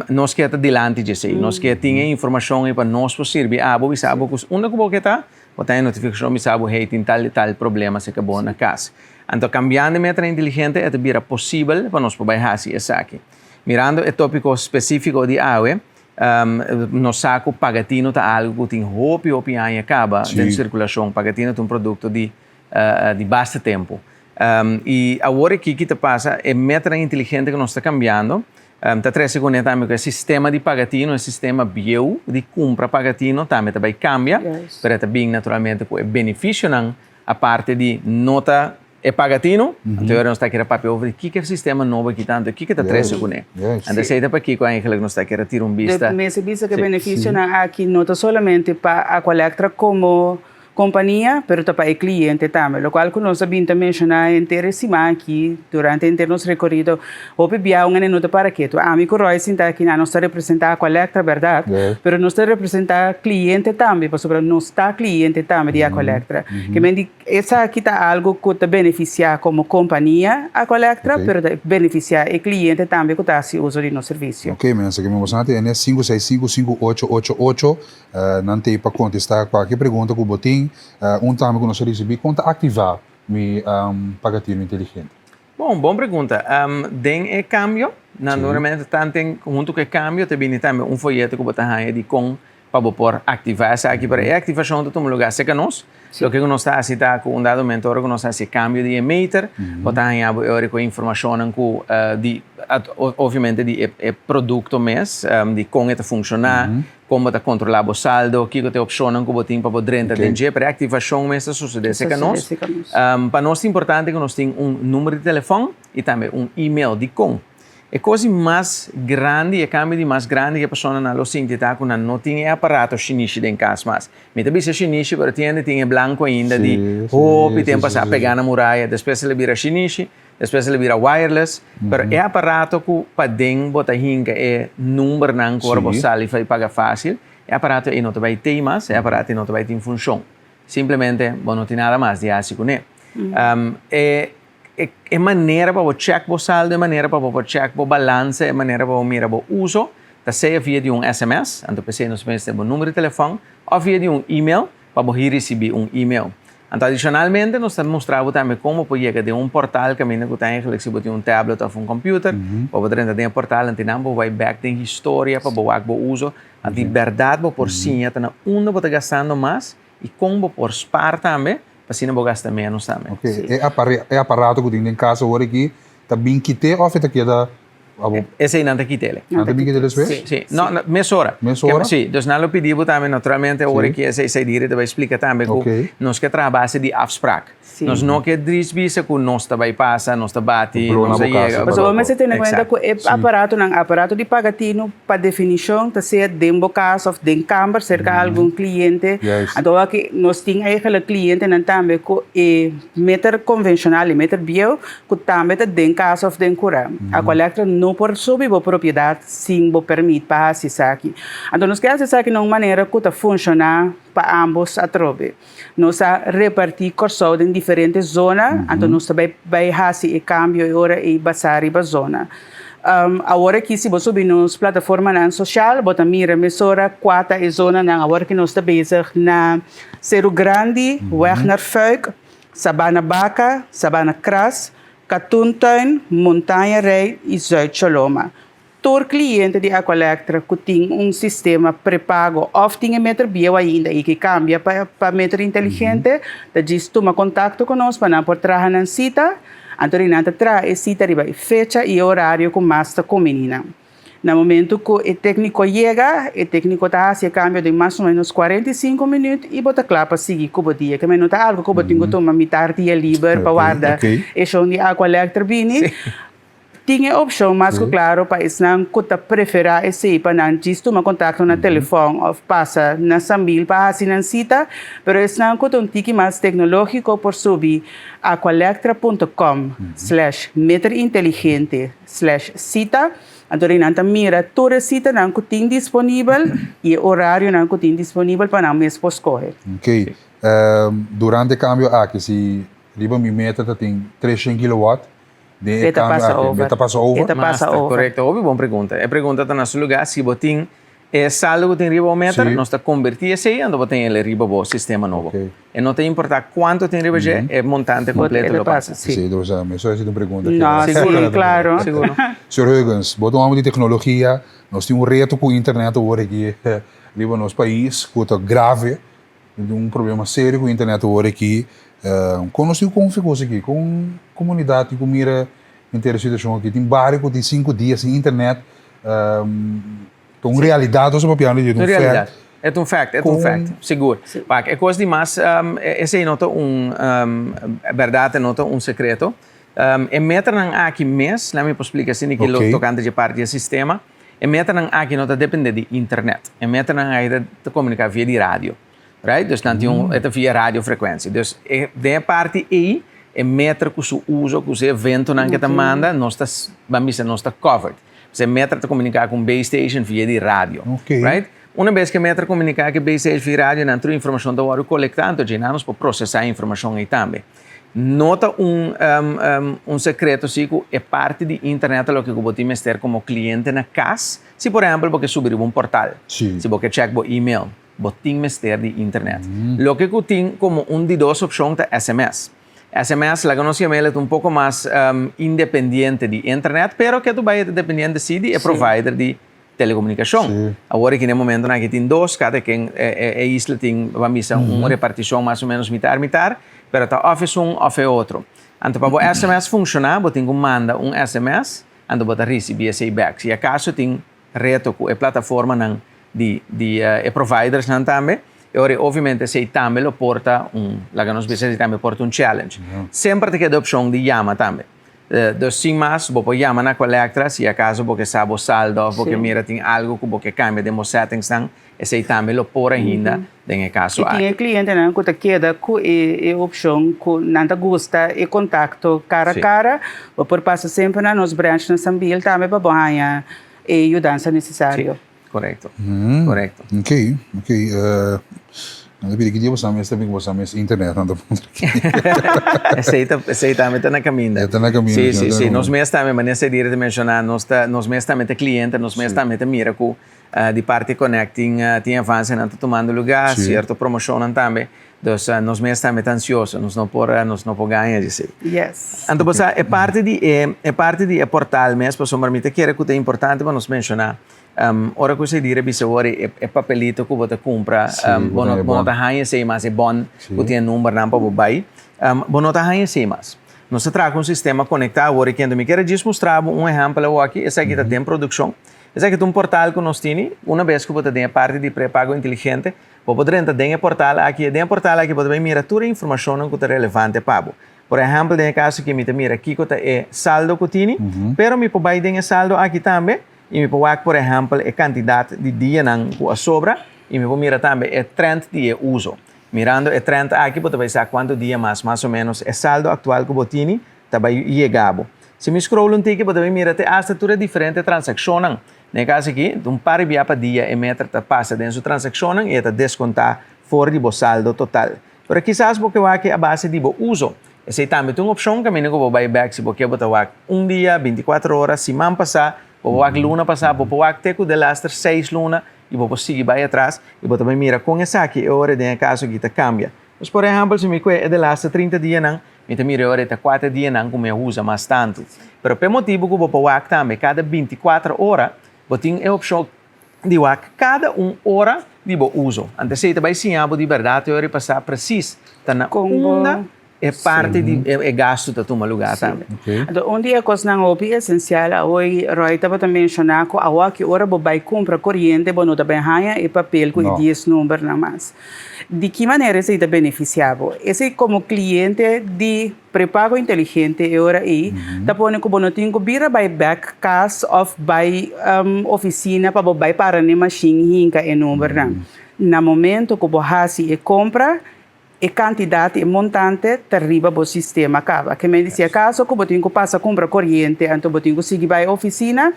Nos ke ta dilanti dje esei. Nos ke tin e informashon ei pa nos por sirbi abo bisa abo ku unda ku bo ke ta bo ta e notifikashon bisa abo hey tin tal i tal problema serka bo na kas. Anto kambiando e metra inteligente e ta bira posibel pa nos por bai hasi esaki. Mirando e topiko spesifiko di awe nos sa ku pagatino ta algu ku tin hopi hopi aña kaba den sirkulashon. Pagatino ta un produkto di di basta tempu. I awor aki ki ta pasa, e metanan inteligente ku nos ta kambiando ta trese kuné tambe ku e sistema di paga tinu, e sistema bieu di kumpra paga tinu tambe ta bai kambia, pero e ta bin naturalmente ku e benefisionan aparte di no ta. E paga tinu, anto ora nos ta kere papia over di kiko e sistema nobo aki ta, anto kiko ta trese kuné. Anto esei ta pakiko eigenlijk nos ta kere tira un bista. De mester bisa ku e benefisionan aki no ta solamente pa Aqualectra komo kompania, pero ta pa e kliente tambe. Lokual ku nos a bin ta menshoná henter e siman aki durante henter nos rekorido, hopi bia un hende no ta para ketu. Ami ku Roy sinta aki nan, nos ta representá Aqualectra bèrdat, pero nos ta representá kliente tambe, pasobra nos ta kliente tambe di Aqualectra. Ke men di Esaki ta algo ku ta benefisiá komo kompania Aqualectra, pero ta benefisiá e kliente tambe ku ta hasi uso di nos servisio. Ok, mensen, ke mi boso nan tene 5655888, nan t'ei pa kontestá kualke pregunta ku bo tin. Un tambe ku nos a risibí, kon ta aktivá mi pagatino inteligente? Bon, bon pregunta. Den e kambio, nan normalmente tanten huntu ku e kambio ta bini tambe un foyeto ku bo ta haña di kon pa bo por aktivá esaki. Pero e aktivashon ta tuma lugá serka nos. Loke ku nos ta hasi ta ku un dado momento ora ku nos hasi e kambio di e meter, bo ta haña bo e ora ku e informashonnan ku di obviamente di e produkto mes, di kon e ta funshoná, kon bo ta kontrolá bo saldo, kiko ta e opshonnan ku bo tin pa bo drenta den dje. Pero e aktivashon mes ta sosodé serka nos. Pa nos ta importante ku nos tin un number di telefòn i tambe un email. Dikon? E kos di mas grandi, e kambio di mas grandi ku e personanan lo sinti ta ku nan no tin e aparato shinishi den kas mas. Mi ta bisa shinishi pero tin hende tin e blanku ainda di hopi tempu pasá pegá na muraya, despues el a bira shinishi, despues el a bira wireless, pero e aparato ku paden bo ta hinka e numbernan ku ora bo sali for paga fásil, e aparato ei no ta bai tei mas, e aparato ei no ta bai tin funshon. Simplemente bo no tin nada mas di hasi kuné. E E manera pa bo check bo saldo, e manera pa bo por check bo balansa, e manera pa bo mira bo uso, ta sea via di un sms, anto p'esei nos mester bo numero di telefòn, òf via di un email, pa bo hir risibí un email. Anto adishonalmente nos ta mustra bo tambe kon bo por yega den un portal kaminda ku ta eigenlijk si bo tin un tablet òf un computer, bo por drenta den e portal anto nan bo bai bèk den historia pa bo wak bo uso. Anto di bèrdat bo por siña ta na unda bo ta gastando mas i kon bo por spaar tambe. Asina bo gasta menos tambe. Ok, e apare, e aparato ku tin den kas awor aki ta bin kit'é òf e ta keda abo? Esei nan ta kit'é. Nan ta bin kit'é despues? Sí, sí. No, no, mesora. Mesora? Sí, dus nan lo pidi bo tambe naturalmente awor aki esei Saidiri ta bai splika tambe ku nos ke traha base di afsprak. Nos no ke dris bisa ku nos ta bai pasa, nos ta bati, nos a yega. Pasobra bo mester tene kuenta ku e aparatonan, aparato di paga tinu pa definishon ta sea den bo kas òf den kamber serka algun kliente. Anto aki nos tin eigenlijk klientenan tambe ku e meter konvenshonal, e meter bieu, ku tambe ta den kas òf den kura. Aqualectra no por subi bo propiedat sin bo pèrmit pa hasi esaki. Anto nos ke hasi esaki na un manera ku ta funshoná pa ambos atrobe. Nos a repartí Kòrsou den diferente zona, anto nos ta bai bai hasi e kambio e ora ei basá riba zona. Awor aki si bo subi nos plataformanan sosial bo ta mira mesora kua ta e zonanan awor ki nos ta bezig na Seru Grandi, Weg naar Fuik, Sabana Baka, Sabana Kras, Katoentuin, Montaña Rei i Zuid Choloma. Tur kliente di Aqualectra ku tin un sistema prepago òf tin e meter bieu ainda i ke kambia pa pa meter inteligente ta djis tuma kontakto ku nos pa nan por traha nan sita. Anto di nan ta traha e sita riba e fecha i e orario ku mas ta kombiní nan. Na momentu ku e tékniko yega, e tékniko ta hasi e kambio den mas o ménos 45 minüt i bo ta kla pa sigui ku bo dia. Keme no ta algu ku bo tin ku tuma mitar dia liber pa warda e shon di Aqualectra bini. Tin e opshon mas ku klaro pa esnan ku ta preferá esei pa nan djis tuma kontakto na telefòn òf pasa na Sambil pa hasi nan sita, pero esnan ku ta un tiki mas teknológiko por subi aqualectra punto com slash meter inteligente slash sita, anto di nan ta mira tur e sitanan ku tin disponibel i e orarionan ku tin disponibel pa nan mes por skohe. Oké, durante e kambio aki si riba mi meter ta tin 300 kilowatt, Den e cambio aki, be ta pasa over? E ta pasa over. Correcto, hopi bon pregunta. E pregunta ta na su lugar, si bo tin e saldo cu tin riba bo meter, nos ta converti esey anto bo tin el riba bo sistema nobo. E no ta importa cuanto tin riba dje, e montante completo lo pasa. Si, dus mi so haci un pregunta. No, si, claro. Seguro. Señor Huygens, bo ta un homber di tecnologia, nos tin un reto cu internet awor aki riba nos pais cu ta grave. Tin un problema serio ku internet awor aki. Kon nos tin ku konfia kos aki? Kon komunidat tin ku mira henter e situashon aki? Tin bario ku tin sinku dia sin internet. Ta un realidat nos ta papiando di un fèt. E ta un fact, e ta un fact, sigur. Wak, e kos di mas, esei no ta un bèrdat, e no ta un sekreto. E meternan aki mes, laat mi por splika asina ki lo tokante dje parti di e sistema, e meternan aki no ta depende di internet. E meternan aki ta komuniká via di radio, right? Dus nan tin un, e ta via radiofrekuensia. Dus e den e parti ei, e meter ku su uso, ku su eventonan ke ta manda, nos ta, ban bisa, nos ta covered. Pues e meter ta komuniká ku un base station via di radio, right? Una bes ku e meter komuniká ku e base station via radio, nan tur informashon ta wòrdu kolektá, anto dje nan nos por prosesá e informashon ei tambe. No ta un un sekreto si ku e parti di internet ta loke ku bo tin mester komo kliente na kas. Si por ehèmpel bo ke subi riba un portal, si bo ke chèk bo email, bo tin mester di internet. Loke ku tin komo un di dos opshon ta sms. Sms, laga nos yama el, e ta un poko mas independiente di internet, pero ke tu bai e ta dependiente si di e provider di telekomunikashon. Awor aki na e momentonan aki tin dos, kada ken e isla tin ban bisa un repartishon mas o menos mitar mitar, pero ta òf esun òf e otro. Anto pa bo sms funshoná bo tin ku manda un sms, anto bo ta risibí esei bèk. Si akaso tin reto ku e plataformanan di di e providersnan tambe, e ora obviamente esei tambe lo por ta un, laga nos bisa esei tambe por ta un challenge. Semper ta keda e opshon di yama tambe. Dus sin mas, bo por yama na Aqualectra si acaso bo ke sa bo saldo of bo ke mira tin algo ku bo ke kambia den bo settingsnan, esei tambe lo por ainda den e kaso I tin aki. e klientenan ku ta keda ku e opshon ku nan ta gusta e kontakto kara kara, bo por pasa semper na nos branch na Sambil tambe pa bo haña e yudansa nesesario. Korekto, korekto. Ok, ok. Nan ta pidi ki dia bo sa mes ta bin ku bo sa mes internet nan ta puntra aki. Esei ta, esei tambe ta na kaminda. E ta na kaminda. Si, si, si. Nos mes tambe, manera Cedira ta menshoná, nos ta, nos mes tambe ta kliente, nos mes tambe ta mira ku di parti Connect tin, tin avansenan ta tumando lugá, sierto promoshonnan tambe. Dus nos mes tambe ta ansioso, nos no por, nos no por gaña di esei. Yes. Anto bo sa, e parti di e, e parti di e portal mes, pasobra mi ta kere ku ta importante pa nos menshoná, ora ku esei di rebisa awor e e papelito ku bo ta kumpra, bo no bo no ta haña esei mas, e bon ku tin e numbernan pa bo bai, bo no ta haña esei mas. Nos ta traha ku un sistema konektá awor i kende mi kier a djis mustra bo un ehèmpel awor aki, esaki ta den produkshon. Esaki ta un portal ku nos tini, una bes ku bo ta den e parti di prepago inteligente, Bo por drenta den e portal aki i den e portal aki bo ta bay mira tur e informashonnan ku ta relevante pa bo. Por ehèmpel den e kaso aki mi ta mira kiko ta e saldo ku tini, pero mi por bay den e saldo aki tambe i mi por wak por ehèmpel e kantidat di dianan ku a sobra i mi por mira tambe e trend di e uso. Mirando e trend aki bo ta bay sa kuantu dia mas mas o ménos e saldo aktual ku bo tini ta bay yega bo. Si mi scroll un tiki bo ta bay mira te asta tur e diferente transakshonnan. Den e kas aki, un par bia pa dia e meter ta pasa den su transakshonnan i e ta deskontá for di bo saldo total. Pero kisas bo ke wak a base di bo uso. Esei tambe ta un opshon kaminda ku bo bai bèk si bo ke bo ta wak un dia, bintikuater ora, siman pasá, bo por wak luna pasá, bo por wak te ku delaster seis luna i bo por sigui bai atras i bo ta bai mira kon esaki e ora den e kaso aki ta kambia. Pues por ehèmpel si mi kue e delaster 30 dianan, Mi ta mira e ora e ta kuater dianan ku mi a usa mas tantu. Pero p'e motibu ku bo por wak tambe kada bintikuater ora, bo tin e opshon di wak kada un ora di bo uso. Anto esei ta bai siña bo di bèrdat e ora di pasá presis ta na unda e parti di e gastu ta tuma lugá tambe. Anto un di e kosnan hopi esensial awoy Roy tabata menshoná ku awoki ora bo bai kumpra koriente bo no ta bai haña e papel ku e dies numbernan mas. Di ki manera esei ta benefisiá bo? Esei komo kliente di prepago inteligente e ora ei ta pone ku bo no tin ku bira bai bèk kas òf bai ofisina pa bo bai para n'e mashin hinka e numbernan. Na momento ku bo hasi e kompra, e kantidat, e montante ta riba bo sistema kaba. Ke men di si akaso ku bo tin ku pasa kumpra koriente anto bo tin ku sigui bai ofisina,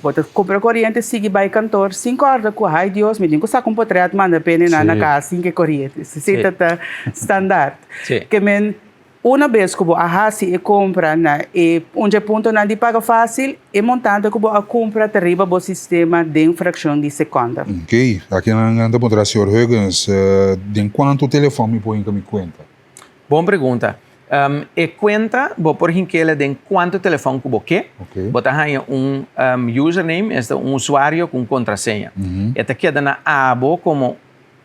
Bo ta kumpra koriente sigui bai kantor sin kòrda ku hai Dios mi tin ku saka un potret manda p'e na na kas sin ke koriente. Si ta ta standaard. Ke men una bes ku bo a hasi e kompra na e un dje puntonan di paga fásil, e montante ku bo a kumpra ta riba bo sistema den frakshon di sekònda. Oké, aki nan ta puntra señor Huggins, den kuantu telefòn mi por hinka mi kuenta? Bon pregunta. E kuenta bo por hink'el den kuantu telefòn ku bo ke. Bo ta haña un username, esta un usuario ku un kontraseña. E ta keda na abo komo,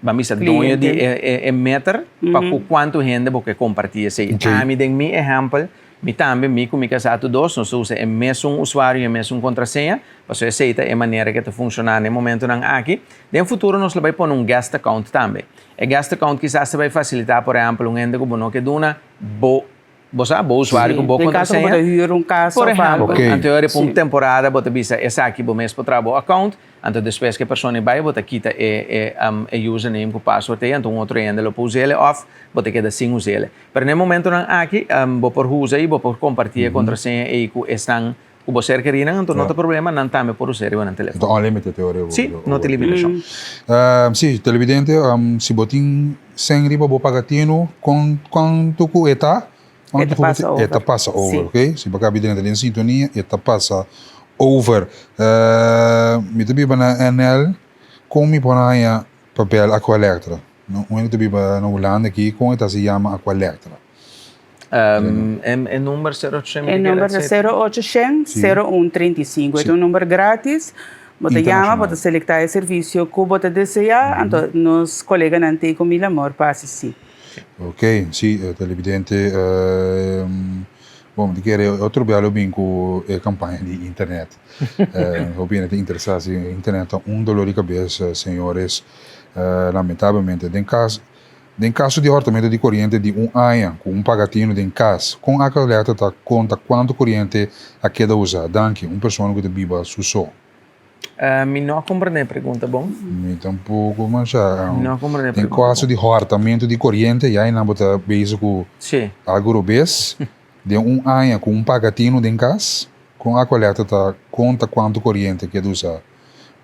ban bisa, doño di e meter pa ku kuantu hende bo ke kompartí esei. Ami den mi ehèmpel. Mi tambe, mi ku mi kasá tur dos, nos ta usa e mesun usuario i e mesun kontraseña, pasobra esei ta e manera ku e ta funshoná na e momentunan aki. Den futuro nos lo bai pone un guest account tambe. E guest account kisas ta bai fasilitá, por ehèmpel, un hende ku bo no ke duna bo, bo sa, bo usuario ku bo Den kaso ku bo kontraseña. ta hür un kas Por òf algu. ehèmpel, anto e riba un temporada bo ta bisa esaki bo mes por traha bo account, anto despues ku e persona e bai bo ta kita e e username ku password ei, anto un otro hende lo por us'el òf bo ta keda sin us'el. Pero na e momentonan aki bo por usa i bo por kompartí e kontraseña ei ku esnan ku bo ser kerí nan, anto no ta problema, nan tambe por us'é riba nan telefòn. Ta unlimited te ora. Sí, no tin limitashon. Sí, televidente, si bo tin sèn riba bo paga tinu, kon kuantu ku e ta, E ta pasa over. E ta pasa over, ok? Si bo kabi drenta den sintonia, e ta pasa over. Mi ta biba na NL, kon mi por haña papel Aqualectra? No, un hende ta biba na Hulanda aki, kon e ta si yama Aqualectra? E number 0800 E number ta 0800 0135. E ta un number gratis. Bo ta yama, bo ta selektá e servisio ku bo ta deseá, anto nos koleganan t'ei ku mil amor pa asistí. Ok, si, televidente, bon, mi ta kere otro bia lo bin ku e kampaña di internet. Hopi hende ta interesá si internet ta un dolor di kabes, señores. Lamentablemente, den kas, den kaso di hòrtamentu di koriente di un aña ku un pagatino den kas, kon Aqualectra ta konta kuantu koriente a keda usá? Danki, un persona ku ta biba su so. Mi no a komprendé e pregunta bon. Mi tampoko masha. Mi no a komprendé e Den pregunta kaso bon. di hòrtamentu di koriente, ya einan bo ta bezig ku algu robes. Den un aña ku un pagatino den kas, kon Aqualectra ta konta kuantu koriente keda usá?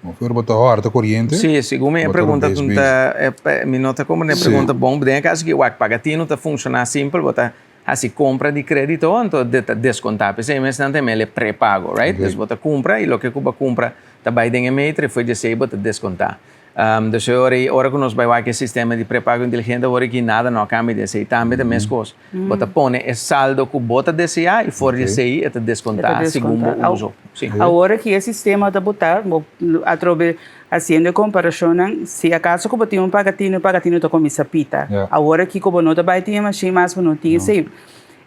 Bo bo ta hòrta koriente? Sí, segun mi e pregunta ta, mi no ta komprendé e pregunta bon. Den e kaso aki, wak, pagatino ta funshoná simpel, bo ta hasi kompra di krédito, anto ta deskontá. P'esei mes nan ta yama el e prepago, right? Dus bo ta kumpra i loke ku bo a kumpra ta bai den e meter i fo'i djesei bo ta deskontá. Dus e ora ei, ora ku nos bai wak e sistema di prepago inteligente awor aki, nada no a kambia di esei. Tambe ta meskos. Bo ta pone e saldo ku bo ta deseá i for di esei e ta deskontá segun bo uso. Sí. Awor aki e sistema ta botá, bo atrobe hasiendo e komparashonnan, si akaso ku bo tin un pagatino, e pagatino ta kuminsá pita. Awor aki ku bo no ta bai tin e mashin mas, bo no tin esei.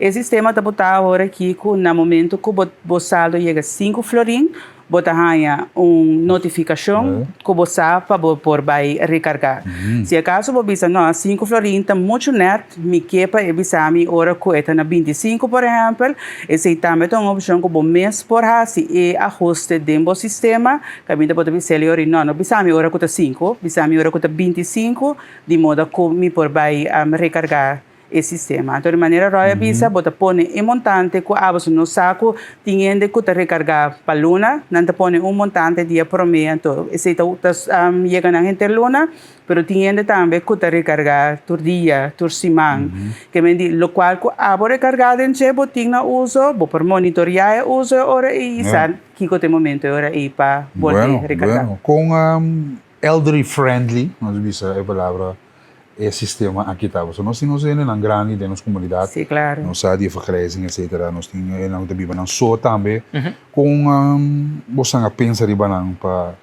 E sistema ta botá awor aki ku na momento ku bo bo saldo yega sinku florin, bo ta haña un notifikashon ku bo sa pa bo por bai rekargá. Si akaso bo bisa, no, sinku florin ta muchu nèt, mi ke pa e bisa mi ora ku e ta na bintisinku, por ehèmpel, esei tambe ta un opshon ku bo mes por hasi e ahuste den bo sistema, kaminda bo ta bisa el ora, no, no bisa mi ora ku ta sinku, bisa mi ora ku ta bintisinku, di moda ku mi por bai rekargá e sistema. Anto di manera Roy a bisa, bo ta pone e montante ku abo si no sa ku tin hende ku ta rekargá pa luna, nan ta pone un montante dia promé, anto esei ta ta yega nan henter luna, pero tin hende tambe ku ta rekargá tur dia, tur siman. Ke men di lokual ku abo rekargá den dje bo tin na uso, bo por monitoriá e uso e ora ei i sa kiko ta e momento e ora ei pa bolbe rekargá. Bueno, kon elderly friendly, nos bisa e palabra e sistema aki ta. Pasobra nos tin nos hendenan grandi den nos komunidat. Sí, klaro. Nos sa di e vergrijzing etcetera. Nos tin hendenan ku ta biba nan so tambe. Kon bosan a pensa riba nan pa.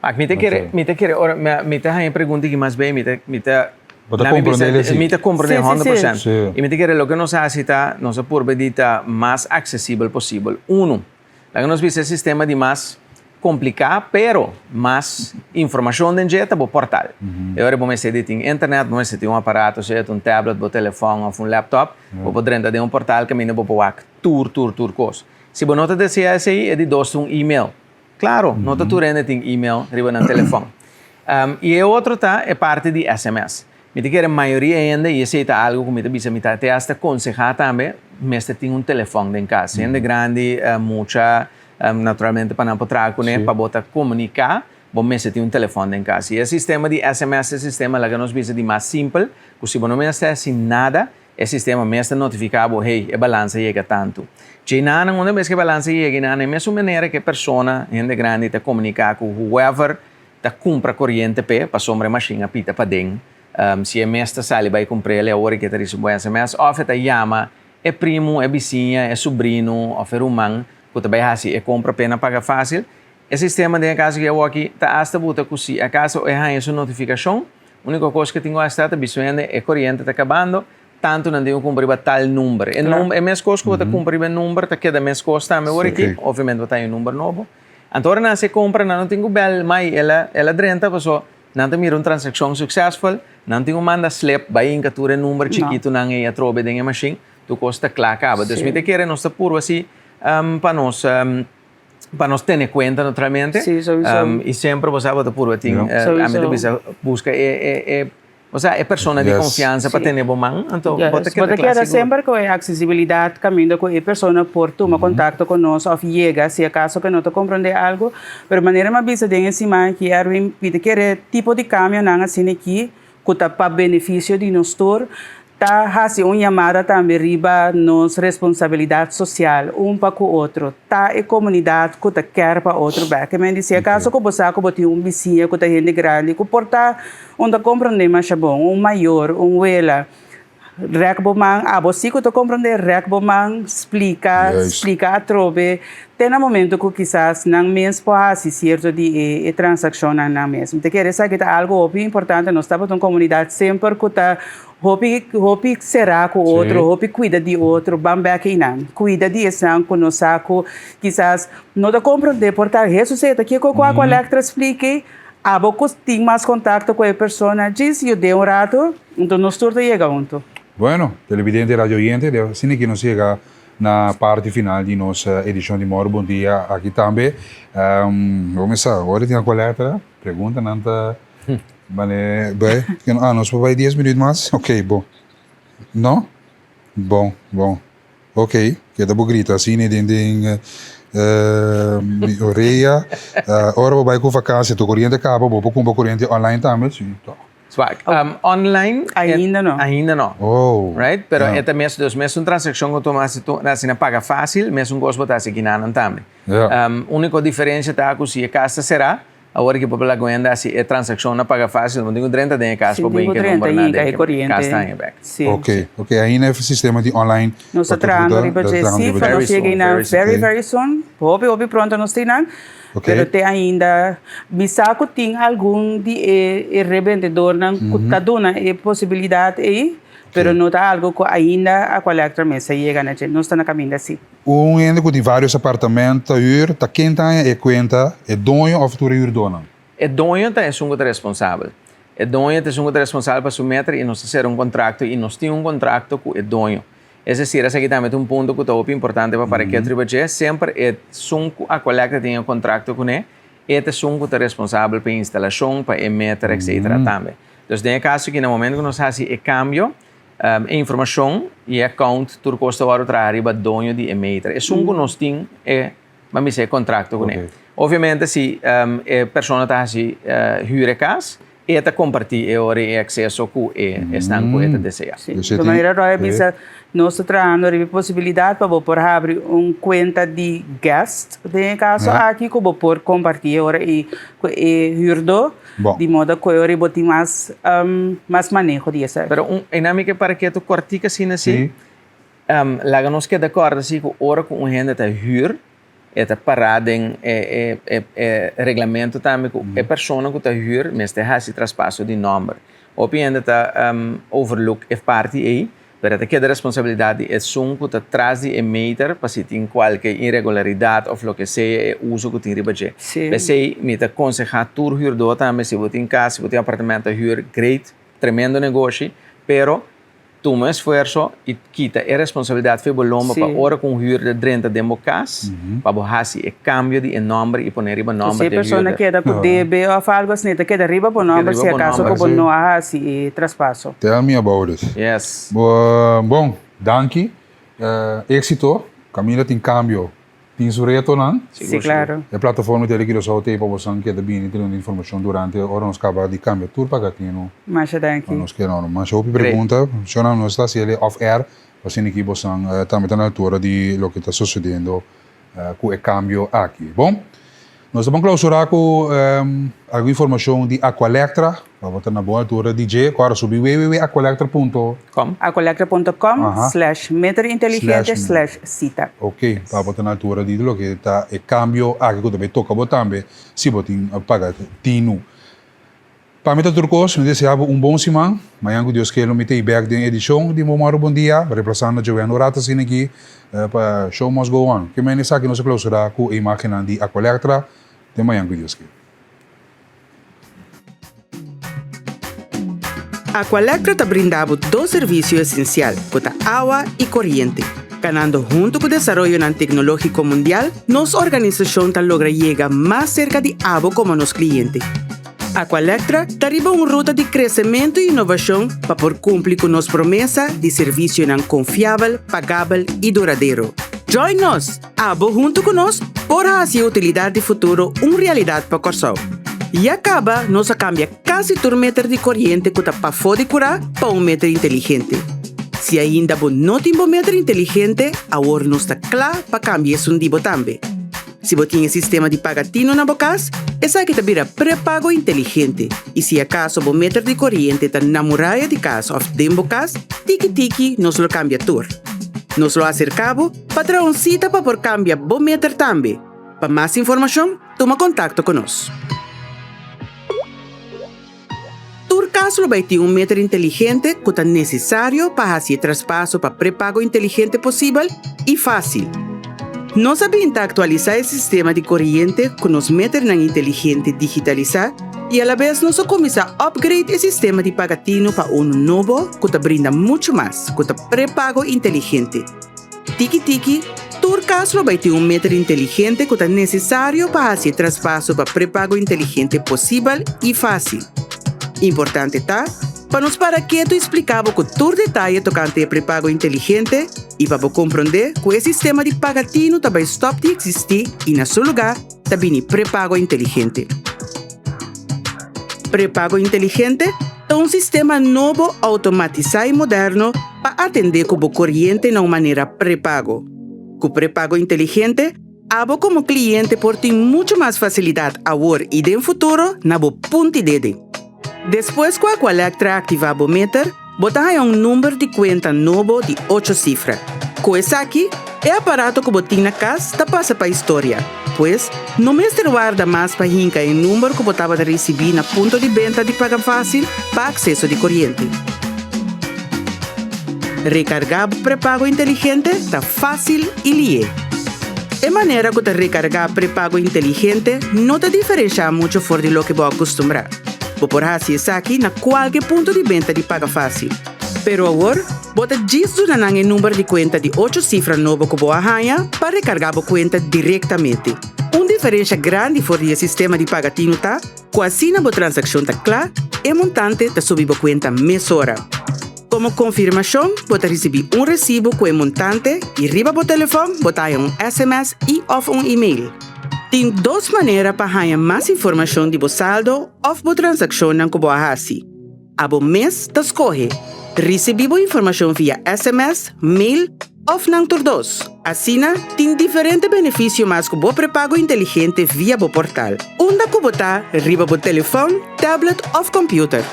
Wak, mi ta kere, mi ta kere ora mi ta haña e pregunta aki mas bien, mi ta, mi ta. Bo ta komprondé el esei? Mi ta komprondé honderd porshènt. Sí. I mi ta kere loke nos a hasi ta, nos a purba di ta mas aksesibel posibel. Unu, Laga nos bisa e sistema di mas kompliká, pero mas informashon den dje ta bo portal. E ora bo mester di tin internet, bo mester tin un aparato, sea ta un tablet, bo telefòn òf un laptop, bo por drenta den un portal kaminda bo por wak tur, tur, tur kos. Si bo no ta deseá esei, e di dos ta un email. Klaro, no ta tur hende tin email riba nan telefòn. I e otro ta e parti di sms. Mi ta kere mayoria hende, i esei ta algu ku mi ta bisa, mi ta te hasta konsehá tambe, mester tin un telefòn den kas. Hende grandi, mucha, naturalmente pa nan por traha kuné, pa bo ta komuniká, bo mester tin un telefòn den kas. I e sistema di sms ta e sistema, laga nos bisa, di mas simpel, ku si bo no mester hasi nada, e sistema mes ta notifiká bo, hey, e balansa yega tantu. Djei nanan, unda bes ku e balansa yega, i nan e mesun manera ku e persona, hende grandi, ta komuniká ku whoever ta kumpra koriente p'e pasobra e mashin a pita paden. Si e mes ta sali bai kumpr'el e ora ke ta risibi un sms òf e ta yama e primu, e bisiña, e subrinu òf e ruman ku ta bai hasi e kompra p'e na paga fásil. E sistema den e kaso ki awoki ta asta buta ku si akaso e haña su notifikashon, úniko kos ku e tin ku hasi ta ta bisa hende e koriente ta kabando. Tantu nan tin ku kumpra riba tal number. E num e meskos ku bo ta kumpra riba e number ta keda meskos tambe ora aki. Obviamente bo ta haña un number nobo. Anto ora nan hasi e kompra nan no tin ku bèl mai el a el a drenta paso nan ta mira un transakshon suksesful, nan tin ku manda slip bai hinka tur e number chikitunan ei atrobe den e mashin, tur kos ta kla kaba. Dus mi ta kere nos ta purba si pa nos pa nos tene kuenta naturalmente. I semper bo sa bo ta purba tin ami ta bisa buska e e e Osea, e persona di konfiansa pa tene bo man, anto bo ta keda kla Bo ta keda sigur. semper ku e aksesibilidat kaminda ku e persona por tuma kontakto ku nos òf yega si akaso ku e no ta komprondé algu. Pero manera mi a bisa den e siman aki, Erwin, mi ta kere tipo di kambionan asina aki ku ta pa benefisio di nos tur, ta hasi un yamada tambe riba nos responsabilidat sosial un pa ku otro. Ta e komunidat ku ta kèr pa otro bèk. E men di si akaso ku bo sa ku bo tin un bisiña ku ta hende grandi ku por ta Un ta komprondé masha bon, un mayor, un wela, rèk bo man, abo si ku ta komprondé, rèk bo man, splika, splika atrobe, te na momento ku kisas nan mes por hasi sierto di e e transakshonnan nan mes. Mi ta kere esaki ta algu hopi importante, nos tabata un komunidat semper ku ta hopi hopi será ku otro, hopi kuida di otro, ban bèk einan, kuida di esnan ku nos sa ku kisas no ta komprondé, por ta Hesus e ta kiko ku Aqualectra spliki, Abo cu tin mas contacto cu e persona djis yud'é un rato, enton nos tur ta yega hunto. Bueno, televidente y radio oyente, de asina ki nos yega na parti final di nos edicion di Moro Bon Dia aki tambe. Bo mesa, ora tin algun letra, preguntanan ta bane bay. Ah, nos por bay dies minuut mas? Ok, bon. No? Bon, bon. Ok, keda bo grita asina den den mi orea. Ora bo bai ku vakansia tu koriente kaba, bo por kumpra koriente online tambe? Si, to. Swak. Online? Ainda no. Ainda no. Oh. Right? Pero e ta mes, dus mesun transakshon ku tuma hasi tu asina paga fásil, mesun kos bo ta hasi kinanan tambe. Úniko diferensia ta ku si e kas ta será, Awor ki bo por laga un hende hasi e transakshon na paga fásil, bo tin ku drenta den e kas pa bo hinka e numbernan den e kas ta haña bèk. Ok, ok, ainda e sistema di online Nos ta trahando riba dje, si, pa nos yega einan very very soon, hopi hopi pronto nos tin nan, pero te ainda mi sa ku tin algun di e rebendedornan ku ta duna e posibilidat ei, pero no ta algu ku ainda Aqualectra mes a yega na dje, nos ta na kaminda si. Un hende ku tin vários apartamento ta hür, ta ken ta haña e kuenta, e doño òf tur e hürdónan? E doño ta esun ku ta responsabel. E doño ta esun ku ta responsabel pa su meter i nos ta sera un kontrakto i nos tin un kontrakto ku e doño. Es desir, esaki tambe ta un punto ku ta hopi importante pa para ketu riba dje, semper esun ku Aqualectra tin e kontrakto kuné, e ta esun ku ta responsabel pa e instalashon, pa e meter, etcetera tambe. Dus den e kaso aki na momento ku nos hasi e kambio, E informashon i e account tur kos ta wòrdu traha riba doño di e meter. Esun ku nos tin e, ban bisa e kontrakto kuné. Obviamente si e persona ta hasi hür e kas, e ta kompartí e ora i e akseso ku e esnan ku e ta deseá. Sí, di manera Roy a bisa, nos ta trahando riba e posibilidat pa bo por habri un kuenta di guest den e kaso aki ku bo por kompartí e ora i ku e hürdó. Bon. Di moda ku e ora bo tin mas mas maneho di esaki. Pero un einan mi ke para ketu kòrtik asina si, laga nos keda kòrda si ku ora ku un hende ta hür, e ta pará den e e e reglamento tambe ku e persona ku ta hür mester hasi traspaso di nòmber. Hopi hende ta overlook e parti ei, Pero ta keda responsabilidad di esun cu ta tras di e meter pa si tin cualke iregularidad of loke sea e uso cu tin riba dje. P'esey mi ta conseha tur huurdo tambe si bo tin cas, si bo tin apartamento huur, great, tremendo negoshi, pero tuma esfuerso y kita e responsabilidad for bo lomba pa ora cu un huurder drenta den bo cas pa bo haci e cambio di e nomber y pone riba nomber Si e di e persona huurder. keda cu debe of algo asina e ta keda riba bo nomber si acaso cu bo no a haci e traspaso. Tell me about it. Yes. Bon, danki. Éxito. Caminda tin cambio, tin su retonan. Sí, claro. E plataforma Tele Curaçao t'ei pa bosan keda bini teniendo informacion durante ora nos caba di cambia tur pa Gatino. Masha danki. Pa nos keda ora. Masha hopi pregunta. Shona nos ta haci el off air pa asina ki bosan tambe ta na altura di loke ta sucediendo ku e kambio aki. Bon, nos ta bon klausurá ku algun informashon di Aqualectra, pa bo ta na bon altura di dje. Ku ora subi www.aqualectra punto. Com. Aqualectra punto com slash meter inteligente slash sita. Ok, pa bo ta na altura di loke ta e kambio aki ku ta bay toka bo tambe si bo tin paga tinu. Pa mi ta tur kos, mi desea bo un bon siman. Mañan ku Dios ke lo mi ta ei bek den edishon di Bo Mòru Bon Dia, replasando Joanne un rato asina aki pa Show Must Go On. Ke mende esaki nos a klausurá ku e imágennan di Aqualectra den mañan ku Dios ke. Aqualectra ta brinda bo dos servisio esensial ku ta awa i koriente. Kanando huntu ku desaroyonan teknológiko mundial, nos organisashon ta logra yega mas serka di abo komo nos kliente. Aqualectra ta riba un ruta di kresementu i inovashon pa por kumpli ku nos promesa di servisionan konfiabel, pagabel i duradero. Join nos! Abo huntu ku nos por hasi e utilidat di futuro un realidat pa Kòrsou. Ya kaba nos a kambia kasi tur meter di koriente ku ta pafó di kurá pa un meter inteligente. Si ainda bo no tin bo meter inteligente, awor nos ta kla pa kambia esun di bo tambe. Si bo tin e sistema di paga tino na bo kas, esaki ta bira prepago inteligente i si akaso bo meter di koriente ta na muraya di kas òf den bo kas, tiki tiki nos lo kambia tur. Nos lo aserká bo pa traha un sita pa por kambia bo meter tambe. Pa mas informashon, tuma kontakto ku nos. Tur kas lo bai tin un meter inteligente ku ta nesesario pa hasi e traspaso pa prepago inteligente posibel i fásil. Nos a bin ta aktualisá e sistema di koriente ku nos meternan inteligente digitalisá i alabes nos a kuminsá upgrade e sistema di paga tinu pa unu nobo ku ta brinda muchu mas, ku ta prepago inteligente. Tiki tiki, tur kas lo bai tin un meter inteligente ku ta nesesario pa hasi e traspaso pa prepago inteligente posibel i fásil. Importante ta pa nos para ketu i splika bo ku tur detaye tokante e prepago inteligente i pa bo komprondé ku e sistema di paga tinu ta bai stòp di eksistí i na su lugá ta bini prepago inteligente. Prepago inteligente ta un sistema nobo outomatisá i moderno pa atendé ku bo koriente na un manera prepago. Ku prepago inteligente, abo komo kliente por tin muchu mas fasilidat awor i den futuro na bo punti dede. Despues ku Aqualectra aktivá bo meter, bo ta haña un number di kuenta nobo di ocho sifra. Ku esaki, e aparato ku bo tin na kas ta pasa pa historia. Pues, no mester warda mas pa hinka e number ku bo tabata risibí na punto di benta di Paga Fásil pa akseso di koriente. Rekargá bo prepago inteligente ta fásil i lié. E manera ku ta rekargá prepago inteligente no ta diferenshá muchu for di loke bo a kustumbrá. Bo por hasi esaki na kualke punto di benta di Paga Fásil. Pero awor, bo ta djis duna nan e number di kuenta di ocho sifra nobo ku bo a haña pa rekargá bo kuenta direktamente. Un diferensha grandi for di e sistema di paga tinu ta ku asina bo transakshon ta kla, e montante ta subi bo kuenta mesora. Komo konfirmashon, bo ta risibí un resibu ku e montante i riba bo telefòn bo ta haña un sms i òf un email. Tin dos manera pa haña mas informashon di bo saldo òf bo transakshonnan ku bo a hasi. Abo mes ta skohe. Risibí bo informashon via sms, mail òf nan tur dos. Asina, tin diferente benefisio mas ku bo prepago inteligente via bo portal, unda ku bo ta, riba bo telefòn, tablet òf kòmpiuter.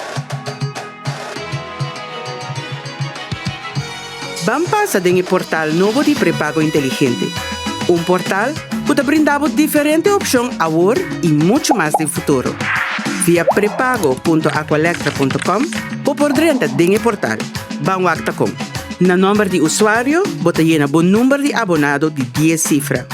Ban pasa den e portal nobo di prepago inteligente. Un portal ku ta brinda bo diferente opshon awor i muchu mas den futuro. Via prepago.aqualectra.com bo por drenta den e portal. Ban wak ta kon. Na nòmber di usuario bo ta yena bo number di abonado di dies sifra.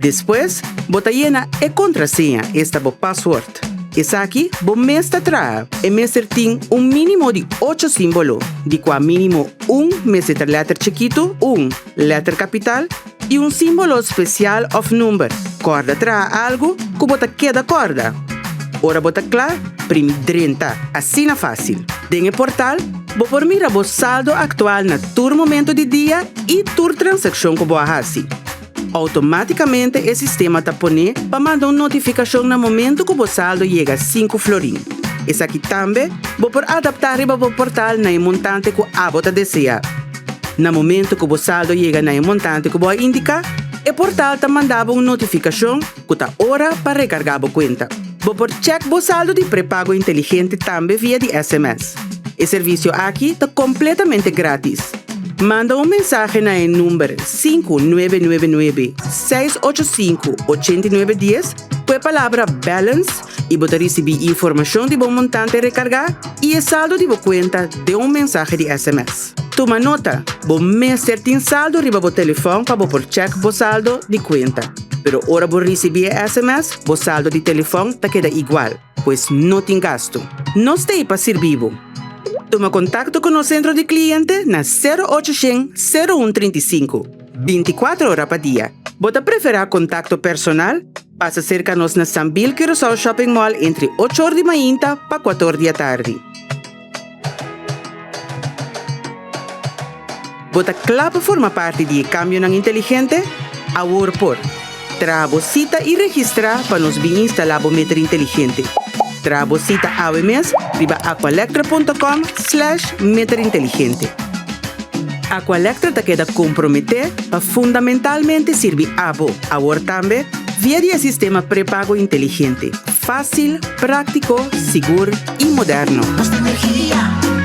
Despues bo ta yena e kontraseña, esta bo pasword. Esaki bo mes ta traha. E mester tin un mínimo di ocho símbolo, di kua mínimo un mester ta lèter chikitu, un lèter kapital i un símbolo spesial òf number. Kòrda traha algu ku bo ta keda kòrda. Ora bo ta kla, primi Drenta. Asina fásil! Den e portal, bo por mira bo saldo aktual na tur momento di dia i tur transakshon ku bo a hasi. Outomátikamente e sistema ta poné pa manda un notifikashon na momentu ku bo saldo yega sinku florin. Esaki tambe bo por adaptá riba bo portal na e montante ku abo ta deseá. Na momentu ku bo saldo yega na e montante ku bo a indiká, e portal ta manda bo un notifikashon ku ta ora pa rekargá bo kuenta. Bo por chèk bo saldo di prepago inteligente tambe via di sms. E servisio aki ta kompletamente grátis. Manda un mensahe na e number 5999 685 89 dies. ku e palabra Balance i bo ta risibí informashon di bo montante rekargá i e saldo di bo kuenta den un mensahe di sms. Tuma nota, bo mester tin saldo riba bo telefòn pa bo por chèk bo saldo di kuenta. Pero ora bo risibí e sms, bo saldo di telefòn ta keda igual, pues no tin gastu. Nos ta ei pa sirbi bo. Tuma kontakto ku nos sentro di kliente na sero ocho shen sero un 35, bintikuater ora pa dia. Bo ta preferá kontakto personal? Pasa serka nos na Sambil Curaçao Shopping Mall entre ocho or di mainta pa kuator di atardi. Bo ta kla pa forma parti di e kambionan inteligente? Awor por! Traha bo sita i registrá pa nos bin instalá bo meter inteligente. Traha bo sita awe mes riba aqualectra.com slash meterinteligente. Aqualectra ta keda komprometé pa fundamentalmente sirbi abo, awor tambe, via di e sistema prepago inteligente, fásil, práktiko, sigur i moderno. Nos ta energia.